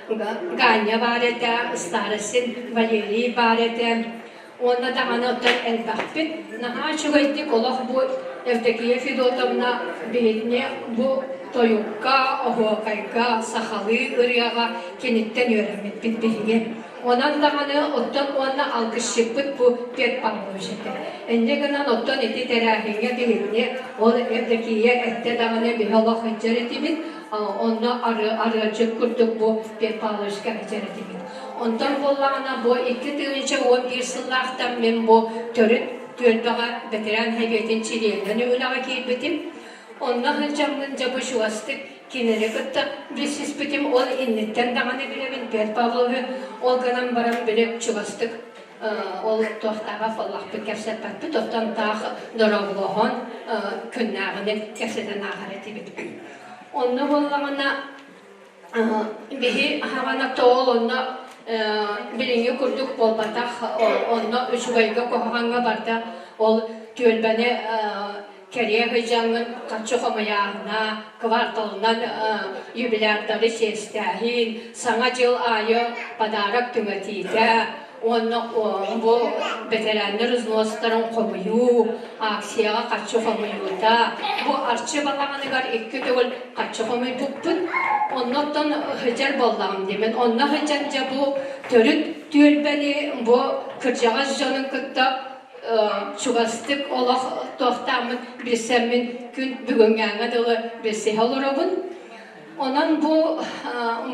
Speaker 17: Ганя баар этэ, старостин Валерий баар этэ. Уонна даҕаны оттон элбэхпит. Наһаа үчүгэйдик олох бу Евдокия Федотовна биһигини бу тойукка, оһуокайга, сахалыы ырыаҕа киниттэн үөрэммиппит биһиги. Онон даҕаны оттон уонна алгысчыппыт бу Петр Павлович этэ. Инньэ гынан оттон ити тэрээһиҥҥэ биһигини ол Евдокия эттэ даҕаны биһи олох сылдьар этибит. Онно арыалдьыт курдук бу Петр Павловичка сылдьар этибит. Онтон буоллаҕына бу 2011 сыллаахтан мин бу төрүт түөлбэҕэ бэтэрээн сэбиэтин чилиэнинэн үлэҕэ киирбитим. Онно сылдьаммын дьэ бу чугастык Кинини кытта билсиспитим ол инниттэн даҕаны билэбин Петр Павловы, ол гынан баран били чугастык ол туохтааҕа буоллахпыт кэпсэппэппит, оттон таах дорооболоһон күннээҕини кэпсэтэн ааҕар этибит. Онно буоллаҕына биһи аһаҕана тоол онно билиҥҥи курдук буолбатах, онно үчүгэйгэ куһаҕаҥҥа барда ол түөлбэни. кэриэ сылдьаҥҥын харчы хомуйааһына, кварталынан юбилярдары чиэстээһин, Саҥа дьыл аайы подарок түҥэтиитэ уонна бу бэтэрээннэр взностарын хомуйуу, акцияҕа харчы хомуйуута. Бу Арчы балаҕаныгар икки төгүл харчы хомуйбуппут. Оннуттан сылдьар буоллаҕым диэмин. Онно сылдьан дьэ бу төрүт түөлбэни бу кырдьаҕас дьонун кытта чугастык олох туохтааммын билсэммин күн бүгүҥҥээҥҥэ дылы билсиһэ олоробун. Онон бу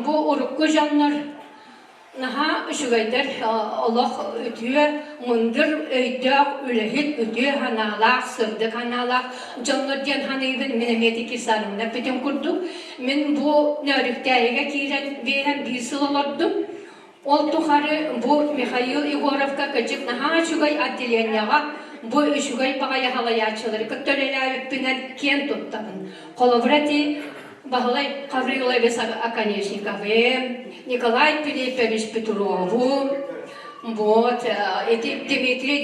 Speaker 17: бу урукку дьоннор наһаа үчүгэйдэр олох үтүө, мындыр өйдөөх, үлэһит, үтүө санаалаах, сырдык санаалаах дьоннор диэн саныыбын. Мин эмиэ Кирсановна эппитим курдук. Мин бу Нөөрүктээйигэ киирэн биэрэн биир сыл олордум. Ол тухары бу Михаил Егоровка кырдьык наһаа үчүгэй отделениеҕа бу үчүгэй баҕайы халайааччылары кытта үлэлээбиппинэн киэн туттабын. Холобура ити Баһылай Гаврилович Оконешниковы, Николай Филиппович Петрову, вот, ити Дмитрий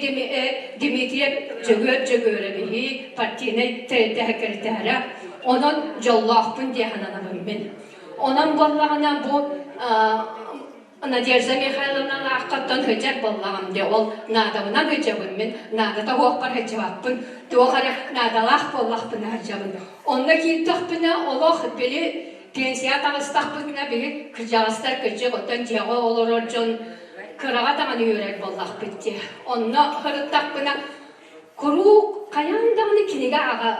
Speaker 17: Дмитриев Дьөгүөр Дьөгүөрэбиһи партийнай тэрилтэ секретара. Онон дьоллоохпун дии сананабын мин. Онон буоллаҕына бу Надежда Михайловналааххаттан сылдьар буоллаҕым дии. Ол наадабынан сылдьабын мин, наадата суохпар сылдьыбаппын. Туох эрэ наадалаах буоллахпына сылдьабын. Онно киирдэхпинэ олох били пенсия таҕыстахпытына били кырдьаҕастар кырдьык оттон дьиэҕэ олорор дьон кыраҕа даҕаны үөрэр буоллахпыт дии. Онно сырыттахпына куруук хайаан даҕаны кинигэ ааҕа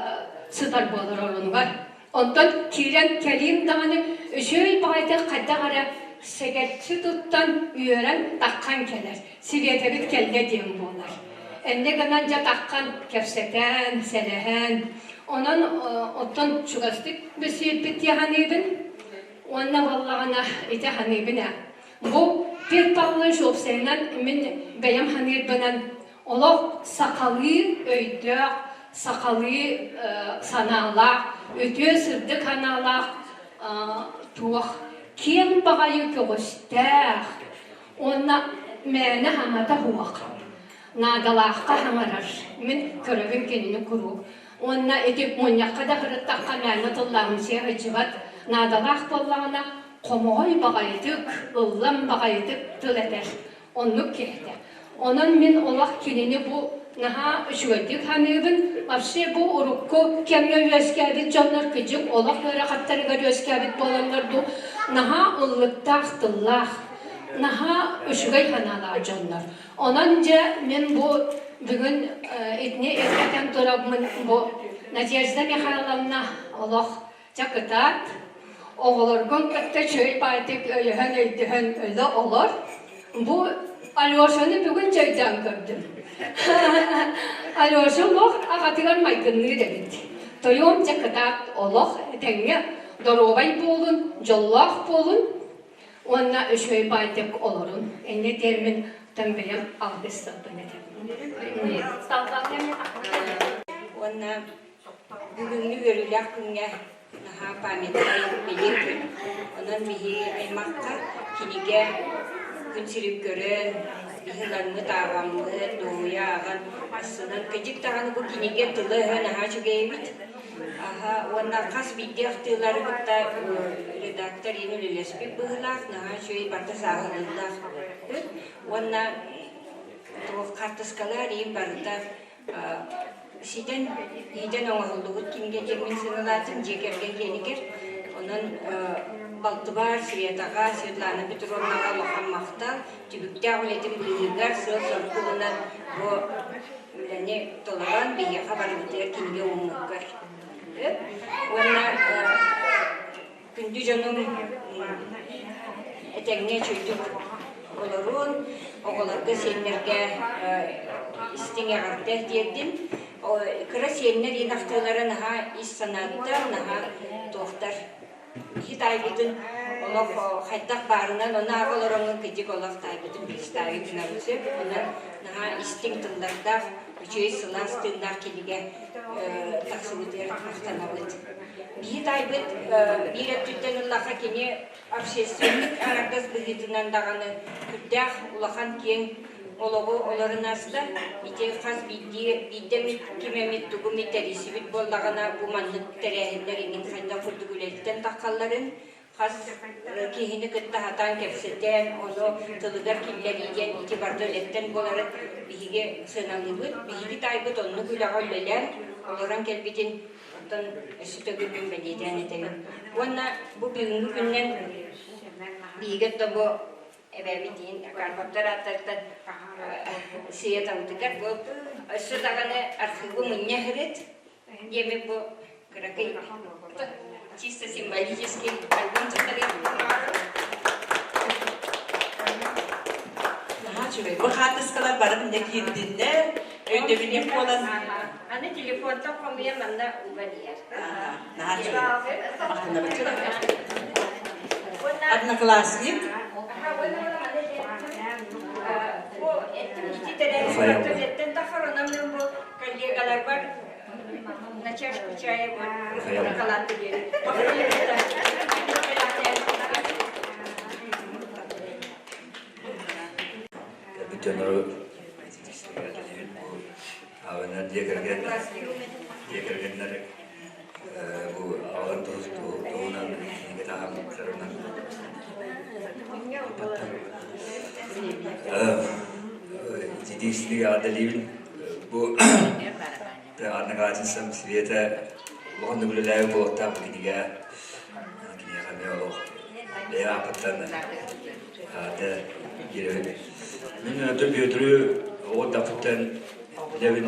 Speaker 17: сытар буолар орунугар. Онтон киирэн кэлиим даҕаны үчүгэй баҕайытык хайдах эрэ сэгэччи туттан үөрэн таххан кэлэр, Сибиэтэбит кэллэ диэн буолар. Энньэ гынан дьэ таххан кэпсэтэн, сэлэһэн, онон оттон чугастык билсибиппит дии саныыбын уонна буоллаҕына ити саныыбын ээ. Бу Петр Павлович уопсайынан мин бэйэм саныырбынан Олох сахалыы өйдөөх, сахалыы санаалаах, үтүө сырдык санаалаах туох киэҥ баҕайы көҕүстээх уонна мээнэ хаҥата суох наадалаахха хаҥарар. Мин көрөбүн кинини куруук. Уонна ити мунньахха да сырыттахха мээнэ тыллаамсыйа сылдьыбат наадалаах буоллаҕына хомоҕой баҕайытык, ыллам баҕайытык тыл этэр. Оннук киһитэ. Онон мин олох кинини бу наһаа үчүгэйдик саныыбын. Вообще бу урукку кэмҥэ үөскээбит дьоннор кыдьык олох ыарахаттарыгар үөскээбит буоланнар дуу наһаа ыллыктаах тыллаах, наһаа үчүгэй санаалаах дьоннор. Онон дьэ мин бу бүгүн итини этэн турабмын бу Надежда Михайловна олох Чэ кытаат, оҕолоргун кытта чэй баайтык өйөһөн-өйдөһөн өлө олор. Бу Алешаны бүгүн чэйдээн көрдүм. Алеша олох аҕатыгар майгынныыр эбит. Тойуом дьэ кытаат олох этэҥҥэ доруобай буолун, дьоллоох буолун уонна үчүгэй баайдык олорун. Инньэ диэммин бэйэм алгыс тылбын этэбин.
Speaker 18: Уонна Бүгүҥҥү үөрүүлээх күҥҥэ наһаа памятнай бэлиэ күн. Онон биһиги аймахха кинигэ күн сирин көрөн, биһи ылаҥҥыт ааҕаммыт, дуоһуйа ааҕан, астынан кырдьык даҕаны бу кинигэ тыла-өһө наһаа үчүгэй эбит. Аһа уонна хас биирдии ахтыылары кытта редактор иин үлэлэспит быһыылаах, наһаа үчүгэй барыта сааһылыыллаах Уонна туох хартыскалар иин барыта ситэн иитэн оҥоһуллубут кинигэ диэммин сыаналаатым дьиэ кэргэн киэнигэр. Онон балтыбар Светаҕа, Светлана Петровнаҕа улахан махтал. Түбүктээх үлэтин быыһыгар сыал-сорук ылынан бу үлэни толорон биһиэхэ барыбытыгар кинигэ ууммуккар. Уонна Күндү дьонум этэҥҥэ үчүгдүк олорун, оҕолорго, сиэннэргэ истиҥ эҕэрдэ тиэрдим. Кыра сиэннэр иин ахтыылара наһаа ис санааттан, наһаа туохтар. Киһи таайбытын олох хайдах баарынан, ону ааҕа олороҥҥун кырдьык олох таайбытын представить гынабын сөп. Онон наһаа истиҥ тыллардаах, үчүгэй сылаас тыыннаах кинигэ тахсыбытыгар махтанабыт. Биһи таайбыт биир өттүттэн ыллахха кини общественник аҥардас быһыытынан даҕаны сүрдээх улахан киэҥ олоҕу олорон ааста. Ити хас биирдии биирдэ эмит ким эмит тугу эмит тэрийсибит буоллаҕына, бу маннык тэрээһиннэр иҥин хайдах курдук үлэлиттэн таххалларын, хас киһини кытта сатаан кэпсэтэн, ону тылыгар киллэрии диэн ити барыта үлэттэн буоларын биһиги сыаналыыбыт. Биһиги таайбыт оннук үлэҕэ үлэлээн олорон кэлбитин оттон өссө төгүл мин бэлиэтээн этэбин. Уонна бу бүгүҥҥү күннэн биһиги оттон бу эбээбит иһин Карповтар ааттарыттан Светабытыгар бу өссө даҕаны архыыбы мунньа иһэрит диэммит бу кыракый чисто символический альбом
Speaker 3: Наһаа үчүгэй. Бу хаартыскалар бары мунньа киирдиннэр, өйдөбүнньүк буолан.
Speaker 18: Аны телефонтан хомуйан манна уган иһэр.
Speaker 3: Наһаа үчүгэй. Махтанабыт. Одноклассник.
Speaker 18: Бу эттим ити тэрээһин тахар, онон мен бу коллегаларбар на чашку чая вот халаты диэн.
Speaker 19: Кэлбит дьоннору Аҕаннар дьиэ кэргэн дьиэ кэргэннэр бу аҕаларын туһунан кинигэ таһаарбыттарынан Единственный эҕэрдэлиибин бу Одноклассницам Света улахан үлэлээбит буолуохтаах бу кинигэ киниэхэ эмиэ олох бэйэ ааппыттан аата биэрэбин. Мин Анатолий Петру оҕо эрдэхпиттэн билэбин.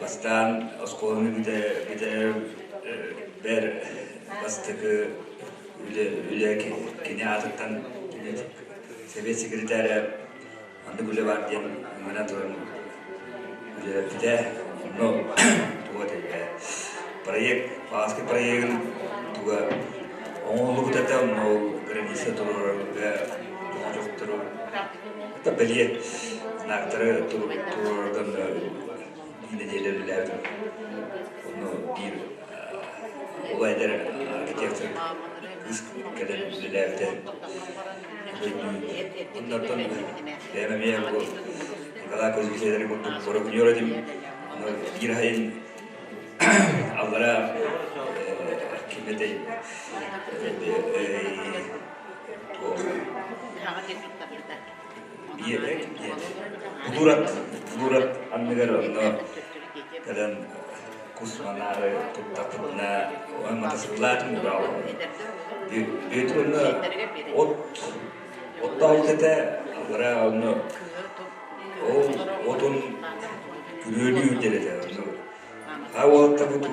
Speaker 19: Бастаан оскуоланы бүтэрэр бастакы үлэ, үлэ кини аатыттан сэбиэт секретаря маннык үлэ баар диэн ыҥыран туран үлэлэппитэ. Онно туга этэ проект, Пааска проегын туга оҥоһуллубут этэ, онно ол граница туруорарга оҥоһуктары это бэлиэ знактары туруорарга биир нэдиэлэ үлэлээбитим. Онно биир улайдар архитектор кыыс кэлэн үлэлээбитэ. Оннортон бэйэм эмиэ бу Николай Кузьмич курдук борокуньуор этим. Биир сайын аллара ким этэй Будурат Будурат анныгар онно кэлэн кус манаары туттахпытына матасыклаатым Бүөтүр онно от оттообут этэ аллараа онно ол отун күрүөлүү үрдэр этэ онно а уолаттарбыт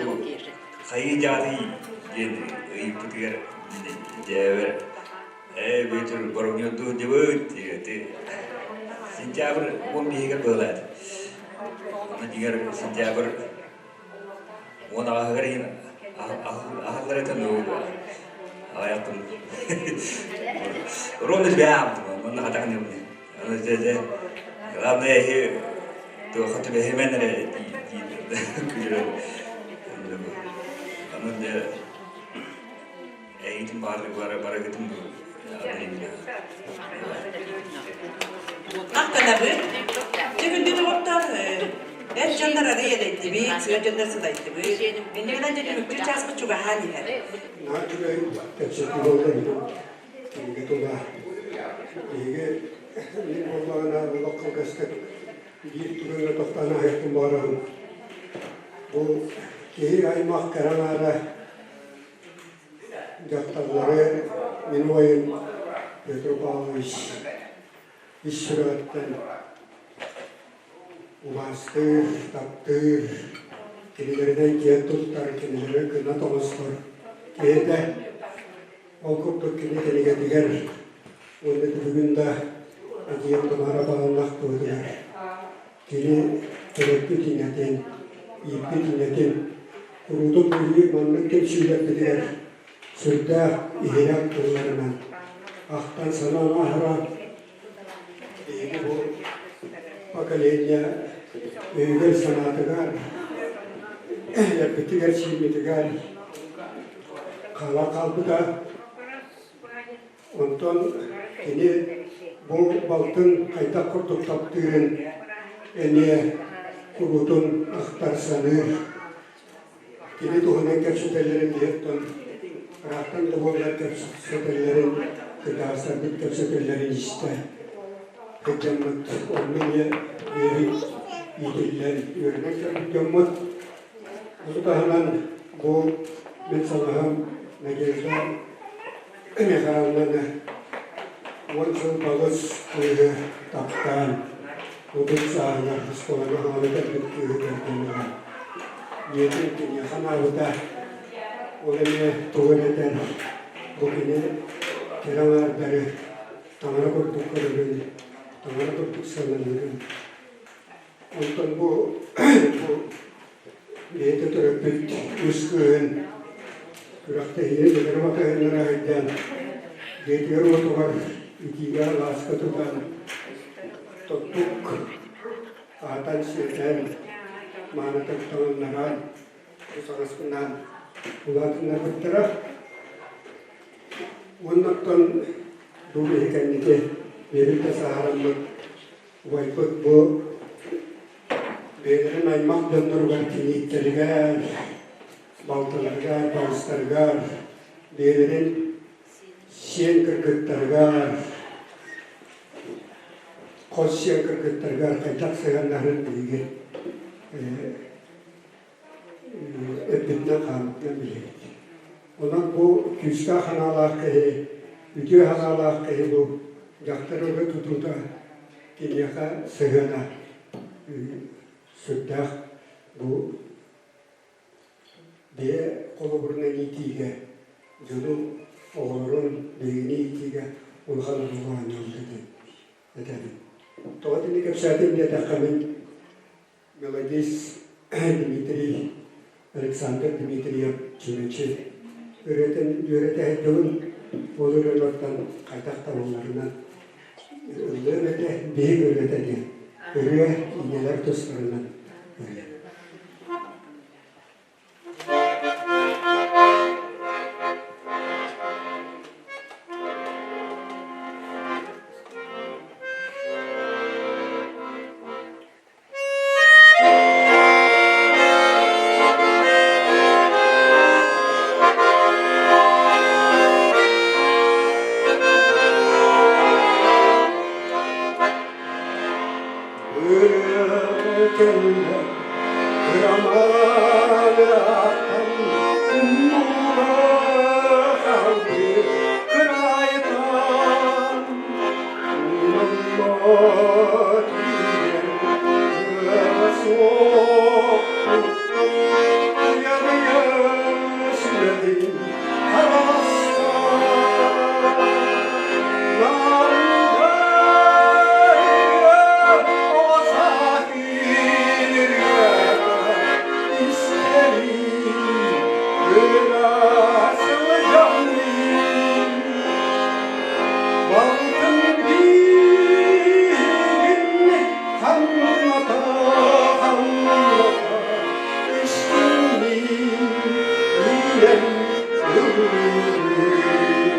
Speaker 19: хайыы дьаатый диэн ыйыппытыгар дьээбэр Ээ, Бүөтүр боруҥньуурдуу дьыбыт диэти. Сентябрь 15-гэр быһылаат. Онно дьиҥэр сентябрь 18-гар иһин аһыллар этэ ну аҕайахпын. Ровно бэм онно хатаҕын Главное эһи туохха түбэһимэн эрэ күлүрэн. Онон дьэ Эйигин баары барыгытын
Speaker 3: Махтанабыт. Дьэ күндү доҕоттор, эр дьоннор арый элэйдибит, сыа дьоннор сылайдыбыт. Инньэ гынан дьэ түмүктүүр чааспыт чугаһаан иһэр.
Speaker 20: Наһаа үчүгэй кэпсэтии буолла кинигэ тула. Биһиги мин буоллаҕына олох кылгастык биир түгэҥҥэ тохтоон ааһыахпын баҕарабын. Бу киһи аймах кэрэ аҥаара Дьахталлары мин убайым Петр Павлович ис сүрэҕиттэн убаастыыр, таптыыр, кинилэринэн киэн туттар, кинилэри кынат оҥостор киһи этэ. Ол курдук кини кинигэтигэр уонна бүгүн да эдьиийим Тамара Павловна ахтыбытыгар кини төрөппүт ийэтин, ииппит ийэтин куруутун биһиги маннык кэпсиилэрбитигэр сүрдээх иһирэх тылларынан ахтан-санаан аһара биһиги бу поколение өйүгэр-санаатыгар, эппитигэр-сииммитигэр хаалан хаалбыта. Онтон кини Бу балтын хайдах курдук таптыырын эмиэ куруутун ахтар саныыр. Кини туһунан кэпсэтэллэрин биһиэттэн ыраахтан да буоллар кэпсэтэллэрин, кытаарсарбыт кэпсэтэллэрин истэ сылдьаммыт, онно эмиэ биһиги иитиллэн үөрэнэн кэлбит дьоммут. Ону таһынан бу мин саҥаһым Надежда Михайловнаны 10 сыл балыс кыыһы таптаан, 30 сааһыгар оскуоланы хаҥана кэлбит кыыһы кэргэн ылан, ийэтин киниэхэ анаабыта. Ол эмиэ тугу эрэ этэр, бу кини кэрэ аҥаардары таҥара курдук көрөрүн, таҥара курдук сыаналыырын. Онтон бу бэйэтэ төрөппүт үс кыыһын күрэхтэһиини кытары батыһыннара сылдьан, дьиэтигэр-уотугар итиигэ алааска тутан, тоттук аһатан-сиэтэн, маанытык таҥыннаран, саҥаспынаан улаатыннарбыттара. Уонна оттон бу биһи кэнники бэйэбит да сааһыраммыт убайбыт бу бэйэлэрин аймах дьонноругар кийииттэригэр, балтыларыгар, балыстарыгар, бэйэлэрин сиэн кыргыттарыгар, хос сиэн кыргыттарыгар хайдах сыһыаннаһарын биһиги эппитинэн-хааммытынан билэбит. Онон бу күүстээх санаалаах киһи, үтүө санаалаах киһи бу дьахтар өрө тутуута киниэхэ сыһыана сүрдээх бу бэйэ холобурунан иитиигэ дьону оҕолорун биһигини иитиигэ улахан оруолу оонньообута диэн этэбин. Тоҕо итини кэпсээтим диэтэххэ мин Мелодист Дмитрий Александр Дмитриев Чүмэчи ырыатын үөрэтэ сылдьабын. Ол ырыалартан хайдах табылларынан ыллыам этэ, биһик ырыата диэн. Ырыа ийэлэр тустарынан ырыа. Кэллэ кыраманыахтан хаалбыт кыраайтан Балтым биһигин хамната, хамната истиҥник иирэн ыллыыр.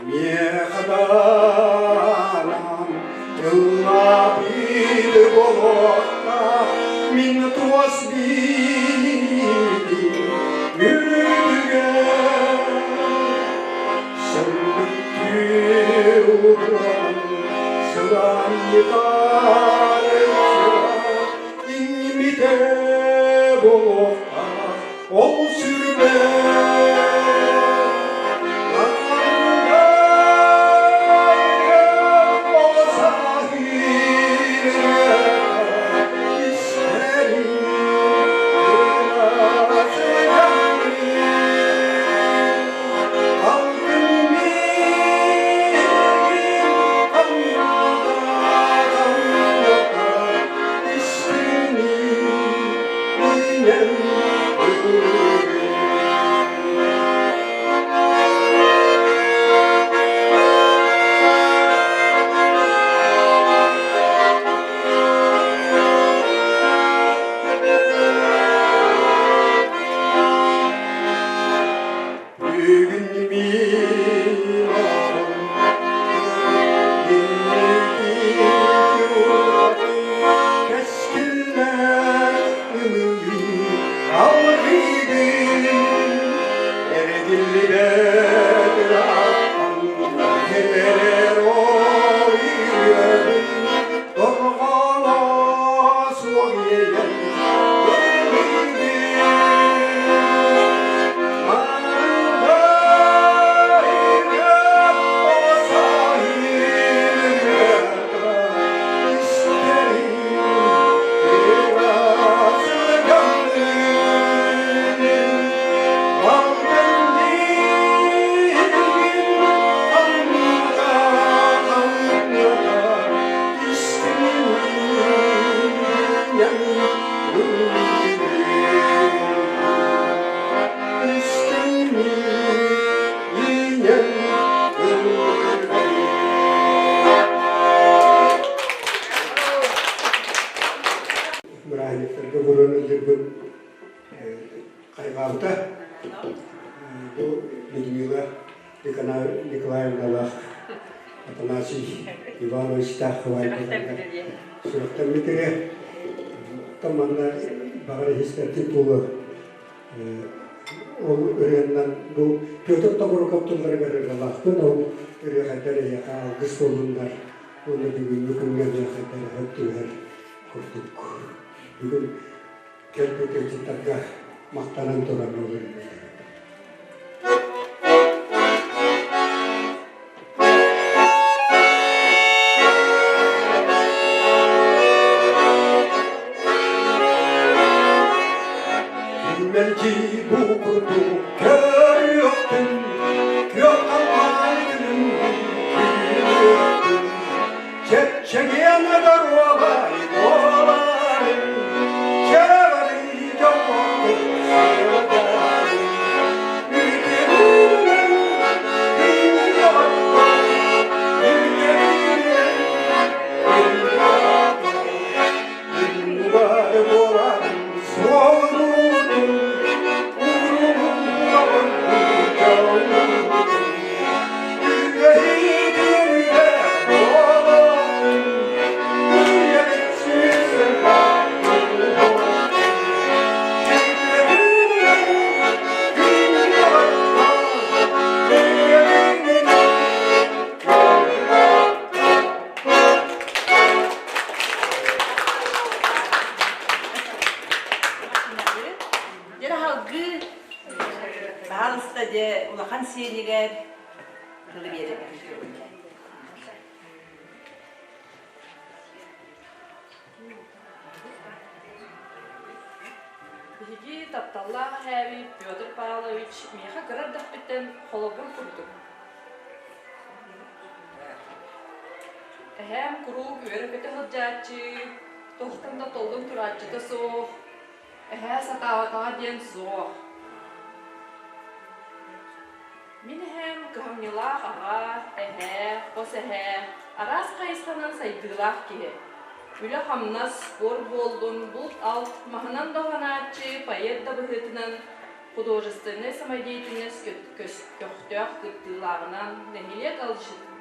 Speaker 20: Миэхэ даанан ыллаабыт болуоттаах мин туос биитин үрдүгэр сырдык уруон сылаанньытар иҥмитэ буолуохтаах ол сүрбэ Биллибэт ыраахтан кэлэр ол ырыабын дорҕооно суох иэйэн ыллыыбын. Маныга ырыа оҕо сааһым ырыата истэрим ыраас сыгаммын. Бырааһынньыктарга буруон ыллырбын хайҕаабыта. Бу Людмила Николаевналаах Афанасий Ивановичтаах хабаайбаларыгар сүрэхтэммит ырыа. Оттон манна баҕар иһистэрдик буолуо. Ол ырыаннан бу Петр Тобуруков тылларыгар ырыалаахпын, ол ырыа хайдар эйиэхэ алгыс буоллуннар уонна бүгүҥҥү күҥҥэ ырыа хайдар өһөт түһэр курдук. Бүгүн кэлбит ыалдьыттарга махтанан туран олорбут. Мэлдьи бу курдук көрүөхтүн, күөх халлаан күнүн күлүөхтүн, Чэпчэгиэн доруобай буоларын, чэбэрий дьоллоохтук сылдьарын. Үтүрүнэн күн үтүрүнэн күн Бары буолан суолунуутун, уруһун дьолунуутун.
Speaker 3: Дьэ салгыы баһаалыста дьэ улахан сиэнигэр тылы биэрэбин.
Speaker 21: Биһиги тапталлаах эһээбит Петр Павлович миэхэ кыра эрдэхпиттэн холобур курдук. Эһээм куруук үөрэ-көтө сылдьааччы, туохтан да толлон турааччыта суох, Эһээ сатаабатаҕа диэн суох. Мин эһээм кыһамньылаах аҕа, эһээ, хос эһээ, араас хайысханан сайдыылаах киһи. Үлэ-хамнас, спорт буоллун, булт-алт, маһынан да уһанааччы, поэт да быһыытынан художественнай самодеятельность көхтөөх кыттыылааҕынан, нэһилиэк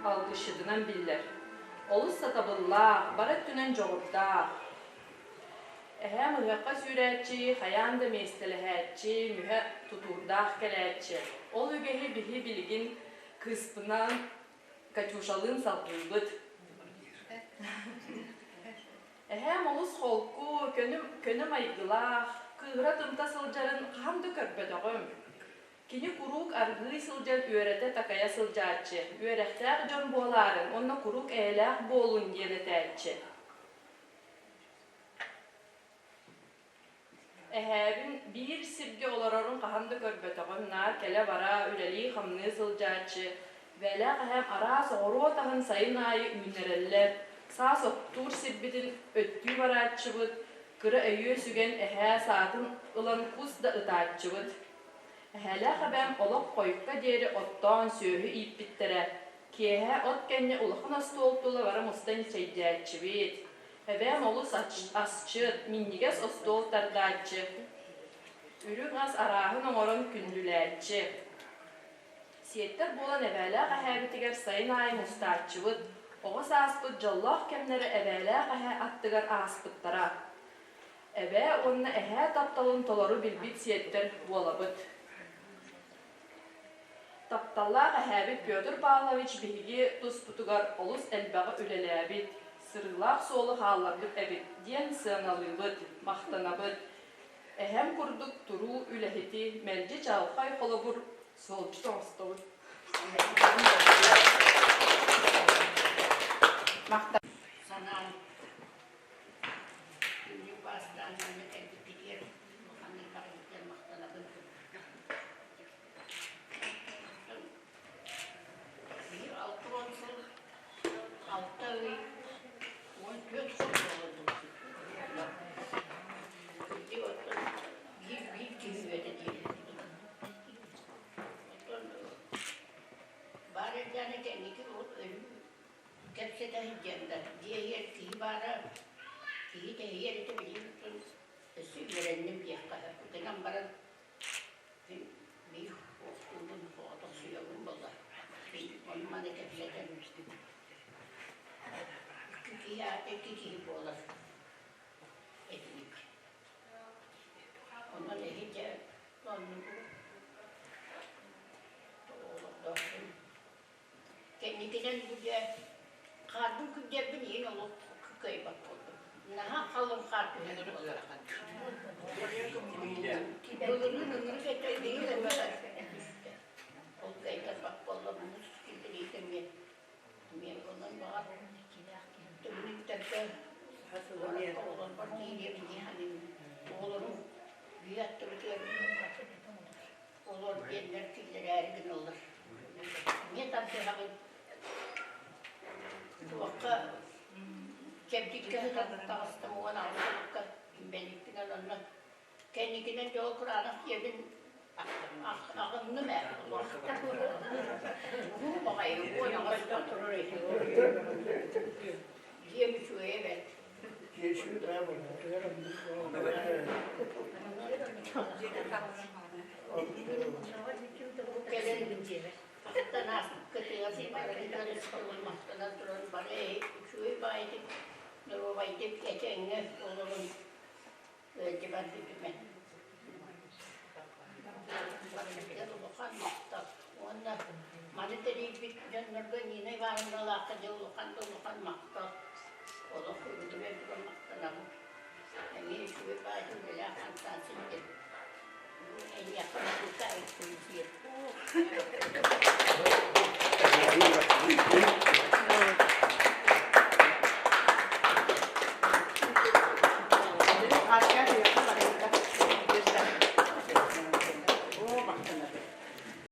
Speaker 21: алгысчытынан биллэр. Олус сатабыллаах, бары өттүнэн дьоҕурдаах. Эһээм ыһыахха сүүрээччи, хайаан да миэстэлэһээччи, мүһэ тутуурдаах кэлээччи. Ол үгэһи биһи билигин кыыспынаан Катюшалыын салгыыбыт. Эһээм олус холку, көнө, көнө майгылаах, кыыһыра-тымта сылдьарын хаһан да көрбөтөҕүм. Кини куруук аргыый сылдьан үөрэтэ-такайа сылдьааччы, үөрэхтээх дьон буолаарыҥ уонна куруук эйэлээх буолуҥ диэн этээччи. Эһээбин биир сиргэ олорорун хаһан да көрбөтөҕүм, наар кэлэ-бара, үлэлии-хамныы сылдьааччы. Бээлээх эһээм араас оҕуруот аһын сайын аайы үүннэрэллэр. Саас оттуур сирбитин өттүү барааччыбыт, кыра өйүө сүгэн эһээ саатын ылан кус да ытааччыбыт. Эһээлээх эбээм олох хойукка диэри оттоон сүөһү ииппиттэрэ. Киэһэ от кэннэ улахан остуол тула бары мустан чэйдээччибит. Эбээм олус асчыт, минньигэс остуол тардааччы, үрүҥ ас арааһын оҥорон күндүлээччи. Сиэттэр буолан эбээлээх эһээбитигэр сайын аайы мустааччыбыт, оҕо сааспыт дьоллоох кэмнэрэ эбээлээх эһээ аттыгар ааспыттара. Эбээ уонна эһээ тапталын толору билбит сиэттэр буолабыт. Тапталлаах эһээбит Петр Павлович биһиги туспутугар олус элбэҕи үлэлээбит, сырыылаах суолу хаалларбыт эбит диэн сыаналыыбыт, махтанабыт. Эһэм курдук туруу үлэһити мэлдьи чаҕылхай холобур суолдьут оҥостобут.
Speaker 4: Санаан күннүк бастаан манна кэлбиппитигэр улаханнык барыбытыгар махтанабын. Биир 60 сыл 6 ый 14 сыл олордубут. Ити оттон биир биир киһи үйэтэ диир. Оттон баар эрдэҕинэ кэнники ол өлүү кэпсэтэ сылдьан да дьиэ иһигэр киһи баара киһи тэһийэр этэ билигин оттон өссө үөрэнним диэххэ сөп. Гынан баран мин биир уохтуубун соҕотохсуйабын буолла. Ону маны кэпсэтэн икки киһи аата икки киһи буолар этибит. Онон эһи дьэ оннугу олордоохпун. Кэнникинэн бу дьэ хаардын күрдьэрбин иһин олох кыайбат буоллум. Наһаа халыҥ хаар түһэн буолар. Былырыын ынырык этэ быйыл эмиэ түстэ. Ол кыайтарбат буолла муус киллэриитэ эмиэ эмиэ онон баҕар тымныыттарга оҕолорбор киириэм дии саныыбын. Оҕолорум биир аттыбытыгар олор диэннэр киллэрээри гыналлар. Эмиэ тардыһабын. Туохха чэбдиккэ сытан таҕыстым 18 сылыкка инбэлииппинэн онно кэнникинэн дьол кураанах дьиэбин аҕынным ээ. Уу баҕайы 18 Дьиэм үчүгэйэ бэрт. Кэлэн ахтан ааспыккытыгар барытыгар махтанан туран бары үчүгэй баайдык, доруобайдык этэҥҥэ олорун ыалдьыбат бүтүмэн. Барытыгар улахан махтал уонна маны тэрийбит дьоннорго Нина Ивановналаахха дьэ улахан да улахан махтал. Олох үрдүгэр туран махтанабын. Эмиэ үчүгэй баайы үлэлээх хамсаан сылдьын. Эйиэхэ музыка айыттым диэн.